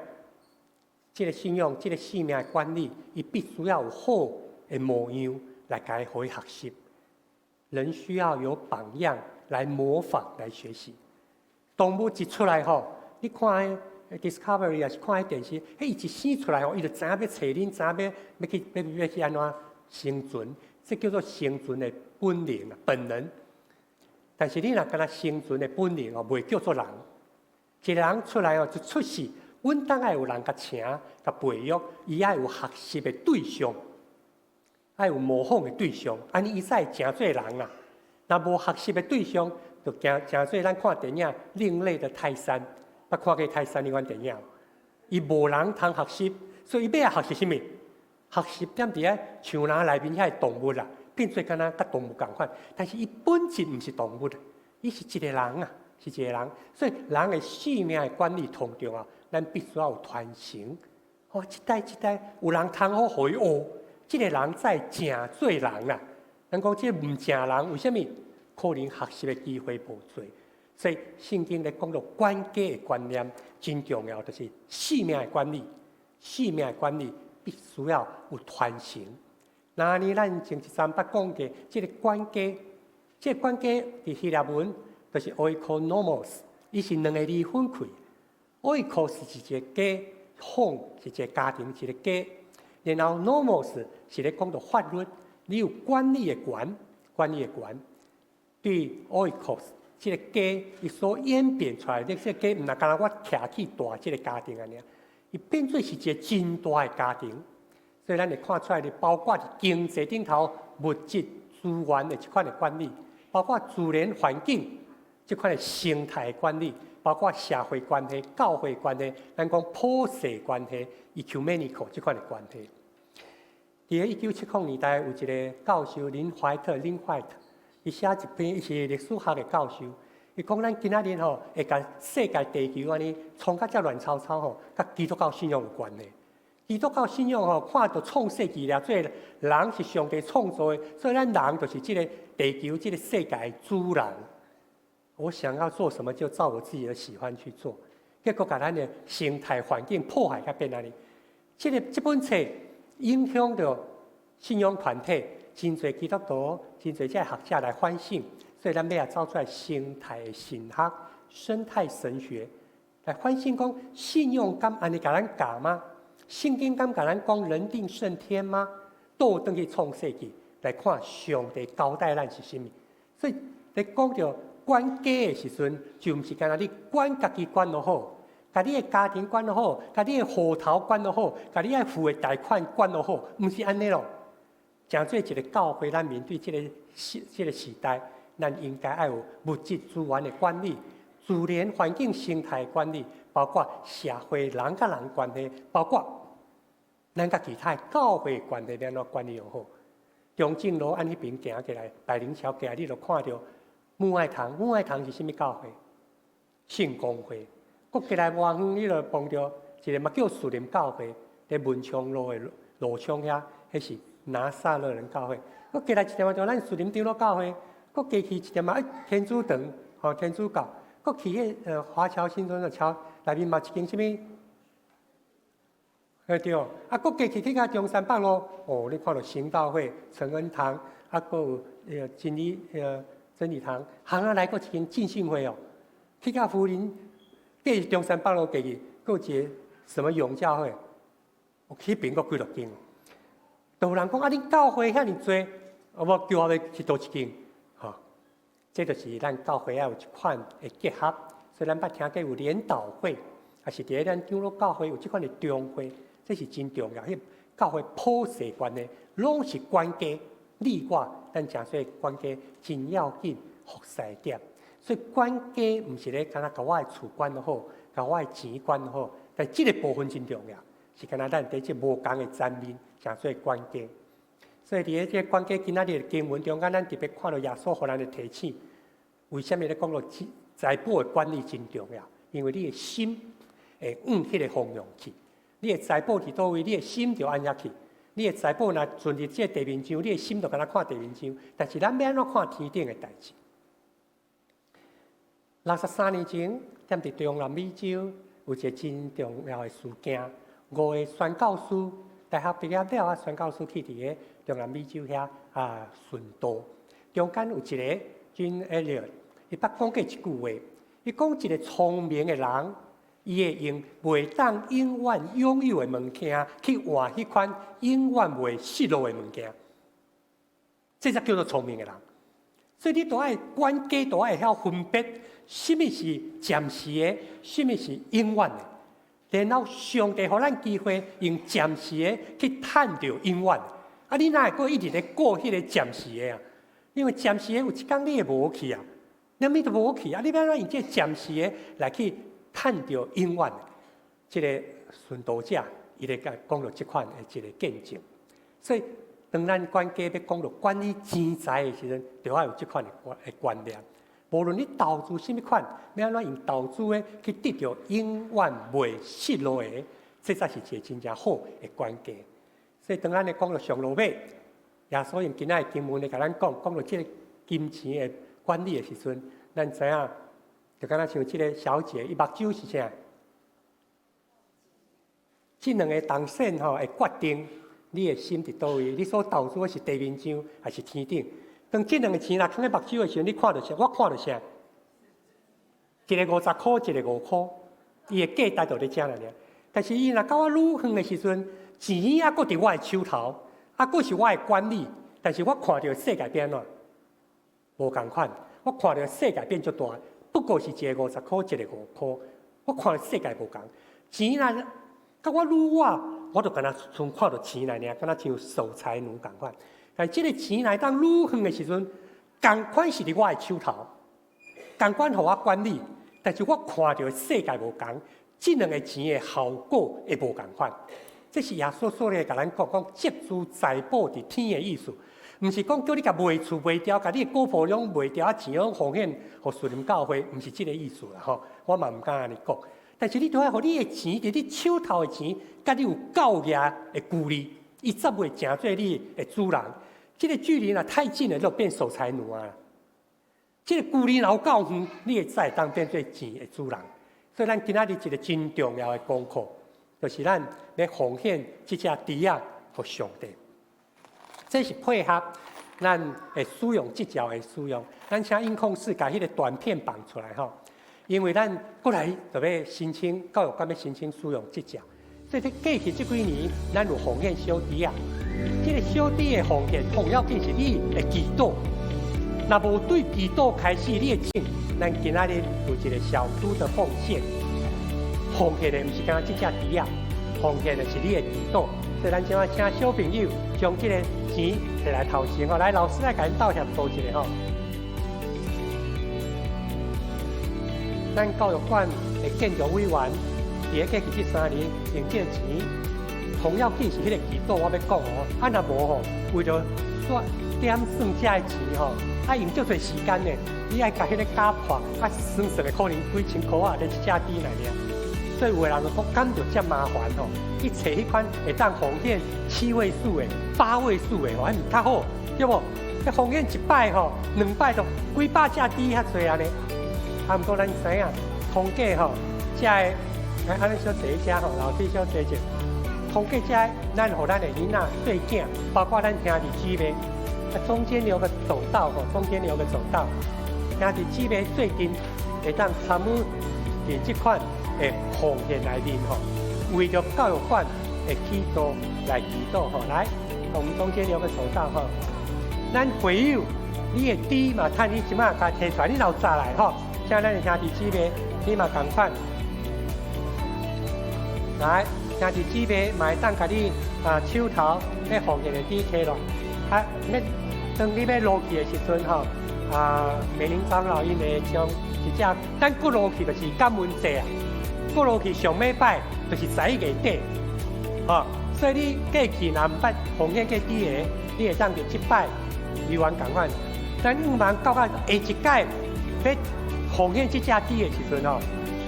這个信仰、這个生命的管理，伊必須要有好的模樣來共伊予伊學習。人需要有榜樣來模仿、來學習。動物一出來吼，你看 Discovery 抑是看彼電視，彼伊一生出來吼，伊就知影欲揣恁，知影欲去欲欲去按怎生存，這叫做生存的本能啊，本能。但是你若干焦生存的本能哦，袂叫做人。一个人出來哦，一出世，穩當愛有人共請、共培育，伊愛有學習的對象，愛有模仿的對象，按呢伊才會成做人啊。若無學習的對象，就成成做咱看電影《另類的泰山》，捌看過泰山彼款電影？伊無人通學習，所以伊欲愛學習啥物？學習踮佇咧樹林內面遐个動物啊，變做敢若佮動物仝款，但是伊本質毋是動物，伊是一个人啊，是一个人。所以人的生命的管理通重要，咱必須要有傳承。哦，一代一代有人通好予伊學，這个人才會成做人啊。咱講這毋成人，為啥物？可能學習的機會無濟。所以聖經咧講著管家的觀念真重要，就是生命的管理，生命的管理必須要有傳承。那呢，咱前一陣捌講過，這个管家，這个管家佇希臘文就是 oikonomos，伊是兩个字分開。oikos 是一個家，home 是一個家庭，一個家。然後 nomos 是咧講著法律，你有管理的權，管理的權。對 oikos 這个家，伊所演變出來，這個家毋若干焦我徛起蹛這个家庭按呢，伊變做是一個真大的家庭。所以咱會看出來，包括佇經濟頂頭物質資源的這款的管理，包括自然環境這款的生態的管理，包括社會關係、教會關係，咱講普世關係、ecumenical 這款的關係。佇1970年代，有一个教授林懷特（Lynn White），伊寫一篇，伊是歷史學的教授。伊講咱今仔日吼會共世界地球按呢創甲遮亂糟糟吼，佮基督教信仰有關係。基督教信仰吼，看著創世紀了，做人是上帝創造的，所以咱人就是這个地球、這个世界的主人。我想要做什麼，就照我自己的喜歡去做，結果共咱的生態環境破壞甲變按呢。這个這本冊影響著信仰團體，真濟基督徒、真濟這學者來反省，所以咱欲來走出來生態的神學、生態神學。來反省講，信用敢按呢共咱教嗎？聖經敢共咱講人定勝天嗎？倒轉去創世記來看上帝交代咱是啥物。所以咧講著管家的時陣，就毋是干焦你管家己管予好，共你的家庭管予好，共你的戶頭管予好，共你愛付的貸款管予好，毋是按呢囉。成做一個教會，咱面對這個時代，咱應該愛有物質資源的管理，自然環境生態管理，包括社會人佮人關係，包括咱佮其他教會關係，欲按怎管理予好。中正路按彼邊行過來，百靈橋過來，你就看著母愛堂。母愛堂是啥物教會？聖公會。閣過來無遠，你就碰著一個嘛叫樹林教會，佇文昌路的路窗遐，彼是拿撒勒人教會。閣過來一點仔就咱樹林長老教會，閣過去一點仔，天主堂，吼，天主教。閣去彼華僑新村的橋內面嘛一間啥物？對，啊，閣過去去到中山北路，哦，你看著行道會、承恩堂，啊，閣有真理堂，行仔來閣一間浸信會哦。去到福林，過中山北路過去，閣有一個什麼永教會，彼邊閣幾落間。就有人講啊，恁教會遐爾濟，我叫我欲去佗一間，吼，這就是咱教會愛有一款的結合。所以咱捌聽過有聯禱會，抑是佇咧咱長老教會有這款的中會。這是真重要，彼教會普世關係攏是管家，你我咱誠做管家真要緊，服侍點。所以管家毋是咧，干焦共我的厝管好，共我的錢管好，但這個部分真重要，是干焦咱佇這無仝的層面，誠做管家。所以佇咧這個管家今仔日的經文中間，咱特別看著耶穌予咱的提醒，為啥物咧講到財寶的管理真重要？因為你的心會往彼個方向去。你的財寶佇佗位，你的心就按遐去。你的財寶若存佇這個地面上，你的心就干焦看地面上。但是咱欲按怎看天頂的代誌？63年前，踮佇中南美洲有一個真重要的事件，五個宣教師大學畢業了啊，宣教師去佇個中南美洲遐啊殉道。中間有一個 Jim Elliot，伊捌講過一句話，伊講一個聰明的人，伊會用袂當永遠擁有的物件去換彼款永遠袂失落的物件，這才叫做聰明的人。所以你都愛管家，都愛會曉分別，啥物是暫時的，啥物是永遠的。然後上帝予咱機會，用暫時的去趁著永遠的。啊，你哪會閣一直咧顧彼個暫時的啊？因為暫時的有一工你會無去啊，啥物都無去啊！你欲按怎用這個暫時的來去趁著永遠的？這個殉道者，伊咧共講著這款的一個見證。所以，當咱管家欲講著管理錢財的時陣，就愛有這款的觀念。無論你投資啥物款，欲按怎用投資的去得著永遠袂失落的，這才是一個真正好的管家。所以，當咱咧講著上落尾，耶穌用今仔的經文來共咱講，講著這個金錢的管理的時陣，咱知影，就敢若像這個小姐，伊目睭是啥？這兩个銅線吼，會決定你的心佇佗位，你所投資的是地面上，還是天頂？當這兩个錢若囥佇目睭的時陣，你看著啥？我看著啥？一个50箍，一个5箍，伊的價值就佇遮爾。但是伊若佮我愈遠的時陣，錢猶閣佇我的手頭，猶閣是我的管理，但是我看著世界變按怎？無仝款，我看著世界變足大，不過是一个50箍，一个5箍，我看著世界無仝。錢若佮我愈倚，我就敢若像看著錢來爾，敢若像守財奴仝款。但這个錢來當愈遠的時陣，仝款是佇我的手頭，仝款予我管理，但是我看著世界無仝，這兩个錢的效果會無仝款。這是耶穌所咧共咱講，講積聚財寶佇天的意思，毋是講叫你共賣厝賣掉，共你的股票攏賣掉，啊錢攏奉獻予樹林教會，毋是這个意思啦吼。我嘛毋敢按呢講。但是你著愛予你的錢佇你手頭的錢，佮你有夠額的距離，伊才袂成做你的主人。這个距離若太近了，就變守財奴啊。這个距離若有夠遠，你會才會當變做錢的主人。所以咱今仔日一个真重要的功課，就是咱欲奉獻這隻豬仔予上帝。這是配合咱會使用這招的使用。咱請音控室共彼个短片放出來吼。因為咱過來就欲申請教育館欲申請使用這隻，所以佇過去這幾年，咱有奉獻小豬仔。這個小豬的奉獻，重要緊是你的祈禱。若無對祈禱開始，你的錢，咱今仔日有一個小豬的奉獻，奉獻的毋是干焦這隻豬仔，奉獻的是你的祈禱。所以咱這擺請小朋友將這個錢提來頭前吼，來老師來共𪜶鬥協助一下吼。咱教育館的建築委員，佇咧過去這3年用這個錢，同樣緊是彼個祈禱，我欲講哦，啊若無吼，為著算點算這个錢吼，啊用足濟時間呢，你愛共彼個絞破，啊算算的可能幾千箍仔，佇一隻豬內爾。所以有的人就講，敢著遮麻煩吼，去揣彼款會當奉獻7位數的、8位數的吼，還毋較好，對無？彼奉獻一擺吼，兩擺就幾百隻豬遐濟按呢。啊，毋過咱知影統計吼，遮个來按呢小坐一遮吼，樓梯小坐者，統計遮个，咱予咱的囡仔細囝，包括咱兄弟姊妹，啊中間有個走道吼，中間有個走道，兄弟姊妹最近會當參與佇這款的奉獻內面吼，為著教育館的起做來祈禱吼，來，我們中間有個走道吼，咱會友，你的豬嘛，趁你這擺共提出來，你若有紮來吼。請咱的兄弟姊妹，你嘛仝款，來兄弟姊妹嘛會當共你啊手頭欲奉獻的豬提落，啊，欲當你欲落去的時陣吼，啊，美玲長老𪜶會將一隻，咱過落去就是感恩節啊，過落去上尾擺就是11月底，吼，所以你過去若毋捌奉獻過豬的，你會當佇這擺猶原仝款，咱向望到到下一屆欲奉獻這隻豬的時陣吼，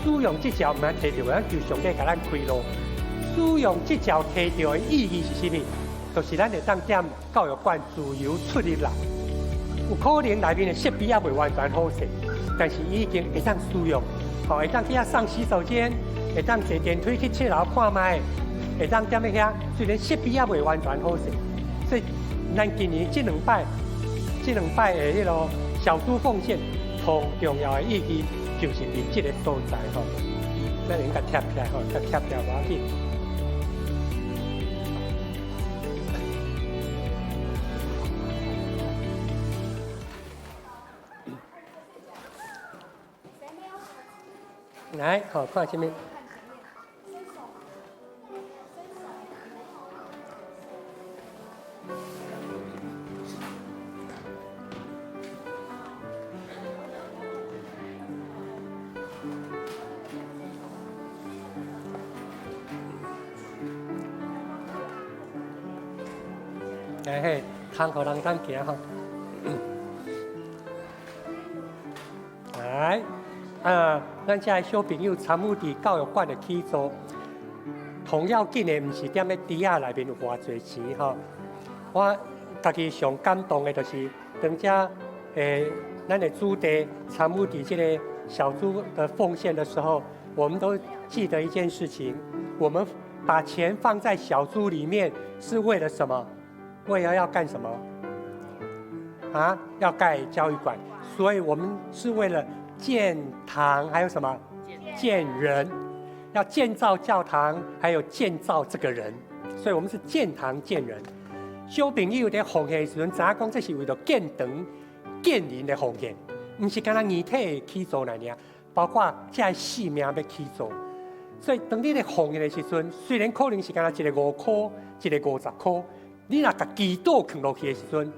使用這隻毋通提著，咱求上帝共咱開路。使用這隻提著的意義是啥物？就是咱會當踮教育館自由出入啦。有可能內面的設備猶未完全好勢，但是伊已經會當使用，吼會當去遐上洗手間，會當坐電梯去7樓看覓，會當踮咧遐。雖然設備猶未完全好勢，所以咱今年這兩擺，這兩擺的彼个小豬奉獻。上重要的意義就是佇這個所在吼，咱用共貼起來吼，共貼起來無要緊。來，好，看啥物？來嘿，通予人通行吼。來，啊，咱遮的小朋友參與佇教育館的起做，同要緊的毋是踮咧豬仔內面有偌濟錢吼。我家己上感動的就是當遮咱的主題參與佇這個小豬的奉獻的時候，我們都記得一件事情：我們把錢放在小豬裡面是為了什麼？為了要幹什麼？啊，要蓋教育館，所以我們是為了建堂，還有什麼？建人，要建造教堂，還有建造這個人，所以我們是建堂建人。小朋友佇奉獻的時陣，知影講這是為著建堂建人的奉獻，毋是干焦硬體的起做爾爾，包括這个性命欲起做。所以當你咧奉獻的時陣，雖然可能是干焦一个5箍，一个50箍，你若共祈禱囥落去的時陣，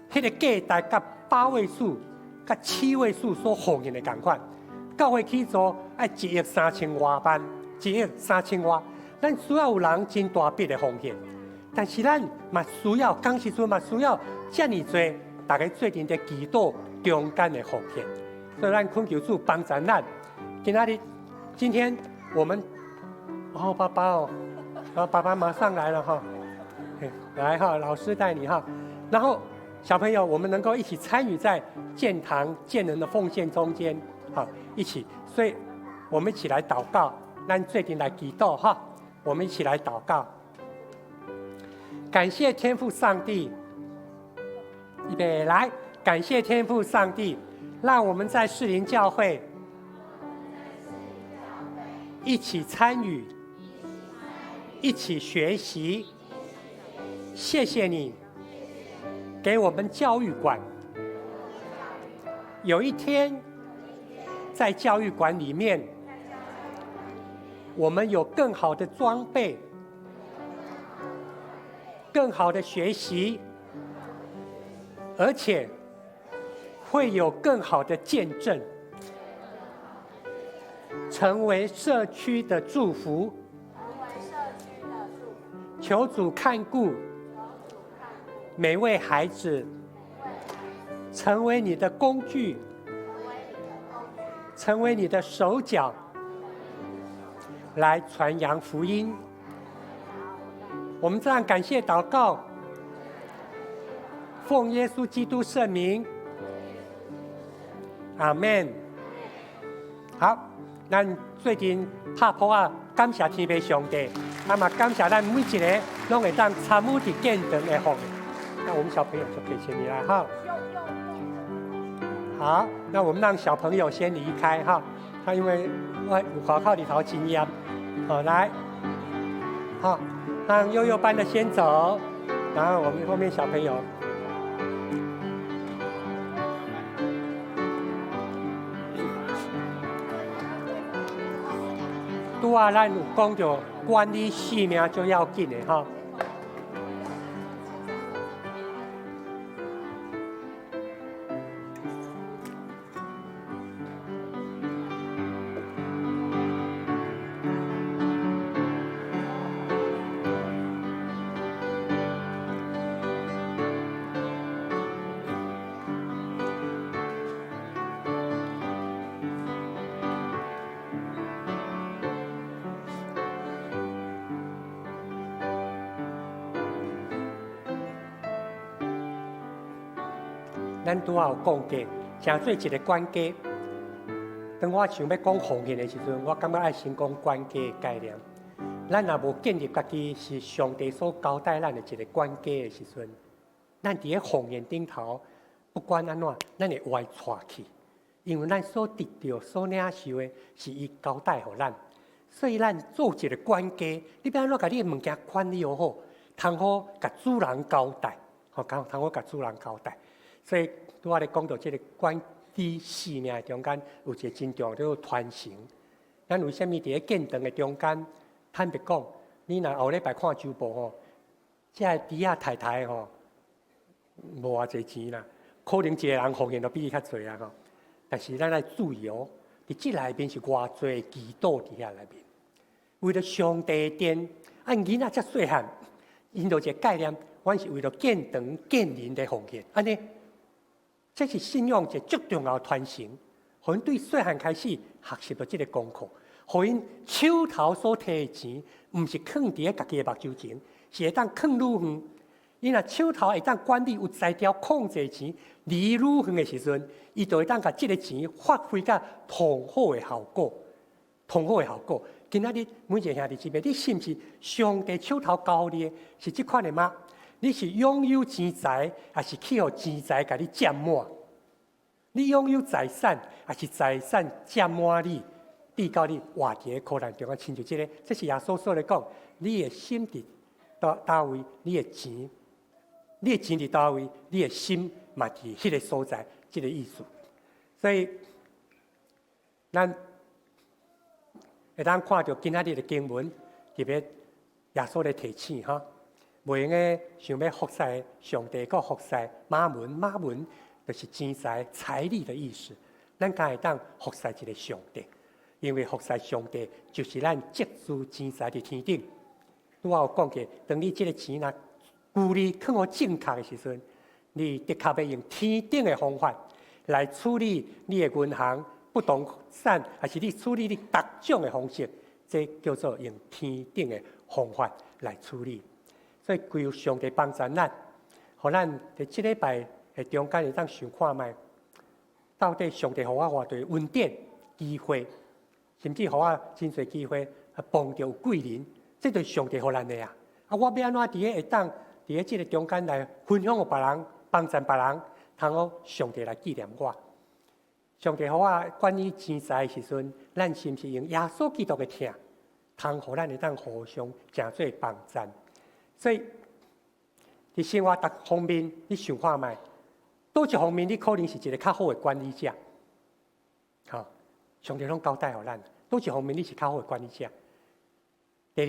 彼个價值佮8位數、佮7位數所奉獻的仝款。教會起做愛1億3千外萬，1億3千外，咱需要有人真大筆的奉獻，但是咱嘛需要，仝時陣嘛需要遮爾濟，大家做陣佇祈禱中間的奉獻。所以咱懇求主幫助咱。今仔日，今天我們，哦，爸爸哦，爸爸馬上來了哈，來哈，老師帶你哈，然後小朋友，我們能夠一起參與在建堂建人的奉獻中間，哈，一起，所以我們一起來禱告，咱做陣來祈禱哈，我們一起來禱告，感謝天父上帝，預備來，感謝天父上帝，讓我們在士林教會一起參與，一起學習。謝謝你給我們教育館。有一天，在教育館裡面，我們有更好的裝備，更好的學習，而且會有更好的見證，成為社區的祝福。求主看顧每位孩子，成為你的工具，成為你的手腳，來傳揚福音。我們這樣感謝禱告，奉耶穌基督聖名，阿門。好，咱最近拍噗仔，感謝天父上帝，啊嘛感謝咱每一个攏會當參與佇建堂的奉獻。那我們小朋友就可以先離來哈。好，那我們讓小朋友先離開哈。他因為外外口裡頭真炎，好來，好，讓幼幼班的先走，然後我們後面小朋友。拄仔咱有講著管理性命最要緊的哈。咱拄仔有講過，成做一個管家。當我想欲講奉獻的時陣，我感覺愛先講管家的概念。咱若無建立家己是上帝所交代咱的一個管家的時陣，咱佇咧奉獻頂頭，不管按怎，咱會歪掣去，因為咱所得著、所領受的是伊交代予咱，所以咱做一個管家，你欲按怎共你的物件管理好，通好共主人交代，吼，通好共主人交代。所以拄仔咧講著這个管理性命的中間，有一個真重要叫做傳承。咱為啥物佇咧建堂的中間？坦白講，你若後禮拜看週報吼，這个豬仔太太吼，無偌濟錢啦，可能一個人奉獻都比伊較濟啊吼。但是咱愛注意哦，佇這內面是偌濟祈禱佇遐內面。為著上帝的殿，按囡仔遮細漢，𪜶就一个概念，阮是為著建堂建人的奉獻，按呢。這是信仰一个足重要的傳承，予𪜶對細漢開始學習著這个功課，予𪜶手頭所提的錢，毋是囥佇咧家己的目睭前，是會當囥愈遠。伊若手頭會當管理有才調控制錢離愈遠的時陣，伊就會當共這个錢發揮甲同好的效果，同好的效果。今仔日每一个兄弟姊妹，你是毋是上帝手頭交予你的是這款的嗎？你是擁有錢財，抑是去予錢財共你佔滿？你擁有財產，抑是財產佔滿你，直到你活佇咧苦難中啊！親像這个，這是耶穌所咧講，你的心佇佗位，你的錢，你的錢佇佗位，你的心嘛佇彼个所在，這个意思。所以，咱會當看著今仔日的經文，特別耶穌咧提醒哈。袂用得想欲服侍上帝，閣服侍瑪門，瑪門就是錢財、財力的意思。咱敢會當服侍一个上帝，因為服侍上帝就是咱積聚錢財佇天頂。拄仔有講過，當你這个錢若顧慮囥予正確的時陣，你的確欲用天頂的方法來處理你的銀行不動產，抑是你處理你逐種的方式，這叫做用天頂的方法來處理。所以，求上帝幫助咱，予咱佇這禮拜的中間會當想看覓，到底上帝予我偌濟恩典、機會，甚至予我真濟機會啊，幫著貴人，這就是上帝予咱的啊！啊，我欲按怎佇咧會當佇咧這个中間來分享予別人，幫助別人，通好上帝來紀念我。上帝予我管理錢財的時陣，咱是毋是用耶穌基督的疼，通予咱會當互相誠做幫贊？所以，佇生活逐方面，你想看覓？佗一方面，你可能是一个較好的管理者。吼，上帝攏交代予咱，佗一方面你是較好的管理者。第二，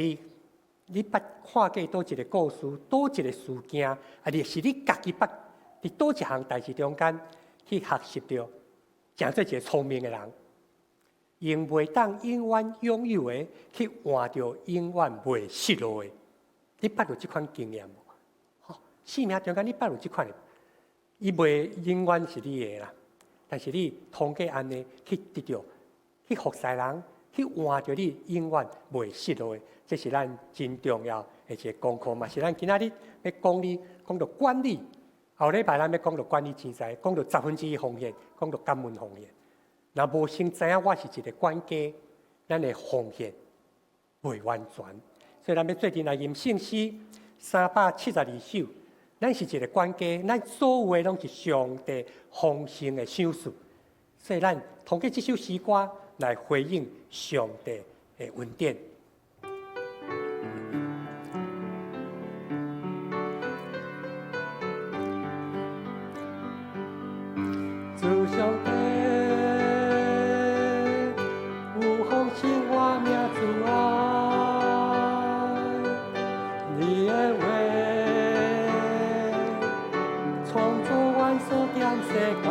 你捌看過佗一个故事，佗一个事件，啊，抑是你家己捌佇佗一項代誌中間去學習著，成做一个聰明的人，用袂當永遠擁有的去換著永遠袂失落的。你捌有這款經驗無？吼，生命中間你捌有這款的，伊袂永遠是你的啦。但是你通過按呢去得著，去服侍人，去換著你永遠袂失落的，這是咱真重要的一个功課嘛。是咱今仔日欲講你講著管理，後禮拜咱欲講著管理錢財，講著十分之一奉獻，講著感恩奉獻。若無先知影我是一个管家，咱的奉獻袂完全。所以咱欲做陣來吟聖詩372首，咱是一个管家，咱所有的攏是上帝豐盛的賞賜。所以咱通過這首詩歌來回應上帝的恩典。主上帝有豐盛活命慈愛，你的話創造萬所點世界，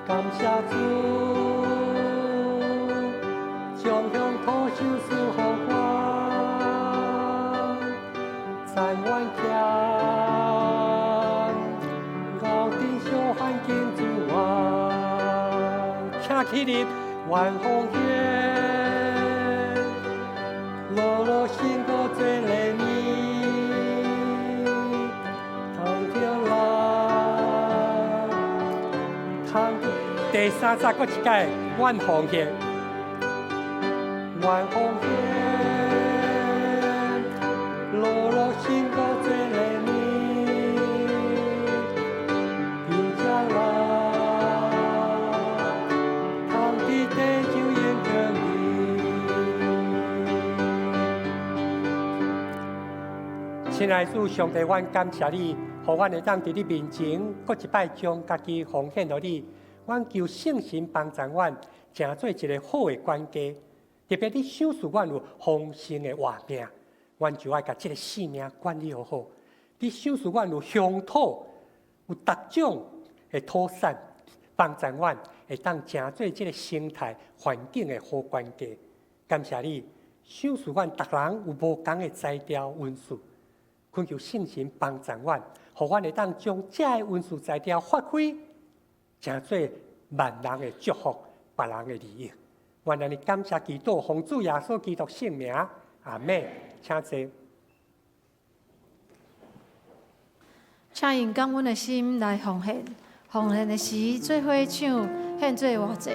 感謝主，將鄉土賞賜予我，讚阮徛高頂小環境之外，請起立，願奉獻，樂樂新歌做禮物，通聽來，通第三節閣一擺，願奉獻，願奉獻，樂樂新歌做禮物，求將來，通佇地球永光裡。親愛主上帝，阮感謝你，予阮會當佇你面前，閣一擺將家己奉獻予你。阮求聖神幫助阮，成做一个好的管家。特別你賞賜阮有豐盛的活命，阮就愛共這个性命管理好好。你賞賜阮有鄉土，有逐種的土產，幫助阮會當成做這个生態環境的好管家。感謝你賞賜阮逐人有無仝的才調恩賜，懇求聖神幫助阮，予阮會當將這个恩賜才調發揮，成做萬人的祝福，別人的利益。願咱感謝基督，奉主耶穌基督聖名，阿們。請坐。
請用感恩的心來奉獻，奉獻的時，做伙唱獻做活祭。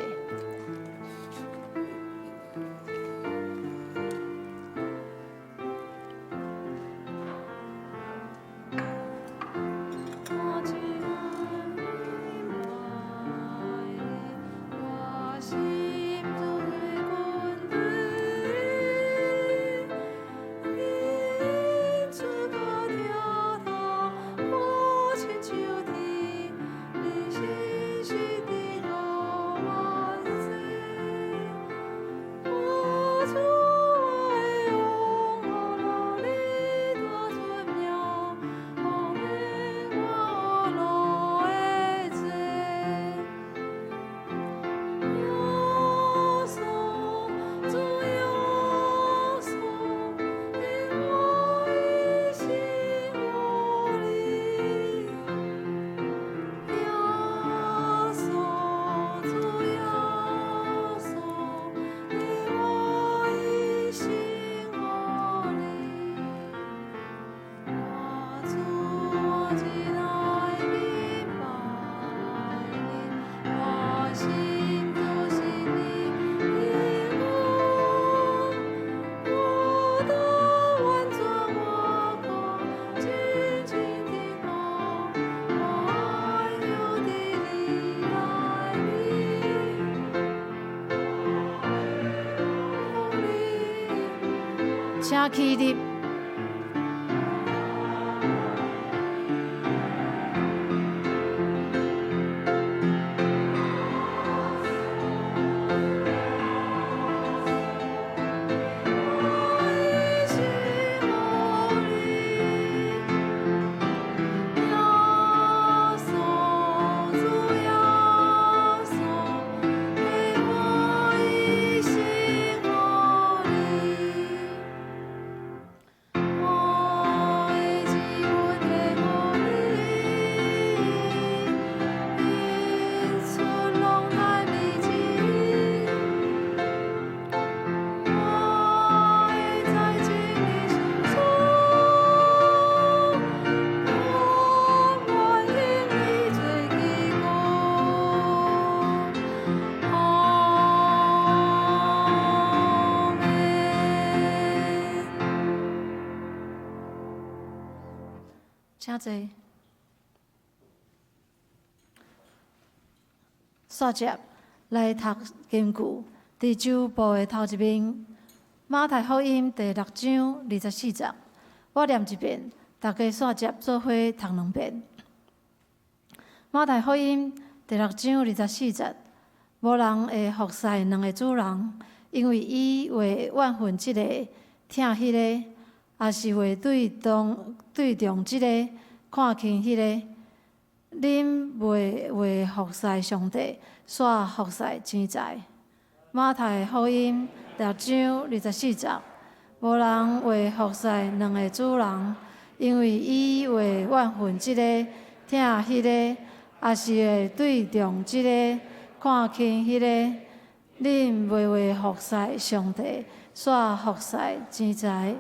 請起立。請坐。煞接來讀經句，佇周報的頭一面，馬太福音第六章二十四節。我念一遍，大家煞接做伙讀兩遍。馬太福音第六章二十四節，無人會服侍兩个主人，因為伊會怨恨這個，疼彼个，抑是會對重這个，看輕彼个。恁袂會服侍上帝，煞服侍錢財。馬太福音六章二十四節，無人會服侍兩个主人，因為伊會怨恨這個，疼彼個，抑是會對重這个，看輕彼個。恁袂會服侍上帝，煞服侍錢財。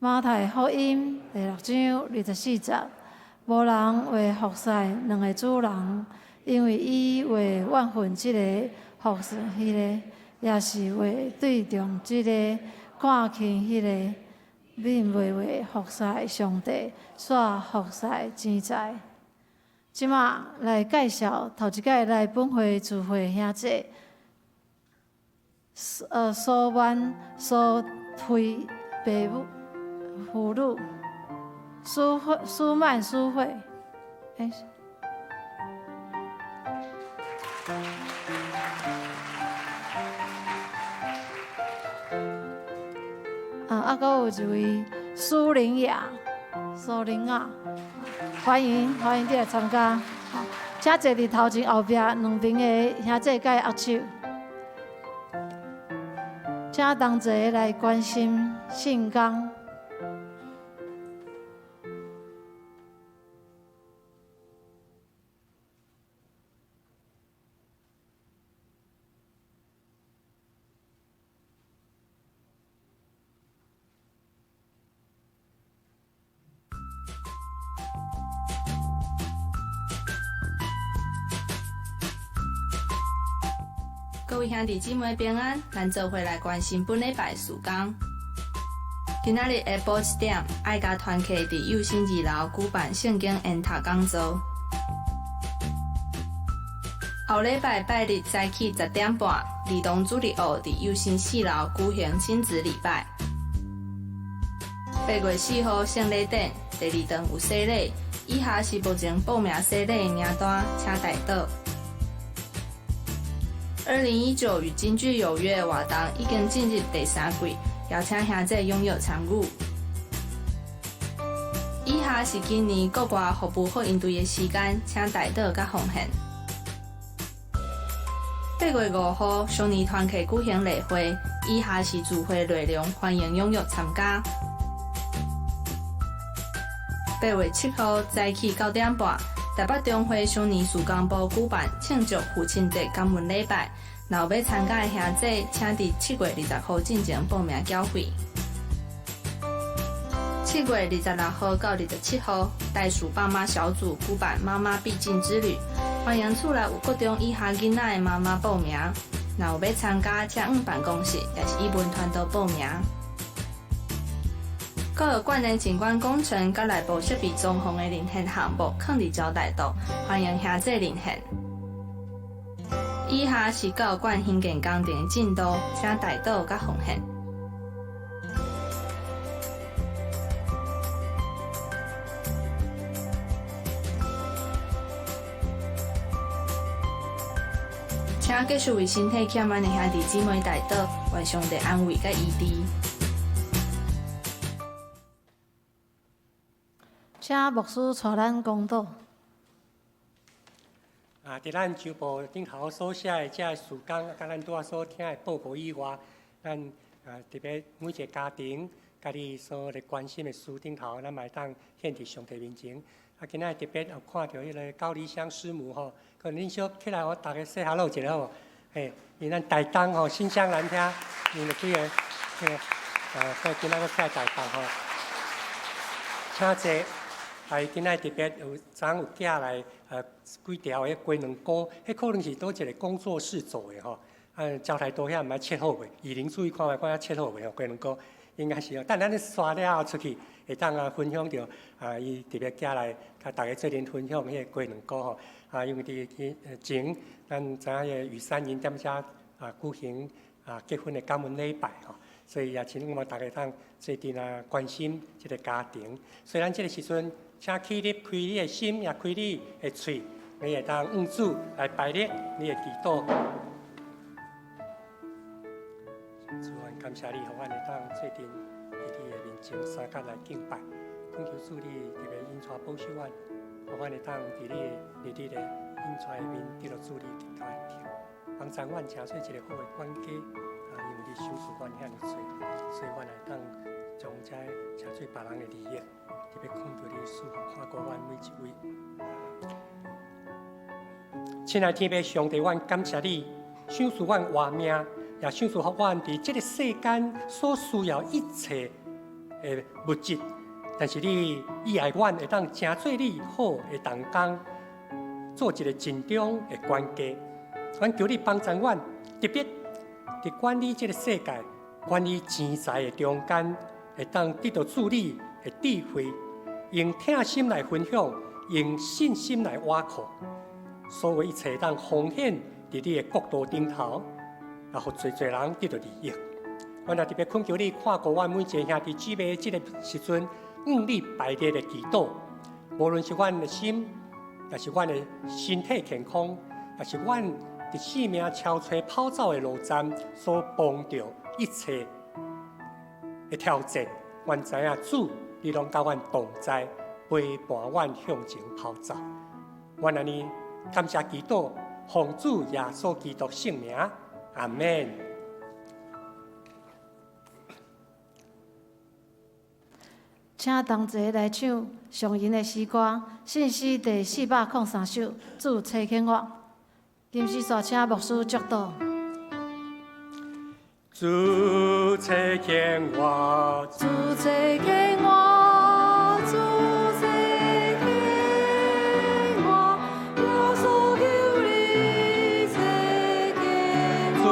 馬太福音第六章二十四節，無人會服侍兩个主人，因為伊會怨恨這个，服侍彼个，抑是會對重這个，看輕彼個。恁袂會服侍上帝，煞服侍錢財。這馬來介紹頭一擺來本會聚會兄弟，蘇曼蘇惠爸母婦女，蘇惠蘇曼蘇惠，欸。啊，閣有一位蘇玲雅，蘇玲雅，歡迎歡迎你來參加。請坐佇頭前後壁兩邊的兄弟佮伊握手。請同齊來關心信工。
各位兄弟姊妹平安，咱做伙來關心本禮拜事工。今仔日下晡一點，愛家團契佇幼心二樓舉辦聖經研讀講座。後禮拜拜日早起10點半，兒童主日學佇幼心四樓舉行親子禮拜。8月4號聖禮典，第二堂有洗禮。以下是目前報名洗禮的名單，請帶到。2019與京劇有約活動已經進入第三季，邀請兄弟踴躍參與。以下是今年國外服務福音隊的時間，請代禱佮奉獻。8月5號，少年團契舉行例會，以下是聚會內容，歡迎踴躍參加。8月7號早起9點半，台北中會少年事工部舉辦慶祝父親節感恩禮拜。若有欲參加的兄弟，請佇7月20號進前報名繳費。7月26號到27號，袋鼠爸媽小組舉辦媽媽必進之旅，歡迎厝內有國中以下囡仔的媽媽報名。若有欲參加，請往辦公室，抑是以文傳道報名。教育館的景觀工程佮內部設備裝潢的遴選項目，囥佇招待處，歡迎兄弟遴選。以下是教育館興建工程的進度，請代禱佮奉獻。請繼續為身體欠阮的兄弟姊妹代禱，願上帝安慰佮醫治。
請牧師帶咱公禱。
啊！佇咱周報頂頭所寫的這个事工，佮咱拄仔所聽的報告以外，咱啊特別每一个家庭，佮你所咧關心的事頂頭，咱嘛會當獻佇上帝面前。啊，今仔日特別有看著彼个高麗香師母吼，可能恁小起來，予逐家 say hello 一下好無？嘿，𪜶咱台東吼，新香蘭遐，𪜶有幾个，彼个，啊，所以今仔閣起來台東吼，請坐。啊，伊今仔日特別有昨昏有寄來，幾條彼雞卵糕，彼可能是佗一个工作室做的吼。啊，招財多遐毋知切好未？以玲注意看覓，看遐切好未吼？雞卵糕應該是哦。等咱咧刷了後出去，會當啊分享著啊，伊特別寄來，共逐家做陣分享彼个雞卵糕吼。啊，因為佇前，咱知影彼個雨山𪜶踮遮啊舉行啊結婚的感恩禮拜吼。所以也請我們逐家通做陣啊關心這个家庭。所以咱這个時陣，請起立，開你的心，也開你的喙，你會當向主來排列你的祈禱。主，阮感謝你，予阮會當做陣佇你的面前相佮來敬拜。懇求主你特別引帶保守阮，予阮會當佇你日日的引帶面得著主你的團體，幫助阮成做一个好的管家。啊，因為你賞賜阮遐爾濟，所以阮會當將這成做別人的利益。特別懇求你賜福看顧阮每一位。親愛天父上帝，阮感謝你，賞賜阮活命，也賞賜予阮佇這个世間所需要一切的物質。但是你意愛阮會當成做你好的同工，做一个盡忠的管家。阮求你幫助阮，特別佇管理這个世界、管理錢財的中間，會當得著主你的智慧，用疼心來分享，用信心來倚靠，所有一切當奉獻佇你的國度頂頭，也予濟濟人得著利益。阮也特別懇求你看顧阮每一个兄弟姊妹，這个時陣，向你排列的祈禱，無論是阮的心，抑是阮的身體健康，抑是阮佇生命超揣跑走的路站所碰著一切的挑戰，阮知影主，你攏佮阮同在，陪伴阮向前跑走。阮按呢感謝祈禱，奉主耶穌基督聖名，阿們。
請同齊來唱上銀的詩歌，信詩第403首，主差遣我。臨時煞請牧師祝禱。
主差遣我，
主差遣我，主差遣我，耶穌求你差遣我，
主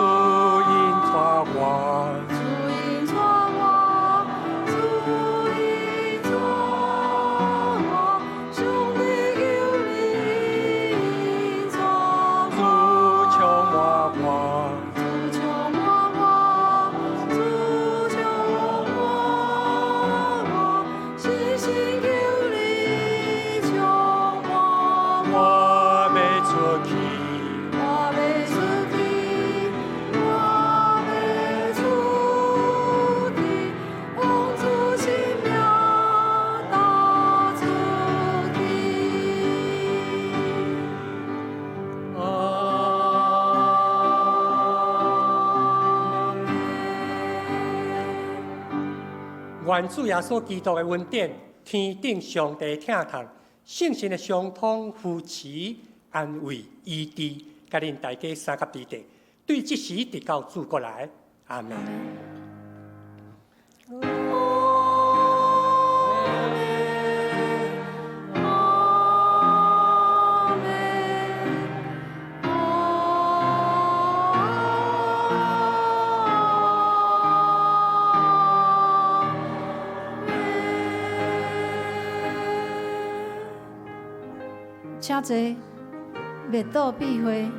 引帶我，
主引帶我，主引帶我，上帝求你引帶
主
我，
充滿我，
主充滿我，主充滿我，信心求你充滿
我
我。
欲出去，
我欲出去，我欲出去，奉主聖名踏出去。
阿門。願主耶穌基督的恩典，天頂上帝疼痛，聖神的相通扶持、安慰、醫治，佮恁大家相佮佇底，對這時直到主閣來，阿們。
阿們，阿們，阿們。請坐，默禱閉會。